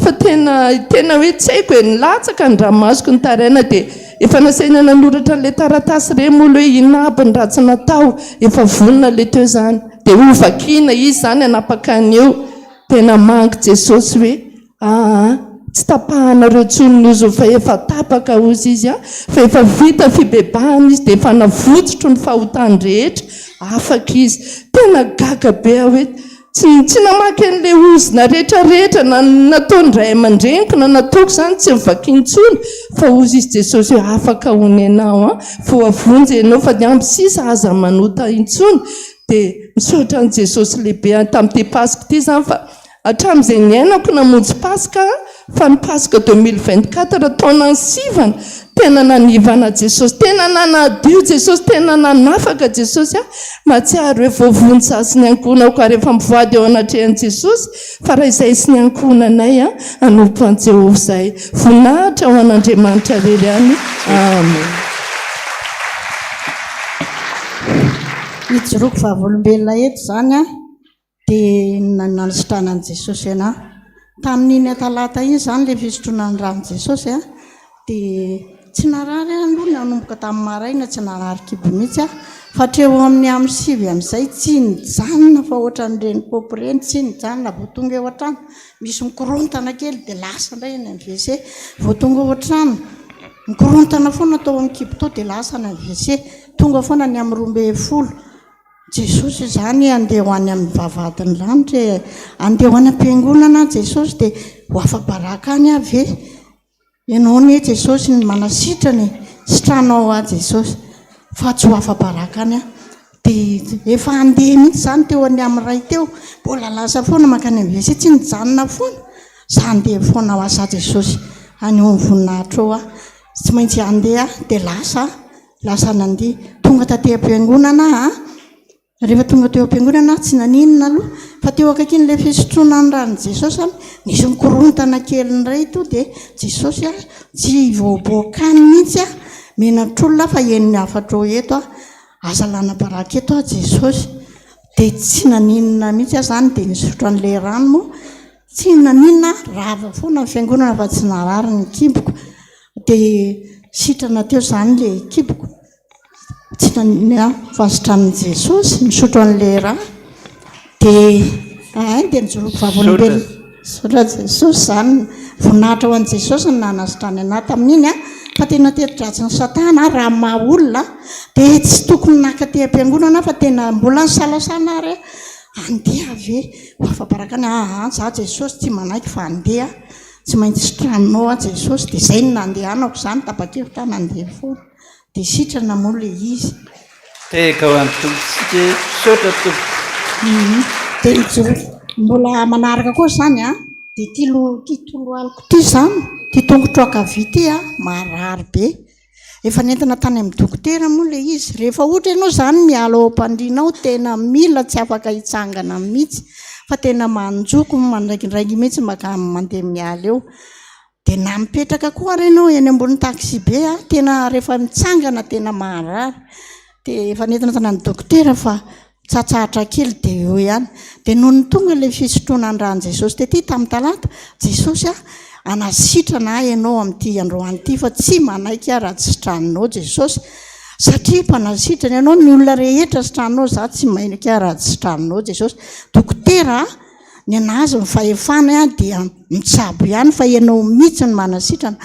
fa tena tena hoe tsy haiko e, nilatsaka ny ranomasoko nitaraina dia efa nasaina nanoratra an'ilay taratasy ireny moa aloha hoe inona aby ny ratsy natao, efa vonona ilay teo zany. Dia ho vakiana izy izany hanapaka an'io. Tena mangy Jesosy hoe, aa, tsy tapahanareo intsony ny ozony fa efa tapaka hozy izy an, fa efa vita fibebahana izy dia efa navotsotro ny fahotany rehetra, afaka izy. Tena gaga be aho hoe tsy tsy namaky an'ilay ozona rehetra rehetra na ny nataon'ny ray aman-dreniko na nataoko izany tsy novakiany intsony fa hozy izy Jesosy hoe afaka honenao an, voavonjy ianao fa ny amby sisa aza manota intsony. Dia misaotra an'i Jesosy lehibe aho tamin'ity Paska ity izany fa hatramin'izay niainako namonjy Paska aho fa ny Paska 2024 taonan'ny sivana tena nanivana Jesosy, tena nanadio Jesosy, tena nanafaka Jesosy aho, mahatsiaro hoe voavonjy izaho sy ny ankohonako ary efa mivoady eo anatrehan'i Jesosy fa raha izahay sy ny ankohonanay hanompo an'i Jehovah izahay. Voninahitra ho an'Andriamanitra irery ihany. Amen. Ijoroako vavolombelona eto izany an, dia nanasitranan'i Jesosy anà. Tamin'iny talata iny izany ilay fisotroana ny ran'i Jesosy an, dia tsy narary aho aloha nanomboka tamin'ny maraina, tsy narary kibo mihitsy aho. Fa hatreo amin'ny amin'ny sivy amin'izay tsy nijanona fa ohatran'ireny paopy ireny, tsy nijanona vao tonga eo an-trano. Misy mikorontana kely dia lasa indray any amin'ny WC. Vao tonga ao an-trano, mikorontana foana tao amin'ny kibo tao dia lasa any amin'ny WC. Tonga foana ny amin'ny 12. Jesosy izany andeha ho any amin'ny vavahadin'ny lanitra e. Andeha ho any am-piangonana aho Jesosy dia ho afa-baraka any aho ve? Ianao anie Jesosy no manasitrana e. Sitranao aho Jesosy fa tsy ho afa-baraka any aho. Dia efa handeha mihitsy izany teo any amin'ny iray teo. Mbola lasa foana mankany amin'ny WC, tsy nijanona foana. Za handeha foana ho ahy za Jesosy. Haneho ny voninahitrao aho. Tsy maintsy handeha aho. Dia lasa aho. Lasa nandeha. Tonga taty am-piangonana aho an. Rehefa tonga teo am-piangonana aho tsy naninona aloha. Fa teo akaikin'ilay fisotroana ny ran'i Jesosy an, nisy nikorontana kely indray to dia Jesosy a, tsy voaboaka any mihitsy aho. Menatr'olona aho fa henon'ny hafatrao eto aho. Aza alana baraka eto aho Jesosy. Dia tsy naninona mihitsy aho izany dia nisotro an'ilay rano moa. Tsy naninona aho, rava foana ny fiangonana fa tsy narary ny kiboko. Dia sitrana teo izany ilay kiboko. Tsy naninona aho fa sitranin'i Jesosy, nisotro an'ilay rà. Dia hay dia nijoroako vavolombelona. Misaotra Jesosy izany. Voninahitra ho an'i Jesosy ny nanasitrany anà tamin'iny an. Fa tena teti-dratsin'i Satana raha maha olona dia tsy tokony naka aty am-piangonana aho fa tena mbola nisalasala ary aho. Handeha ve? Ho afa-baraka any aho. Aa, za Jesosy tsy manaiky fa handeha aho. Tsy maintsy sitraninao aho Jesosy. Dia izay no nandehanako izany, tapa-kevitra aho nandeha foana. Dia sitrana moa ilay izy. Tehaka ho an'ny Tompontsika e! Misaotra Tompoko. Dia mijoro mbola manaraka koa izany an, dia ity loha ity tolohaliko ity izany, ity tongotro ankavia ity an, marary be. Efa nentina tany amin'ny dokotera moa ilay izy. Rehefa ohatra ianao izany miala ao am-pandriana ao, tena mila tsy afaka hitsangana mihitsy. Fa tena manjoko mandraikindraiky mihitsy maka mandeha miala eo. Dia na mipetraka koa ary ianao eny ambony taxi-be a, tena rehefa mitsangana tena maharary. Dia efa nentina tany amin'ny dokotera fa mitsatsahatra kely dia eo ihany. Dia nony tonga ilay fisotroana ny ran'i Jesosy tety tamin'ny talata, Jesosy a, hanasitrana ahy ianao amin'ity androany ity fa tsy manaiky aho raha tsy sitraninao Jesosy. Satria mpanasitrana ianao, ny olona rehetra sitraninao, izaho tsy manaiky aho raha tsy sitraninao Jesosy. Dokotera a, Ny an'azy ny fahefana dia mitsabo ihany fa ianao mihitsy no manasitrana.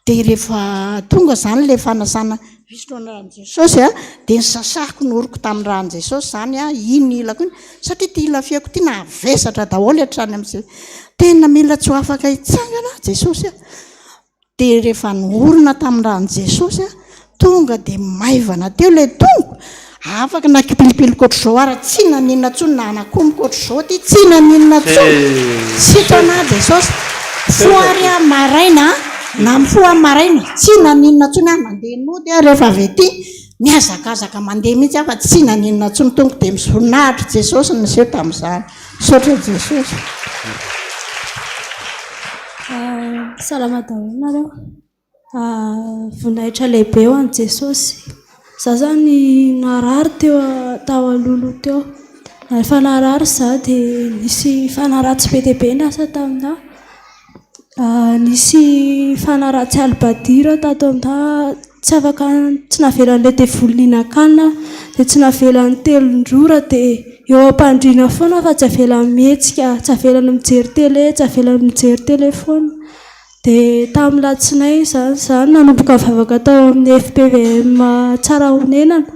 Dia rehefa tonga izany ilay fanasana fisotroana ran'i Jesosy a, dia nisasahako ny oroko tamin'ny ran'i Jesosy izany a, iny ilako iny, satria ity ila fiako ity navesatra daholo hatrany amin'izay tena mila tsy ho afaka hitsangana aho Jesosy a. Dia rehefa nihorona tamin'ny ran'i Jesosy aho, tonga dia maivana teo ilay tongoko, afaka na kipilipiliko ohatr'izao ara, tsy naninona intsony, na anakomiko ohatr'izao ity, tsy naninona intsony, sitrana aho Jesosy, mifoha ary aho maraina, na mifoha aho maraina, tsy naninona intsony aho, nandeha nody aho rehefa avy ety, nihazakazaka mandeha mihitsy aho fa tsy naninona intsony, tonga dia voninahitry Jesosy no niseho tamin'izany. Misaotra Jesosy. Salama daholo nareo. Voninahitra lehibe ho an'i Jesosy. Za zany narary teo tao alohaloha teo. Rehefa narary za dia nisy fanahy ratsy be dia be niasa taminà. Nisy fanahy ratsy albadira tato aminà, tsy afaka, tsy navelan'ilay devoly nihinan-kanina aho, dia tsy navelany nitelin-drora, dia eo am-pandriana foana fa tsy avelany mihetsika, tsy avelany mijery télé, tsy avelany mijery téléphone. Dia tamin'ny alatsinainy izany izaho nanomboka nivavaka tao amin'ny FPVM Tsarahonenana.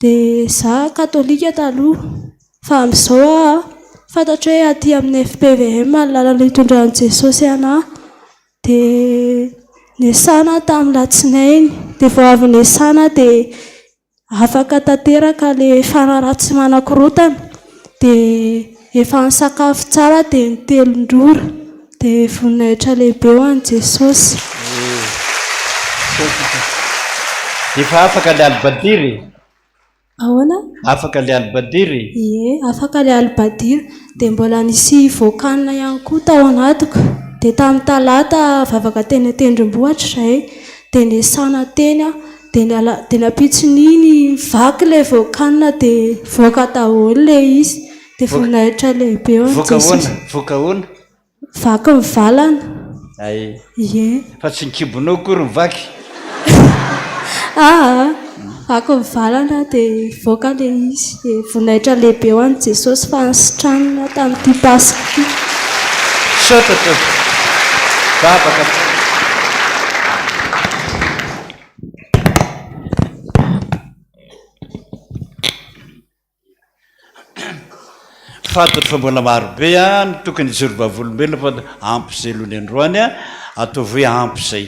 Dia za katolika taloha fa amin'izao aho fantatro hoe aty amin'ny FPVM ny lalana hitondran'i Jesosy anah. Dia nesana aho tamin'ny latsinainy, dia vao avy nesana aho dia afaka tanteraka ilay fanahy ratsy manakorontana. Dia efa nisakafo tsara dia nitelin-drora. Dia voninahitra lehibe ho an'i Jesosy. Efa afaka le albadiry e? Ahoana? Afaka le albadiry e? Ie, afaka le albadiry. Dia mbola nisy voakanina ihany koa tao anatiko. Dia tamin'ny talata vavaka teny an-tendrombohitra izahay. Dia nesana teny aho. Dia ny ala, dia ny ampitson'iny vaky ilay voakanina dia voaka daholo ilay izy. Dia voninahitra lehibe ho an'i Voaka ahoana? Jesosy. Voaka ahoana? Vaky mivalana. Ay. Ie. Fa tsy ny kibonao akory no vaky. Aa, vaky mivalana dia hivoaka ilay izy. Dia voninahitra lehibe ho an'i Jesosy fa nisitranina tamin'ity Paska ity. Misaotra tompoko. Vavaka tompoko. Fantatro fa mbola maro be ny tokony hijoro vavolombelona fa ampy izay aloha ny androany, ataovy hoe ampy izay.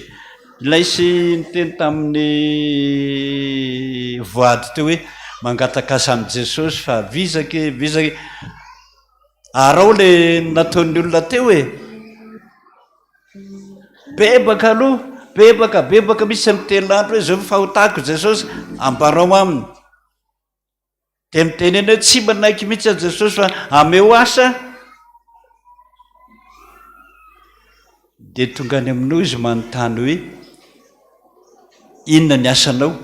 Ilay sy niteny tamin'ny voady teo hoe mangataka asa amin'i Jesosy fa vizaka e, vizaka e. Araho ilay nataon'ny olona teo e. Bebaka aloha, bebaka, bebaka misy amin'ny tenin'andro hoe izao ny fahotako Jesosy, ambarao aminy. Dia mitenena hoe tsy manaiky mihitsy an'i Jesosy fa ameo asa. Dia tonga any aminao izy manontany hoe inona ny asanao?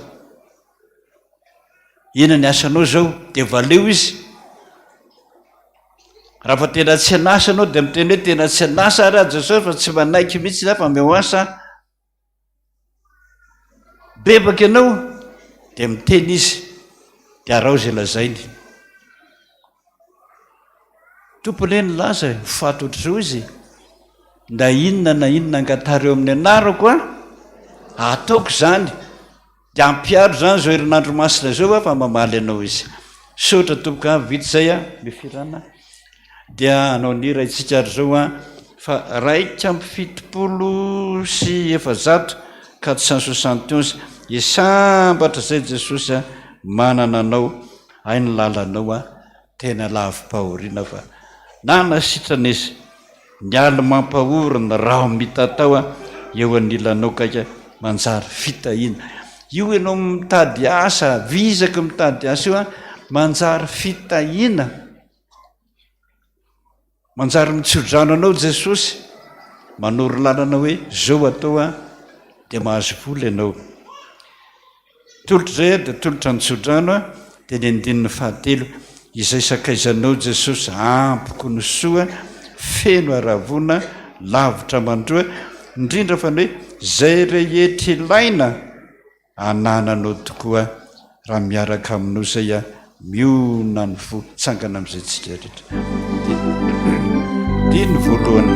Inona ny asanao izao? Dia valeo izy. Raha fa tena tsy an'asa ianao dia miteny hoe tena tsy an'asa ary aho Jesosy fa tsy manaiky mihitsy aho fa ameo asa aho. Bebaka ianao dia miteny izy dia araho izay lazainy. Tompo anie nilaza e, ho faty ohatr'izao izy, na inona na inona angatareo amin'ny anarako an, ataoko izany. Dia ampiharo izany izao herinandro masina izao fa mamaly anao izy. Misaotra tompoko an, vita izay an, mifirana. Dia hanao ny hira isika ary izao an, fa 471, 471, Hisambatra izay Jesosy an, manana anao, hay ny lalanao an, tena lavi-pahoriana fa nanasitrana izy. Ny ali-mampahory, ny raho-mitatao eo anilanao kaika manjary fitahiana. Io ianao mitady asa, vizaka mitady asa io an, manjary fitahiana. Manjary mitsodrano anao Jesosy, manoro lalana hoe zao atao an, dia mahazo vola ianao. Tolotra izay dia tolotra ny tsodrano an, dia ny andininy fahatelo, izay sakaizanao Jesosy ampiko ny soa, feno haravoana, lavitra mandroa, indrindra fa ny hoe izay rehetra ilaina, Anananao tokoa raha miaraka aminao izay a miona ny fo tsangana amin'izay tsika rehetra. Dia ny voalohany.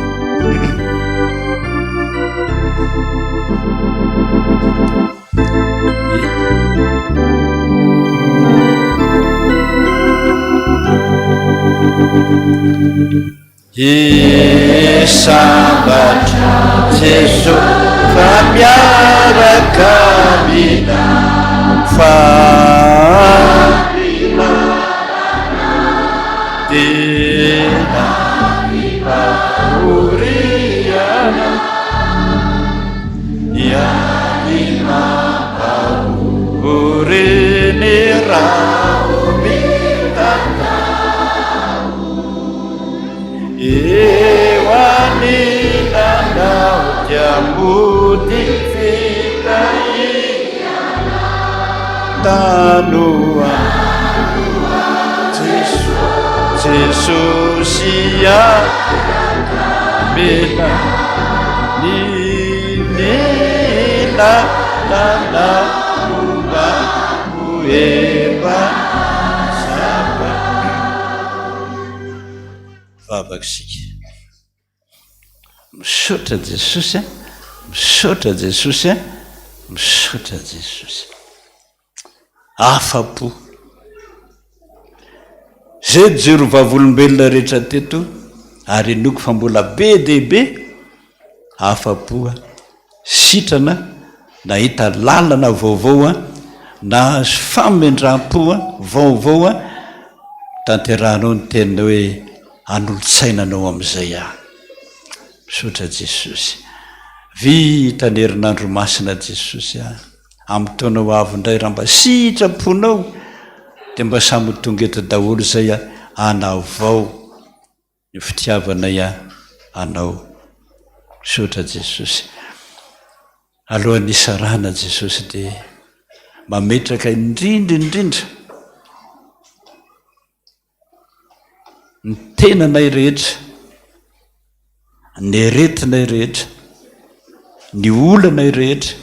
He sambatra Jeso fa miaraka amina fa tena fahoriana ny any mampahory ny raho-mitatao. Eo anilanao dia mody fitahiana tanoa Jesosy amena ny mila lana momba ho efa zava Vavaka isika. Misaotra Jesosy a, misaotra Jesosy a, misaotra Jesosy. Afa-po. Zay jiro vavolombelona rehetra teto ary inoako fa mbola be dia be afa-po sitrana nahita lalana vaovao nahazo famindram-po vaovao tanterahanao ny teninao hoe hanolo-tsaina anao amin'izay aho. Misaotra Jesosy. Vita ny herinandro masina Jesosy a. Amin'ny taona ho avy indray raha mba sitraponao dia mba samy ho tonga eto daholo izay hanavao ny fitiavanay Anao. Misaotra Jesosy. Alohan'ny hisarahana Jesosy dia mametraka indrindra indrindra ny tenanay rehetra, ny aretinay rehetra, ny olanay rehetra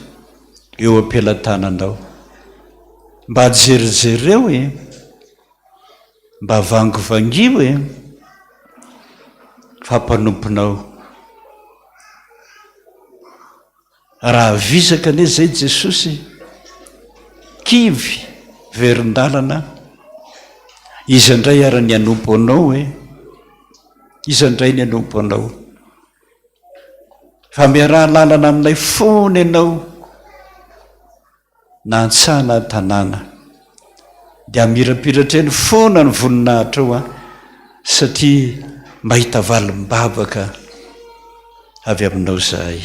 eo am-pelatananao. Mba jerijereo e! Mba vangivangio e! Fa mpanomponao. Raha vizaka anie zay Jesosy, kivy, verin-dalana, iza indray ara ny hanompo anao e? Iza indray ny hanompo anao? Fa miaraha lalana aminay foana ianao. Na an-tsaha na an-tanàna dia hamirapiratra eny foana ny voninahitrao an, satria mahita valim-bavaka avy aminao izahay.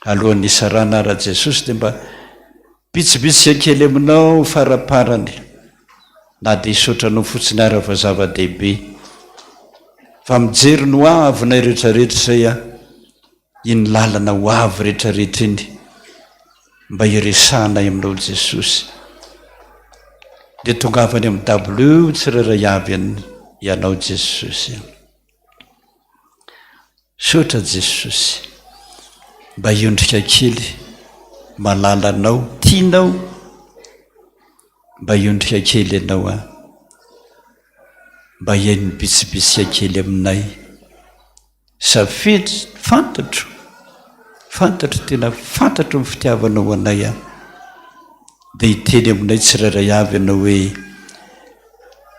Alohan'ny hisarahana ara Jesosy dia mba bitsibitsika kely aminao faraparany na dia hisaotra anao fotsiny ara fa zava-dehibe fa mijery ny ho avinay rehetrarehetra izay an. iny lalana ho avy rehetrarehetra iny mba hiresahanay aminao Jesosy dia tongava any amin'ny dabilio tsirairay avy an ianao Jesosy Misaotra Jesosy mba hiondrika kely malala anao tianao mba hiondrika kely ianao an mba hihaino bitsibitsika kely aminay Safidy, Fantatro, fantatro, tena fantatro ny fitiavanao anay an! Dia hiteny aminay tsirairay avy ianao hoe,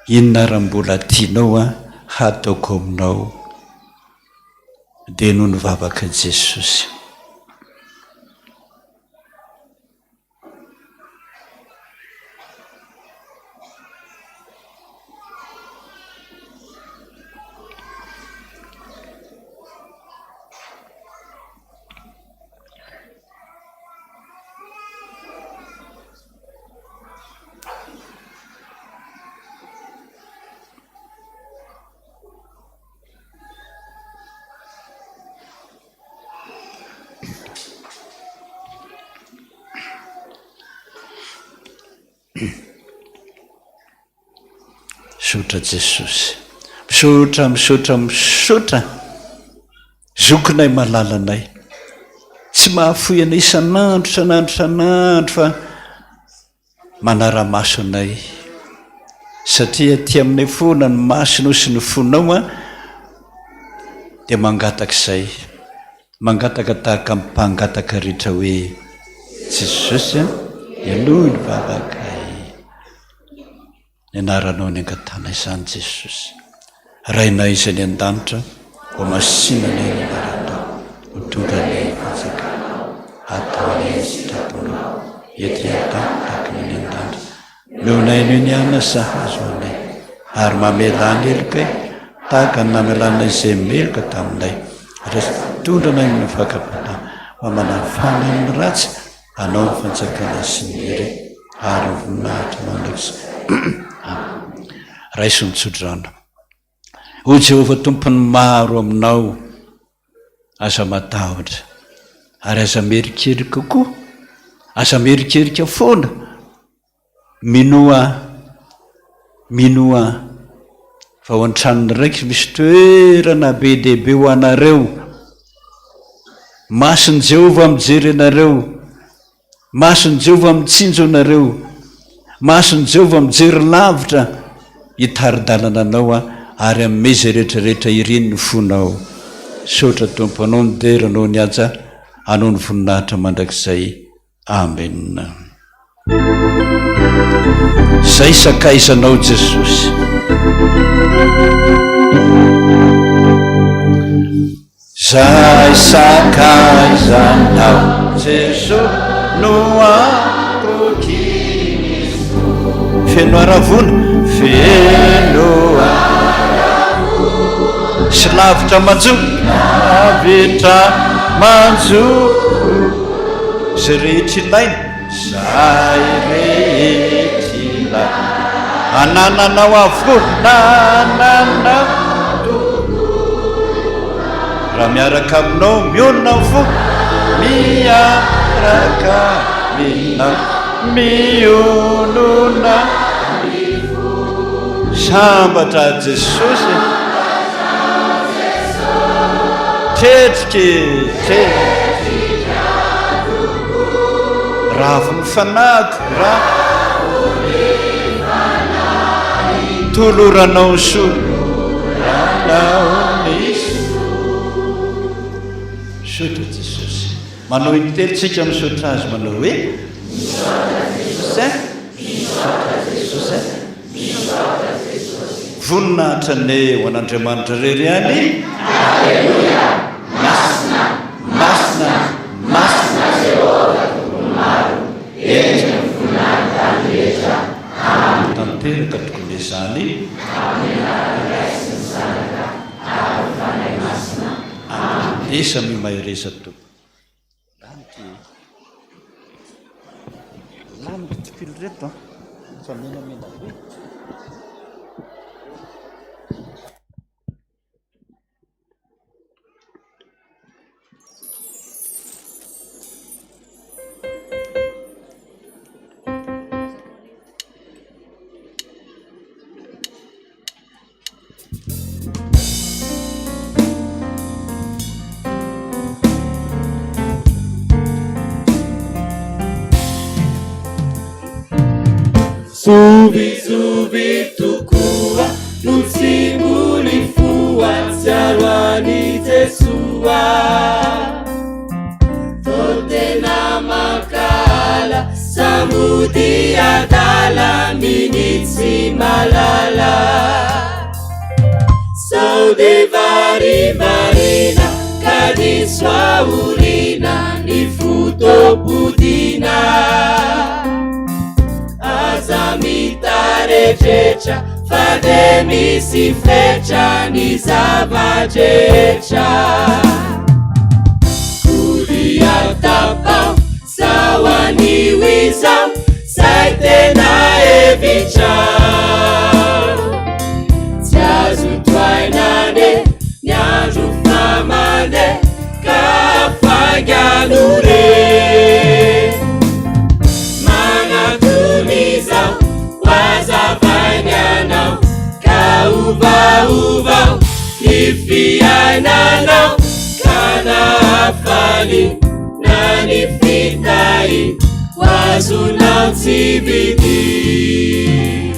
inona ary no mbola tianao an hataoko aminao? Dia noho ny vavaka Jesosy. Misaotra Jesosy. Misaotra, misaotra, misaotra. Zokinay malalanay. Tsy mahafoy anay isan'andro, isan'andro, isan'andro fa manara-maso anay. Satria aty aminay foana ny masonao sy ny fonao an, dia mangataka izay. Mangataka tahaka ny mpangataka rehetra hoe, Jesosy an, henoy ny vavakay. Ny anaranao ny angatahana izany Jesosy. Rainay izay any an-danitra, ho masina anie ny anaranao, ho tonga anie ny fanjakanao, hatao anie ny sitraponao, ety an-tany tahaka ny any an-danitra. Omeonay anio ny hanina sahaza ho anay, ary mamelà ny helokay tahaka ny namelanay izay meloka taminay, ary aza mitondra anay amin'ny fakam-panahy, fa manafana amin'ny ratsy, Anao ny fanjakana sy ny hery ary ny voninahitra mandrakizay. Amen. Raiso ny tsodrano. O Jehovah Tompon'ny maro aminao, aza matahotra ary aza mierikerika koa, aza mierikerika foana. Minoa, minoa fa ao an-tranon'ny Raiko misy toerana be dia be ho anareo. Mason'i Jehovah mijery anareo. Mason'i Jehovah mitsinjo anareo. Mason'i Jehovah mijery lavitra hitari-dalana anao ary hanome izay rehetra rehetra irin'ny fonao. Misaotra Tompo, Anao ny dera, Anao ny haja, Anao ny voninahitra mandrakizay. Amen. Zay sakaizanao Jesosy. Zay sakaizanao Jesosy no atokiso. Feno haravoana, feno haravoana. Sy lavitra manjo, lavitra manjo. Izay rehetra ilaina, izay rehetra ilaina. Anananao avokoa, anananao tokoa. Raha miaraka aminao, mionona ny fo, miaraka aminao, mionona ny fo. Sambatra Jesosy. Tretrika e, tretrika. Ravo ny fanahiko, ravo ny fanahiko. Toloranao ny soa, toloranao ny soa. Misaotra Jesosy. Manao intelo tsika misaotra Azy manao hoe, Misaotra Jesosy, misaotra Jesosy. Misaotra Jesosy. Voninahitra anie ho an'Andriamanitra irery ihany. Aleloia! Masina, masina, masina Jehovah Tompon'ny maro, Endrika ny voninahitry tany rehetra. Amen. Ho tanteraka tokoa anie izany. Amin'ny anaran'ny Ray sy ny Zanaka ary ny Fanahy Masina. Amen. Dia samia mahereza Tompoko. Lany ity lany ity pile ireto an, fa menamena be. Zovy zovy tokoa no tsy mbola hifoha tsiaro an'i Jesoa. Toa tena mankahala sa mody adala minia tsy mahalala. Sao dia varimbariana ka diso aoriana ny fotoam-podiana. Aza mitaredretra fa dia misy fetra ny zava-drehetra. Kodia tapaho sao anio izao zay tena hevitra. Tsy azo tohaina anie ny andro fa mandeha ka faingano re. Manatona izao. fitahiana ho azonao tsy vidiana.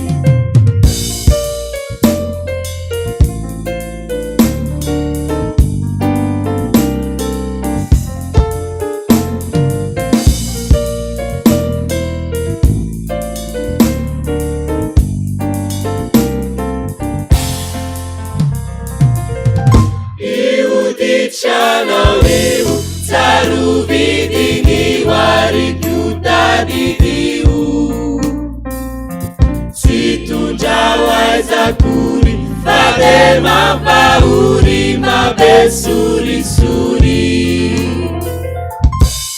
Io ditranao io, tsarovy diniho ary koa tadidio. Tsy tondrao aiza akory fa de mampahory mabe sorisory.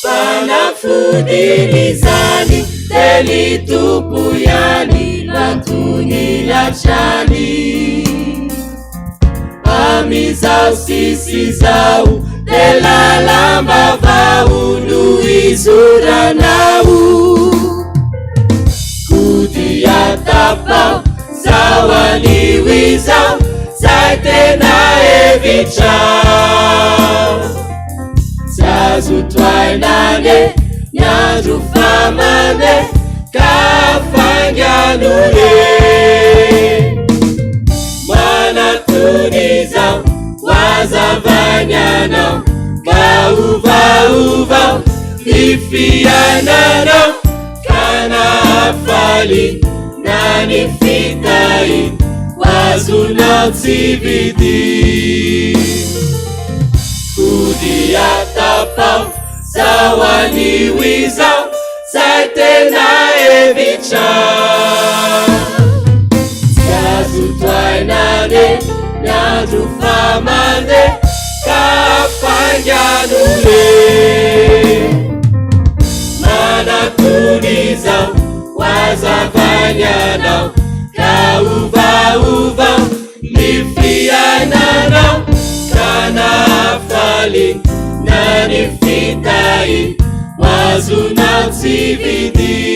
Fanafodin'izany de ny Tompo ihany natony hatrany. Amizao sisy izao de lalam-baovao no izoranao. Kodia tapaho zao anio izao zay tena hevitrao. Tsy azo tohaina anie ny andro fa mandeha ka faingano re. Manatony izao ho hazavainy anao ka ovaovao ny fiainanao ka na hafaliana na ny fitahiana ho azonao tsy vidiana. Kodia tapaho zao anio izao zay tena hevitrao. Tsy azo tohaina anie ny andro fa mandeha ka faingano re. Manatony izao ho hazavainy anao ka ovaovao ny fiainanao ka na hafaliana na ny fitahiana ho azonao tsy vidiana.